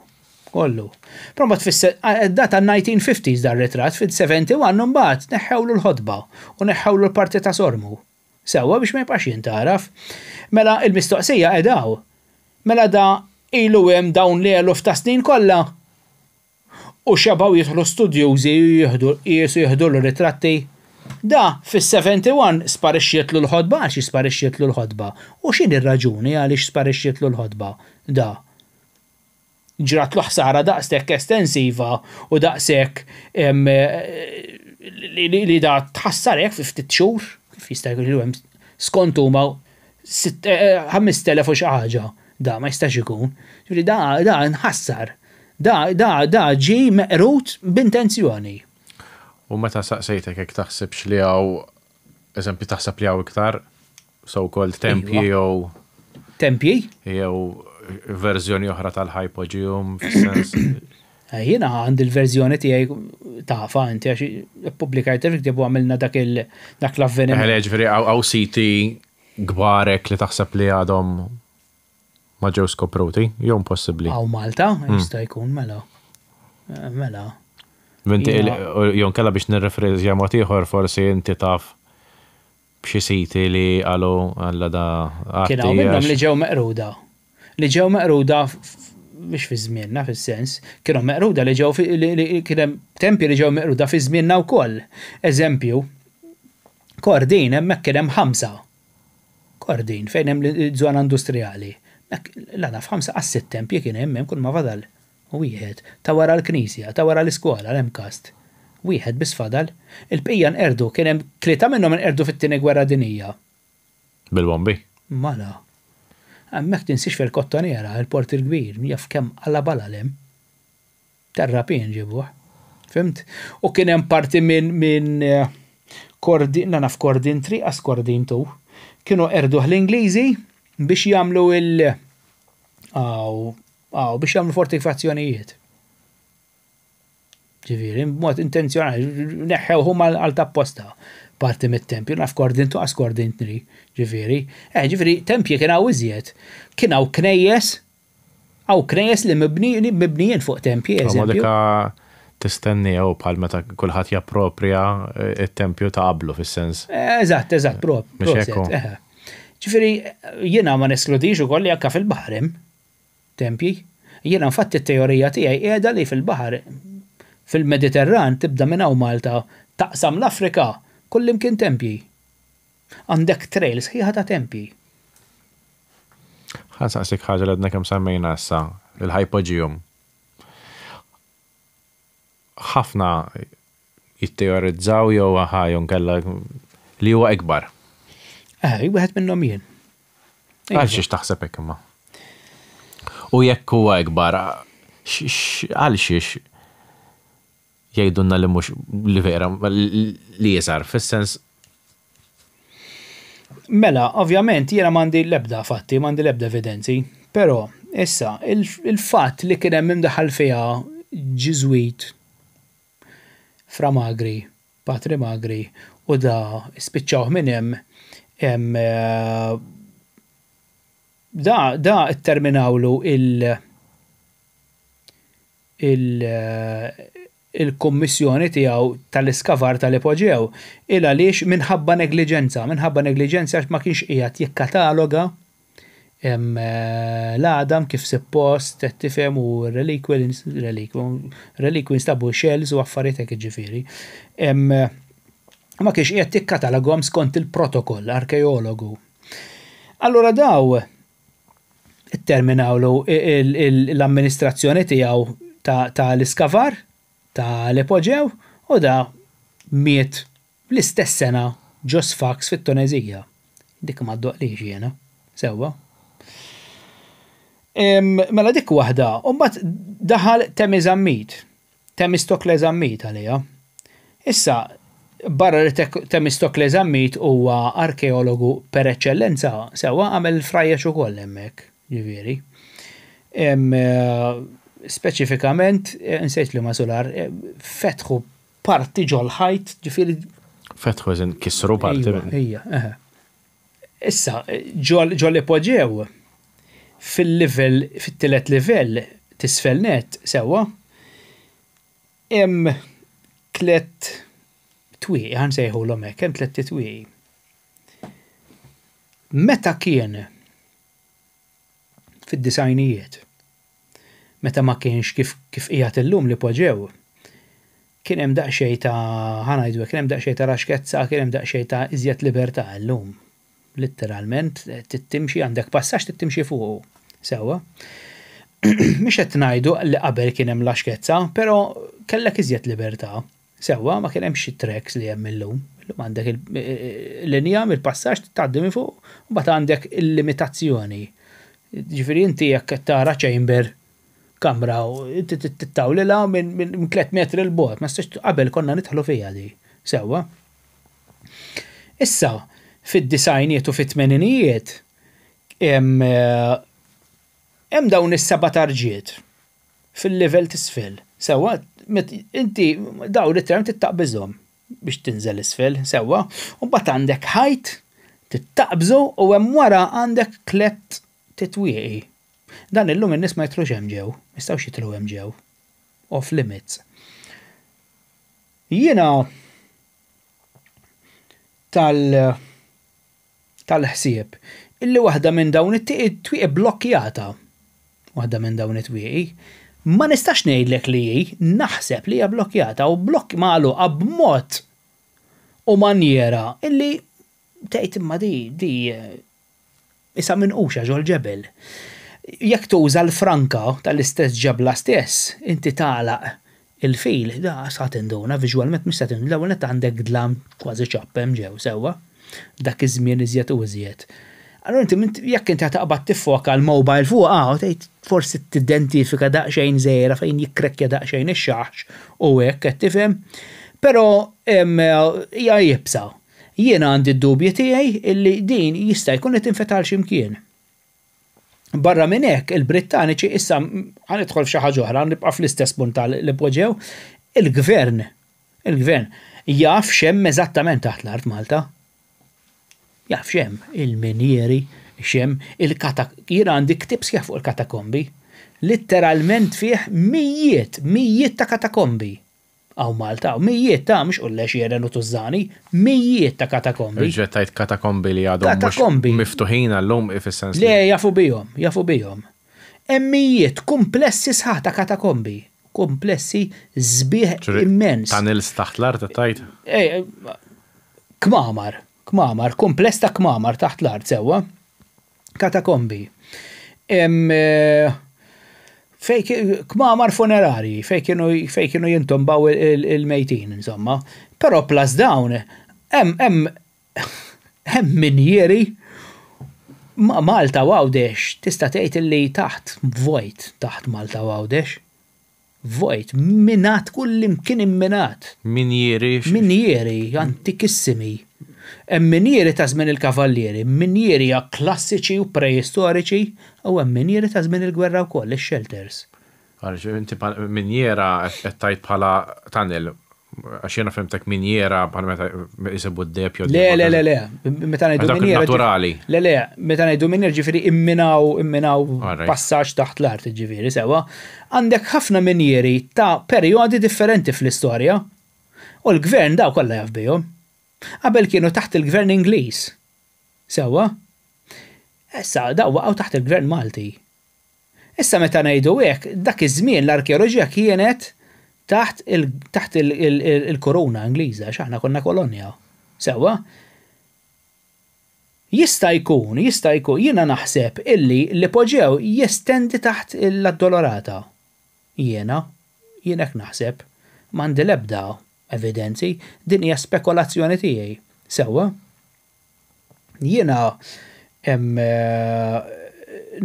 Kollu. Però mbagħad fis data 1950s dar ritratt fil-71 mbagħad neħħewlu l-ħotba u neħħewlu l-parti ta' sormu. Sewwa biex ma jibqax jintgħaraf. Mela il-mistoqsija qiegħda hawn. Mela da ilu hemm dawn l-eluf ta' snin kollha? U xebgħu jidħlu studjużi u jieħdu qiesu jieħdulu ritratti? Da fis-71 sparixxietlu l-ħotba għalxiex sparixxietlu l-ħotba? U x'inhi r-raġuni għaliex sparixxietlu l-ħotba? Da ġratlu ħsara daqshekk estensiva u daqshekk li da tħassar hekk fi ftit xhur, kif jista' jkun li hemm skont huma 5000 u xi ħaġa. Da ma jistax ikun. Ġifieri da da nħassar. Da da da ġie meqrud b'intenzjoni. U meta saqsejtek jekk taħsibx li hawn, eżempju, taħseb li hawn iktar so-called tempji jew. Tempji? Jew verżjoni oħra tal-hypogeum, fis-sens. Jiena għandi l-verżjoni tiegħi tafa inti għax ippubblikajt fil-ktieb u għamilna dak il dak l-avveniment. Eħe, ġifieri hawn siti kbar hekk li taħseb li għadhom ma ġew skopruti, jew impossibbli? Hawn Malta, jista' jkun mela. Mela. Inti jew inkella biex nirrefreżja mod ieħor forsi inti taf b'xi siti li qalu Alla da Kien hawn minnhom li ġew meqruda. Li ġew meqruda mhux fi żmienna fis-sens, kienu meqruda li ġew kien hemm tempji li ġew meqruda fi żmienna wkoll. Eżempju, Kordin hemmhekk kien hemm ħamsa. Kordin fejn hemm iż-żona industrijali. Hemmhekk la naf ħamsa qas sitt tempji kien hemm hemm kull ma fadal. Wieħed. Ta' wara l-knisja, ta' wara l-iskola, l-MCAST. Wieħed biss fadal. Il-bqija nqerdu, kien hemm tlieta minnhom inqerdu fit-Tieni Gwerra Dinjija. Bil-bombi? Mela. Hemmhekk tinsiex fil-Kottonera, il-Port il-Kbir, jaf kemm qala' balal hemm. Terrapien ġibuh. Fhimt? U kien hemm parti minn minn Kordin, la naf Kordin 3 qas Kordin 2. Kienu qerduh l-Ingliżi biex jagħmlu il Aw, Aw, biex jagħmlu fortifikazzjonijiet. Ġifieri, b'mod intenzjonali, neħħew huma għal tapposta parti mit-tempju, naf kordin tuqas kordin tni, ġifieri. Eh, ġifieri, tempji kien hawn iżjed. Kien hawn knejjes, hawn knejjes li mibnijin fuq tempji, eżempju. Tistenniha u bħal meta kulħadd japproprja t-tempju ta' qablu fis-sens. Eżatt, eżatt, prop. Mhux hekk? Ġifieri, jiena ma neskludix ukoll li anke fil-baħar hemm tempji. Jiena infatti t-teorija tiegħi qiegħda li fil-baħar, fil-Mediterran tibda minn hawn Malta Taqsam l-Afrika, kullimkien tempji. Għandek trail sħiħa ta' tempji. Ħa nsaqsik ħaġa li għadna kemm semmejna issa, il-hypogeum. Ħafna jitteorizzaw jew aħa jew nkella li huwa ikbar. Eh, wieħed minnhom jien. Għal xiex taħseb hekk imma? U jekk huwa ikbar, għal xiex jgħidulna li mhux li vera li iżgħar fis-sens Mela, ovvjament jiena m'għandi l-ebda fatti, m'għandi l-ebda evidenzi, però issa il-fatt li kien hemm imdaħħal fiha Ġiżwit Fra Magri, Patri Magri u da spiċċawh minn hemm da da tterminawlu il il-kummissjoni tiegħu tal-iskavar tal-ipoġew il għaliex minħabba negliġenza, minħabba negliġenza għax ma kienx qiegħed jikkataloga l-għadam kif suppost, qed tifhem u r-relikwi, relikwi, relikwi nstabu shells u affarijiet hekk jiġifieri. Ma kienx qiegħed jikkatalogahom skont il-protokoll arkeologu. Allura daw Itterminawlu l-amministrazzjoni tiegħu ta' l-iskavar ta' l-Ipoġew u da miet l-istess sena ġo Sfax fit-Tuneżija. Dik ma ddoqlix jiena. Sewwa. Mela dik waħda. U mbagħad daħal Temi Zammit. Temistokle Zammit għaliha. Issa, barra li Temistokle Zammit huwa arkeologu per eċċellenza, sewwa għamel il-frajjeġ ukoll hemmhekk, ġifieri. Speċifikament, insejt liema sular, fetħu parti ġol-ħajt, ġifieri. Fetħu as in kisru parti? Ejja, ejja, eħe. Issa, ġol-ipoġew, fil-livell, fit-tielet livell t'isfel nett, sewwa, hemm tlett twieqi, ħa nsejħulhom hekk, hemm tlett itwieqi. Meta kien fid-disgħinijiet, meta ma kienx kif kif qiegħed illum l-ipoġew, kien hemm daqsxejn ta' ħa ngħidu hekk, kien hemm daqsxejn ta' raxkezza, kien hemm daqsxejn ta' iżjed libertà illum. Litteralment trid timxi għandek passaġġ trid timxi fuqu. Sewwa. Mhux qed ngħidu li qabel kien hemm laxkezza, però kellek iżjed libertà. Sewwa, ma kien hemmx it-tracks li hemm illum. Illum għandek il-linja mill-passaġġ tgħaddi minn fuq, u mbagħad għandek il-limitazzjoni. Ġifieri inti jekk qed tara chamber, kamra, inti trid tittawlilha minn tlett metri 'l bogħod, ma tistax qabel konna nidħlu fiha di. Sewwa. Issa, fid-disgħinijiet u fit-tmeninijiet hemm dawn is-seba' tarġiet. Fil-livell t'isfel. Sewwa, inti dawn literalment trid taqbiżhom biex tinżel isfel, sewwa. U mbagħad għandek ħajt trid taqbżu u hemm wara għandek tlett titwieqi. Dan illum in-nies ma jidħlux hemm ġew, ma jistgħux jidħlu hemm ġew. Off limits. Jiena tal tal-ħsieb illi waħda minn dawn it-twieqi bblokkjata. Waħda minn dawn it-twieqi. Ma nistax ngħidlek li hi, naħseb li hija bblokkjata u blokk magħluqa b'mod u manjera illi tgħid imma di di Isa minquxa ġol-ġebel. Jekk tuża l-franka tal-istess ġebla stess, inti tagħlaq il-fil, da sa tinduna, viżwalment mhux se tinduna, l-ewwel nett għandek dlam kważi ċapp hemm ġew, sewwa? Dak iż-żmien iżjed u iżjed. Allura inti jekk inti ħa taqbad tiffoka l-mobile fuqha u tgħid forsi tidentifika daqsxejn żgħira fejn jikkrekkja daqsxejn ix-xaħx u hekk qed tifhem. Però hija iebsa. Jiena għandi d-dubji tiegħi illi din jista' jkun li tinfetaħ għal xi mkien. Barra minn hekk, il-Brittaniċi, issa ħa nidħol f'xi ħaġa oħra, nibqa' fl-istess punt tal-ipoġew, il-gvern, il-gvern jaf x'hemm eżattament taħt l-art Malta. Jaf x'hemm, il-minjieri, x'hemm, il-kata, jiena għandi ktieb sħiħ fuq il-katakombi. Litteralment fih mijiet, mijiet ta' katakombi. Hawn Malta, hawn mijiet ta', mhux qul għexieren u tużżani, mijiet ta' katakombi. Ġiet tgħid katakombi li għadhom mhux miftuħin għal-lum fis-sens li. Le, jafu bihom, jafu bihom. Hemm mijiet, kumplessi sħaħ ta' katakombi. Komplessi sbieħ immens. Tunnels taħt l-art tajt? Eh, kmamar, kmamar, kumpless ta' kmamar taħt l-art sewwa. Katakombi. Eh, fej kmamar funerari, fej kienu fej kienu jintombaw il-mejtin, insomma. Però plus dawn, hemm hemm hemm minjieri Malta u Għawdex tista' tgħid illi taħt vojt taħt Malta u Għawdex. Vojt, minat kullimkien imminat. Minjieri? Minjieri antikissimi. Hemm minjieri ta' żmien il-Kavallieri, minjieri klassiċi u preistoriċi u hemm minjieri ta' żmien il-gwerra wkoll, ix-shelters. Għaliex inti minjiera qed tgħid bħala tunnel, għax jiena fhimtek minjiera bħal meta jsibu d-deheb jew. Le, le, le, le, meta ngħidu minjiera. Naturali. Le, le, meta ngħidu minjiera ġifieri imminaw, imminaw passaġġ taħt l-art ġifieri sewwa. Għandek ħafna minjieri ta' perjodi differenti fl-istorja. U l-gvern daw kollha jaf bihom. Qabel kienu taħt il-gvern Ingliż. Sewwa? Issa daw waqgħu taħt il-gvern Malti. Issa meta ngħidu hekk, dak iż-żmien l-arkeoloġija kienet taħt taħt il-kuruna Ingliża, għax aħna konna kolonja. Sewwa? Jista' jkun, jista' jkun, jiena naħseb illi l-ipoġew jestendi taħt l-Addolorata. Jiena, jien hekk naħseb. M'għandi l-ebda evidenzi, din hija spekulazzjoni tiegħi. Sewwa? Jiena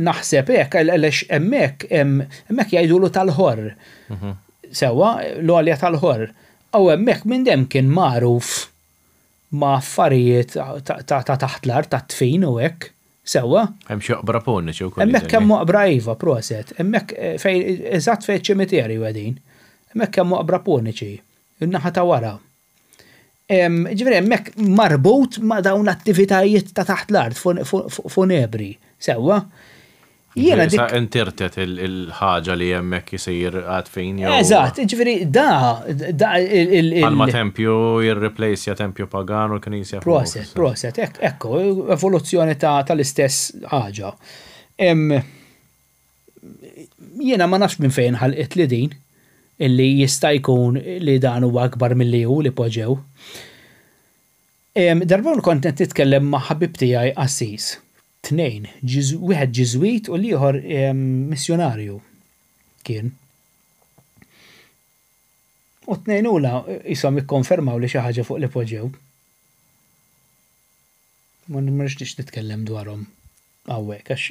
naħseb hekk għaliex hemmhekk hemmhekk jgħidulu tal-ħorr. Mhm. Sewwa, l-għolja tal-ħorr. U hemmhekk minn dem kien magħruf ma' affarijiet ta' taħt l-art, ta' tfin u hekk. Sewwa? Hemm xi oqbra puniċi wkoll. Hemmhekk hemm oqbra iva, proset. Hemmhekk eh, fejn eżatt fejn ċimiterju qegħdin. Hemmhekk hemm oqbra puniċi. In-naħa ta' wara. Ġifieri hemmhekk marbut ma' dawn l-attivitajiet ta' taħt l-art funebri. Sewwa? Jiena dik. Intirtet il-ħaġa li hemmhekk isir għad fejn jew. Eżatt, ġifieri da da il. Bħalma tempju jirreplejsja tempju pagan u l-knisja. Proset, proset, ekku, evoluzzjoni tal-istess ħaġa. Jiena ma nafx minn fejn ħalqitli din illi jista' jkun li dan huwa akbar milli hu li poġġew. Darba kont qed nitkellem ma' ħabib tiegħi qassis, tnejn, wieħed Ġiżwit u l-ieħor missjunarju kien. U t-tnejn ula qishom ikkonfermaw li xi ħaġa fuq l-ipoġew. Ma nixtieqx nitkellem dwarhom hawnhekk għax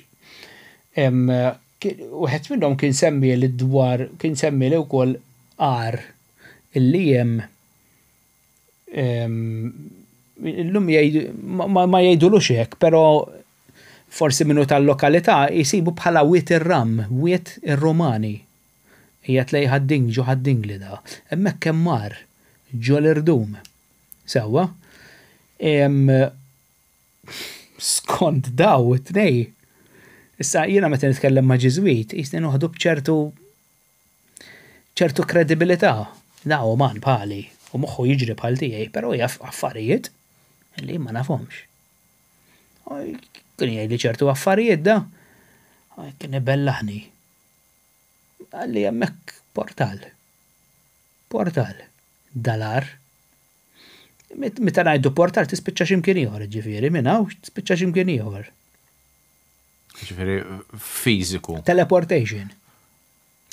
wieħed minnhom kien semmieli dwar kien semmieli wkoll għar illi hemm illum ma jgħidulux hekk, però forsi min hu tal-lokalità jsibu bħala Wied ir-Ram, Wied ir-Rumani. Qiegħed lejn Ħad-Dingli, ġo Ħad-Dingli da. Hemmhekk hemm għar, ġo l-irdum. Sewwa. Skont daw it-tnej. Issa jiena meta nitkellem ma' Ġiżwit, qisni noħdu b'ċertu ċertu kredibilità. Da uman bħali u moħħu jiġri bħal tiegħi, però jaf affarijiet li ma nafhomx. Kien jgħidli ċertu affarijiet da, kien ibellaħni. Qalli hemmhekk portal. Portal. Dal-għar. Meta ngħidu portal tispiċċa x'imkien ieħor, ġifieri minn hawn tispiċċa x'imkien ieħor. Ġifieri fiżiku. Teleportation.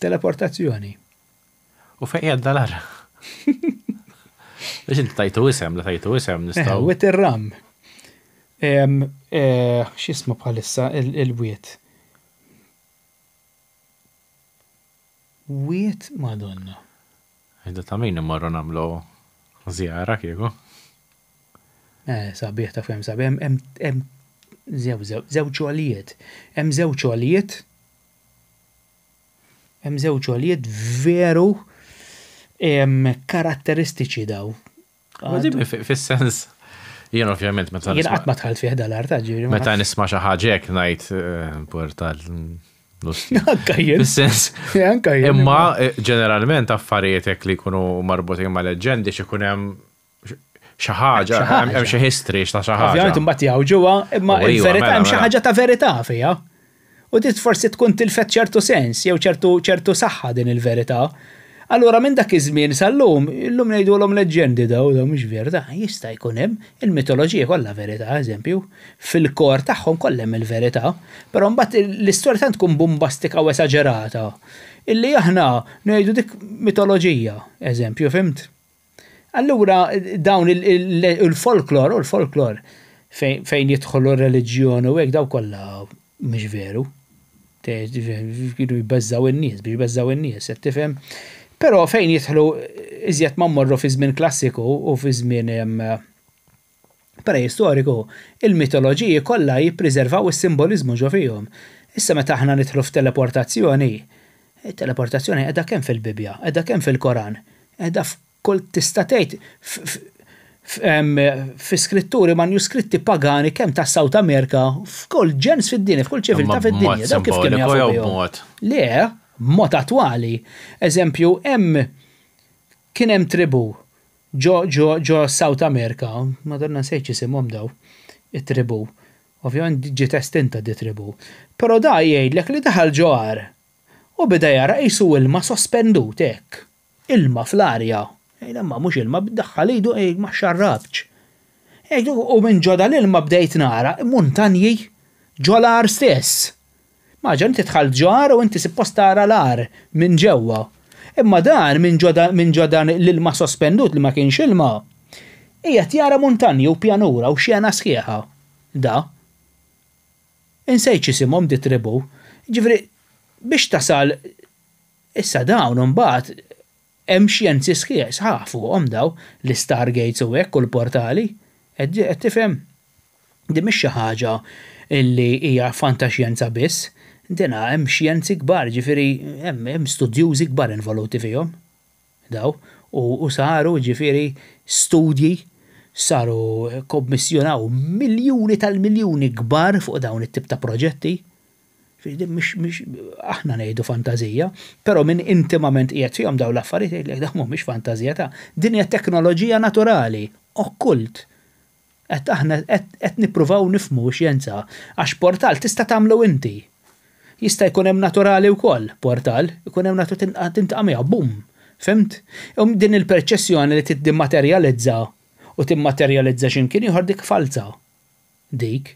Teleportazzjoni. U fejn qiegħed dal-għar? Biex inti tajtu isem, la tajtu isem nistgħu. Eh, Wiet ir-ram. Eh, x'ismu bħalissa il-wiet? Wiet Madonna. Iżda ta' min immorru nagħmlu żjara kieku. Eh, sabiħ ta' kemm sabiħ, hemm żewġ għoljiet. Hemm żewġ għoljiet. Hemm żewġ għoljiet veru karatteristiċi daw. Fis-sens, jien ovvjament meta. Jien qatt ma dħalt fih dal-art, ġifieri. Meta nisma' xi ħaġa hekk ngħid eh, portal Anka jien. Fis-sens. Anka jien. Imma eh, ġeneralment affarijiet hekk li jkunu marbutin ma' leġġendi xi jkun hemm xi ħaġa, hemm xi history ta' xi ħaġa. Ovvjament imbagħad jgħawġuha, imma U iva, il-verità mela, hemm xi mela. ħaġa ta' verità fiha. U dit forsi tkun tilfet ċertu sens jew ċertu ċertu saħħa din il-verità. Allura minn dak iż-żmien sal-lum, illum ngħidulhom leġġendi daw, daw mhux veru, da jista' jkun hemm il-mitoloġija kollha verità, eżempju, fil-kor tagħhom kollha hemm il-verità, però mbagħad l-istorja tant tkun bombastika u esaġerata illi aħna ngħidu dik mitoloġija, eżempju, fhimt? Allura dawn il-folklor, u l-folklor fejn jidħolu r-reliġjon u hekk daw kollha mhix veru. Kienu jbeżżaw in-nies biex jbeżżaw in-nies, qed tifhem? Però fejn jidħlu iżjed ma mmorru fi żmien klassiku u fi żmien preistoriku, il-mitoloġiji kollha jippriservaw is-simboliżmu ġo fihom. Issa meta aħna nidħlu f'teleportazzjoni, it-teleportazzjoni qiegħda kemm fil-Bibbja, qiegħda kemm fil-Koran, qiegħda f'kull tista' tgħid fi skritturi, manuskritti pagani kemm ta' South America, f'kull ġens fid-dinja, f'kull ċiviltà fid-dinja. Daw kif kienu jafu bihom. Le, b'mod attwali. Eżempju, hemm kien hemm tribu Ġo ġo ġo South America, madonna nsejt x'isimhom daw, it-tribù. Ovvjament ġiet estinta di tribù. Però da jgħidlek li daħal ġo għar u beda jara qisu ilma sospendut hekk. Ilma fl-arja. Jgħid imma mhux ilma, daħħal idu ma xxarrabx. Jgħid u minn ġo dal-ilma bdejt nara muntanji ġo l-għar stess. Maġa inti dħalt ġo għar u inti sippost tara l-għar minn ġewwa. Imma dan minn ġo minn ġo dan l-ilma sospendut li ma kienx ilma, qiegħed jara muntanji u pjanura u xena sħiħa. Da. Insejt x'isimhom di tribù. Jiġifieri biex tasal issa dawn imbagħad hemm xjenzi sħiħ sħaħ fuqhom daw, l-istargates u hekk u l-portali. Qed tifhem? Din mhix xi ħaġa li hija fantaxjenza biss, dina hemm xjenzi kbar, jiġifieri hemm hemm studjużi kbar involuti fihom daw u u saru jiġifieri studji, saru kommissjonaw miljuni tal-miljuni kbar fuq dawn it-tip ta' proġetti. Jiġifieri din mhix mhix aħna ngħidu fantażija, però min intimament qiegħed fihom dawn l-affarijiet jgħidlek dawn mhumiex fantażija ta' din hija teknoloġija naturali, okkult. Qed aħna qed nippruvaw nifhmu x-xjenza, għax portal tista' tagħmlu inti. Jista' jkun hemm naturali wkoll, portal, ikun hemm natu tintaqa' miegħu, bum! Fhimt? Din il-perċessjoni li tiddimaterjalizza u timmaterjalizza xi mkien ieħor dik falza. Dik.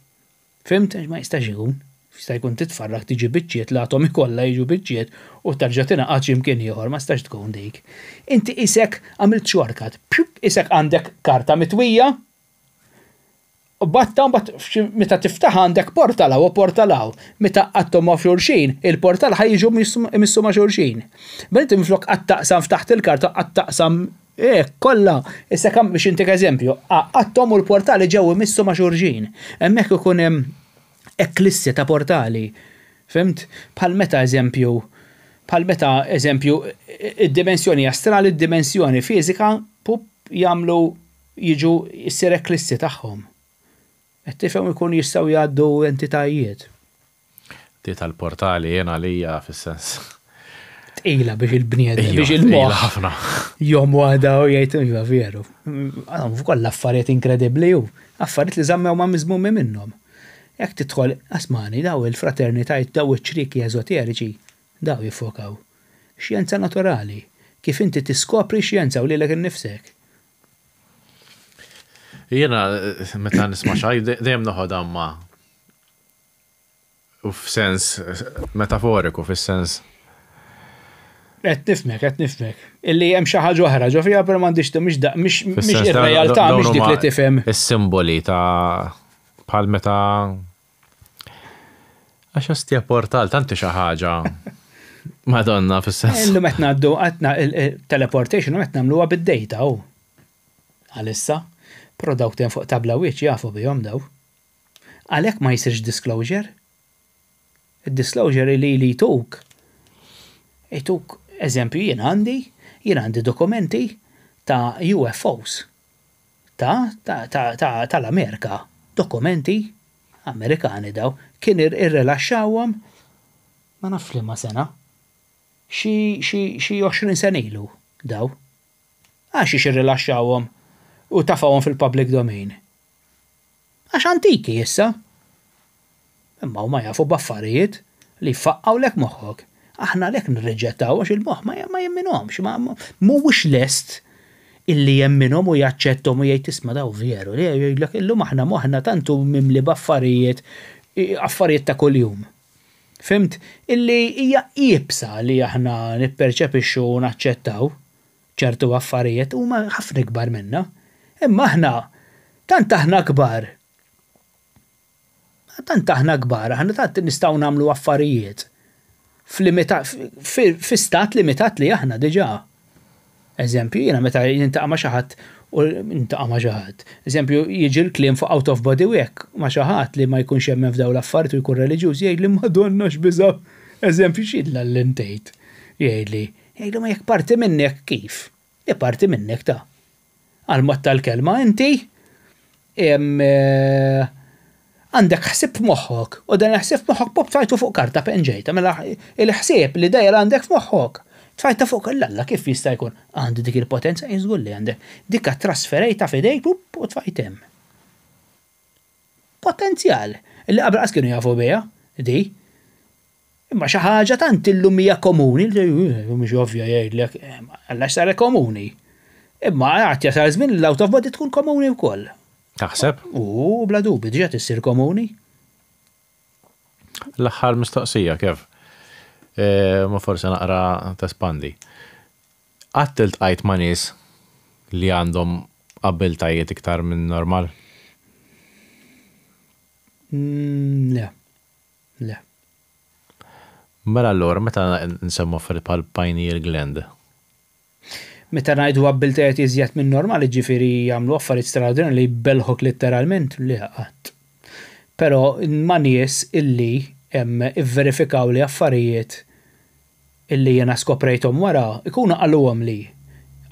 Fhimt? Għax ma jistax ikun. Jista' jkun titfarrak tiġi biċċiet, l-atomi kollha jiġu biċċiet u terġa' tingħaqad xi mkien ieħor, ma tistax tkun dik. Inti qisek għamilt shortcut, pjup, qisek għandek karta mitwija, batta mbagħad meta tiftaħha għandek portal hawn u portal hawn. Meta għaqqadthom ma' xulxin, il-portal ħa jiġu jmissu ma' xulxin. Mela inti minflok qgħadt taqsam ftaħt il-karta qgħadt taqsam hekk kollha. Issa kemm biex intik eżempju, għaqqadthom u l-portali ġew imissu ma' xulxin. Hemmhekk ikun hemm eklissi ta' portali. Fhimt? Bħal meta eżempju, bħal meta eżempju id-dimensjoni astrali, id-dimensjoni fiżika, pup, jagħmlu jiġu issir eklissi tagħhom. Qed tifhem ikun jistgħu jgħaddu entitajiet. Di tal-portali jien għalija fis-sens. Tqila biex il-bniedem, biex il-moħħ. ħafna. Jom waħda u jgħid iva veru. Għandhom kollha affarijiet inkredibbli hu. Affarijiet li żammew ma miżmumi minnhom. Jekk tidħol, asmani, daw il-fraternitajiet, daw iċ-ċrieki eżoteriċi, daw jiffokaw. Xjenza naturali. Kif inti tiskopri x-xjenza u lilek innifsek. Jiena meta nisma' xi ħaġa dejjem noħodha ma' U f'sens metaforiku, fis-sens. Qed nifhmek, qed nifhmek. Illi hemm xi ħaġa oħra ġo fiha però m'għandix mhix mhix ir-realtà mhix dik li tifhem. Is-simboli ta' bħal meta għax ostja portal tanti xi ħaġa. Madonna fis-sens. Illum qed ngħaddu qed teleportation qed nagħmluha bid-data hu. Għalissa. Però dawk t'hemm fuq tabla wiċċ jafu bihom daw. Għalhekk ma jsirx disclosure. Id-disclosure li li jtuk, jtuk eżempju jien għandi, jien għandi dokumenti ta' UFOs ta' ta' ta' ta' tal-Amerika, dokumenti Amerikani daw, kien irrilaxxawhom ma nafx liema sena, xi xi xi 20 sena ilu daw. Għax irrilaxxawhom u tafawhom fil-public domain? Għax antiki issa. Imma huma jafu b'affarijiet. Li jfaqqgħulek moħħok. Aħna għalhekk nirriġettaw għax il-moħħ ma ma jemminhomx, ma mhuwiex lest illi jemminhom u jaċċetthom u jgħid isma' daw veru. Le jgħidlek illum aħna moħħna tant hu mimli b'affarijiet affarijiet ta' kuljum. Fhimt? Illi hija iebsa li aħna nipperċepixxu u naċċettaw ċertu affarijiet huma ħafna ikbar minna. Imma aħna tant aħna kbar Tant aħna kbar, aħna tant nistgħu nagħmlu affarijiet fi stat limitat li aħna diġà. Eżempju, jiena meta nintaqa' ma' xi ħadd u nintaqa' ma' xi ħadd. Eżempju, jiġi l-kliem fuq out of body u hekk ma' xi ħadd li ma jkunx jemmen f'dawn l-affarijiet u jkun reliġjuż jgħidli Madonna x'biża'. Eżempju, x'jidla li ntejt? Jgħidli. Jgħidli ma jekk parti minnek kif? Hi parti minnek ta'. Għall-mod tal-kelma inti għandek ħsieb f'moħħok u dan il-ħsieb f'moħħok pop tfajtu fuq karta penġejta mela il-ħsieb li dejjer għandek f'moħħok tfajta fuq l-alla kif jista' jkun għandu dik il-potenza jiżgur li għandek dikka trasferejta f'idejk u tfajt hemm. Potenzjal li qabel qas kienu jafu biha di. Imma xi ħaġa tant illum hija komuni, mhux ovvja jgħidlek, għax saret komuni. Imma għad jasal żmien l-out of body tkun komuni wkoll. Taħseb? U bla dubju, diġà tissir komuni. L-aħħar mistoqsija, Kev. Ma forsi naqra tespandi. Qatt iltqajt ma' nies li għandhom abbiltajiet iktar minn normal? Le. Le. Mela allura meta nsemmu affarijiet bħal pineal gland? Meta ngħidu abbiltajiet iżjed minn normali ġifieri jagħmlu affarijiet straordinarji li jbellħuk litteralment, le qatt. Però ma' nies illi ivverifikawli affarijiet illi jiena skoprejthom wara, ikunu qaluhomli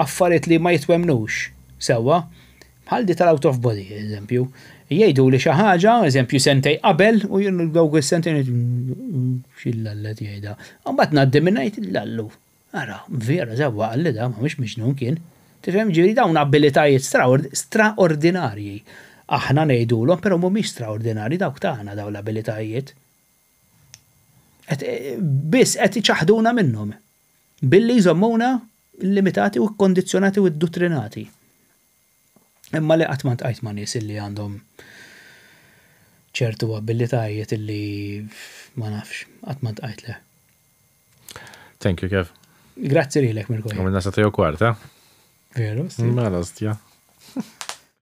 affarijiet li ma jitwemmnux sewwa, bħal di tal-out of body, eżempju. Jgħiduli xi ħaġa, eżempju sentejn qabel, u jien dawk is-sentejn ngħid x'il-Alla qed jgħidha. U mbagħad ngħaddi minnha ngħid l-Allu, ara, vera sewwa qalli da, ma mhux miġnun kien. Tifhem? Ġifieri dawn abilitajiet straordinarji. Aħna ngħidulhom, però mhumiex straordinarji dawk tagħna dawn l-abilitajiet. Biss qed iċaħħduna minnhom billi jżommuna limitati u kkondizzjonati u dduttrinati. Imma li qatt ma ntqajt ma' nies illi għandhom ċertu abilitajiet illi ma nafx, qatt ma ntqajt le. Thank you, Kev. Grazzi lilek, Mirko. Għamilna sagħtejn u kwart, eh? Veru? Mela, stja.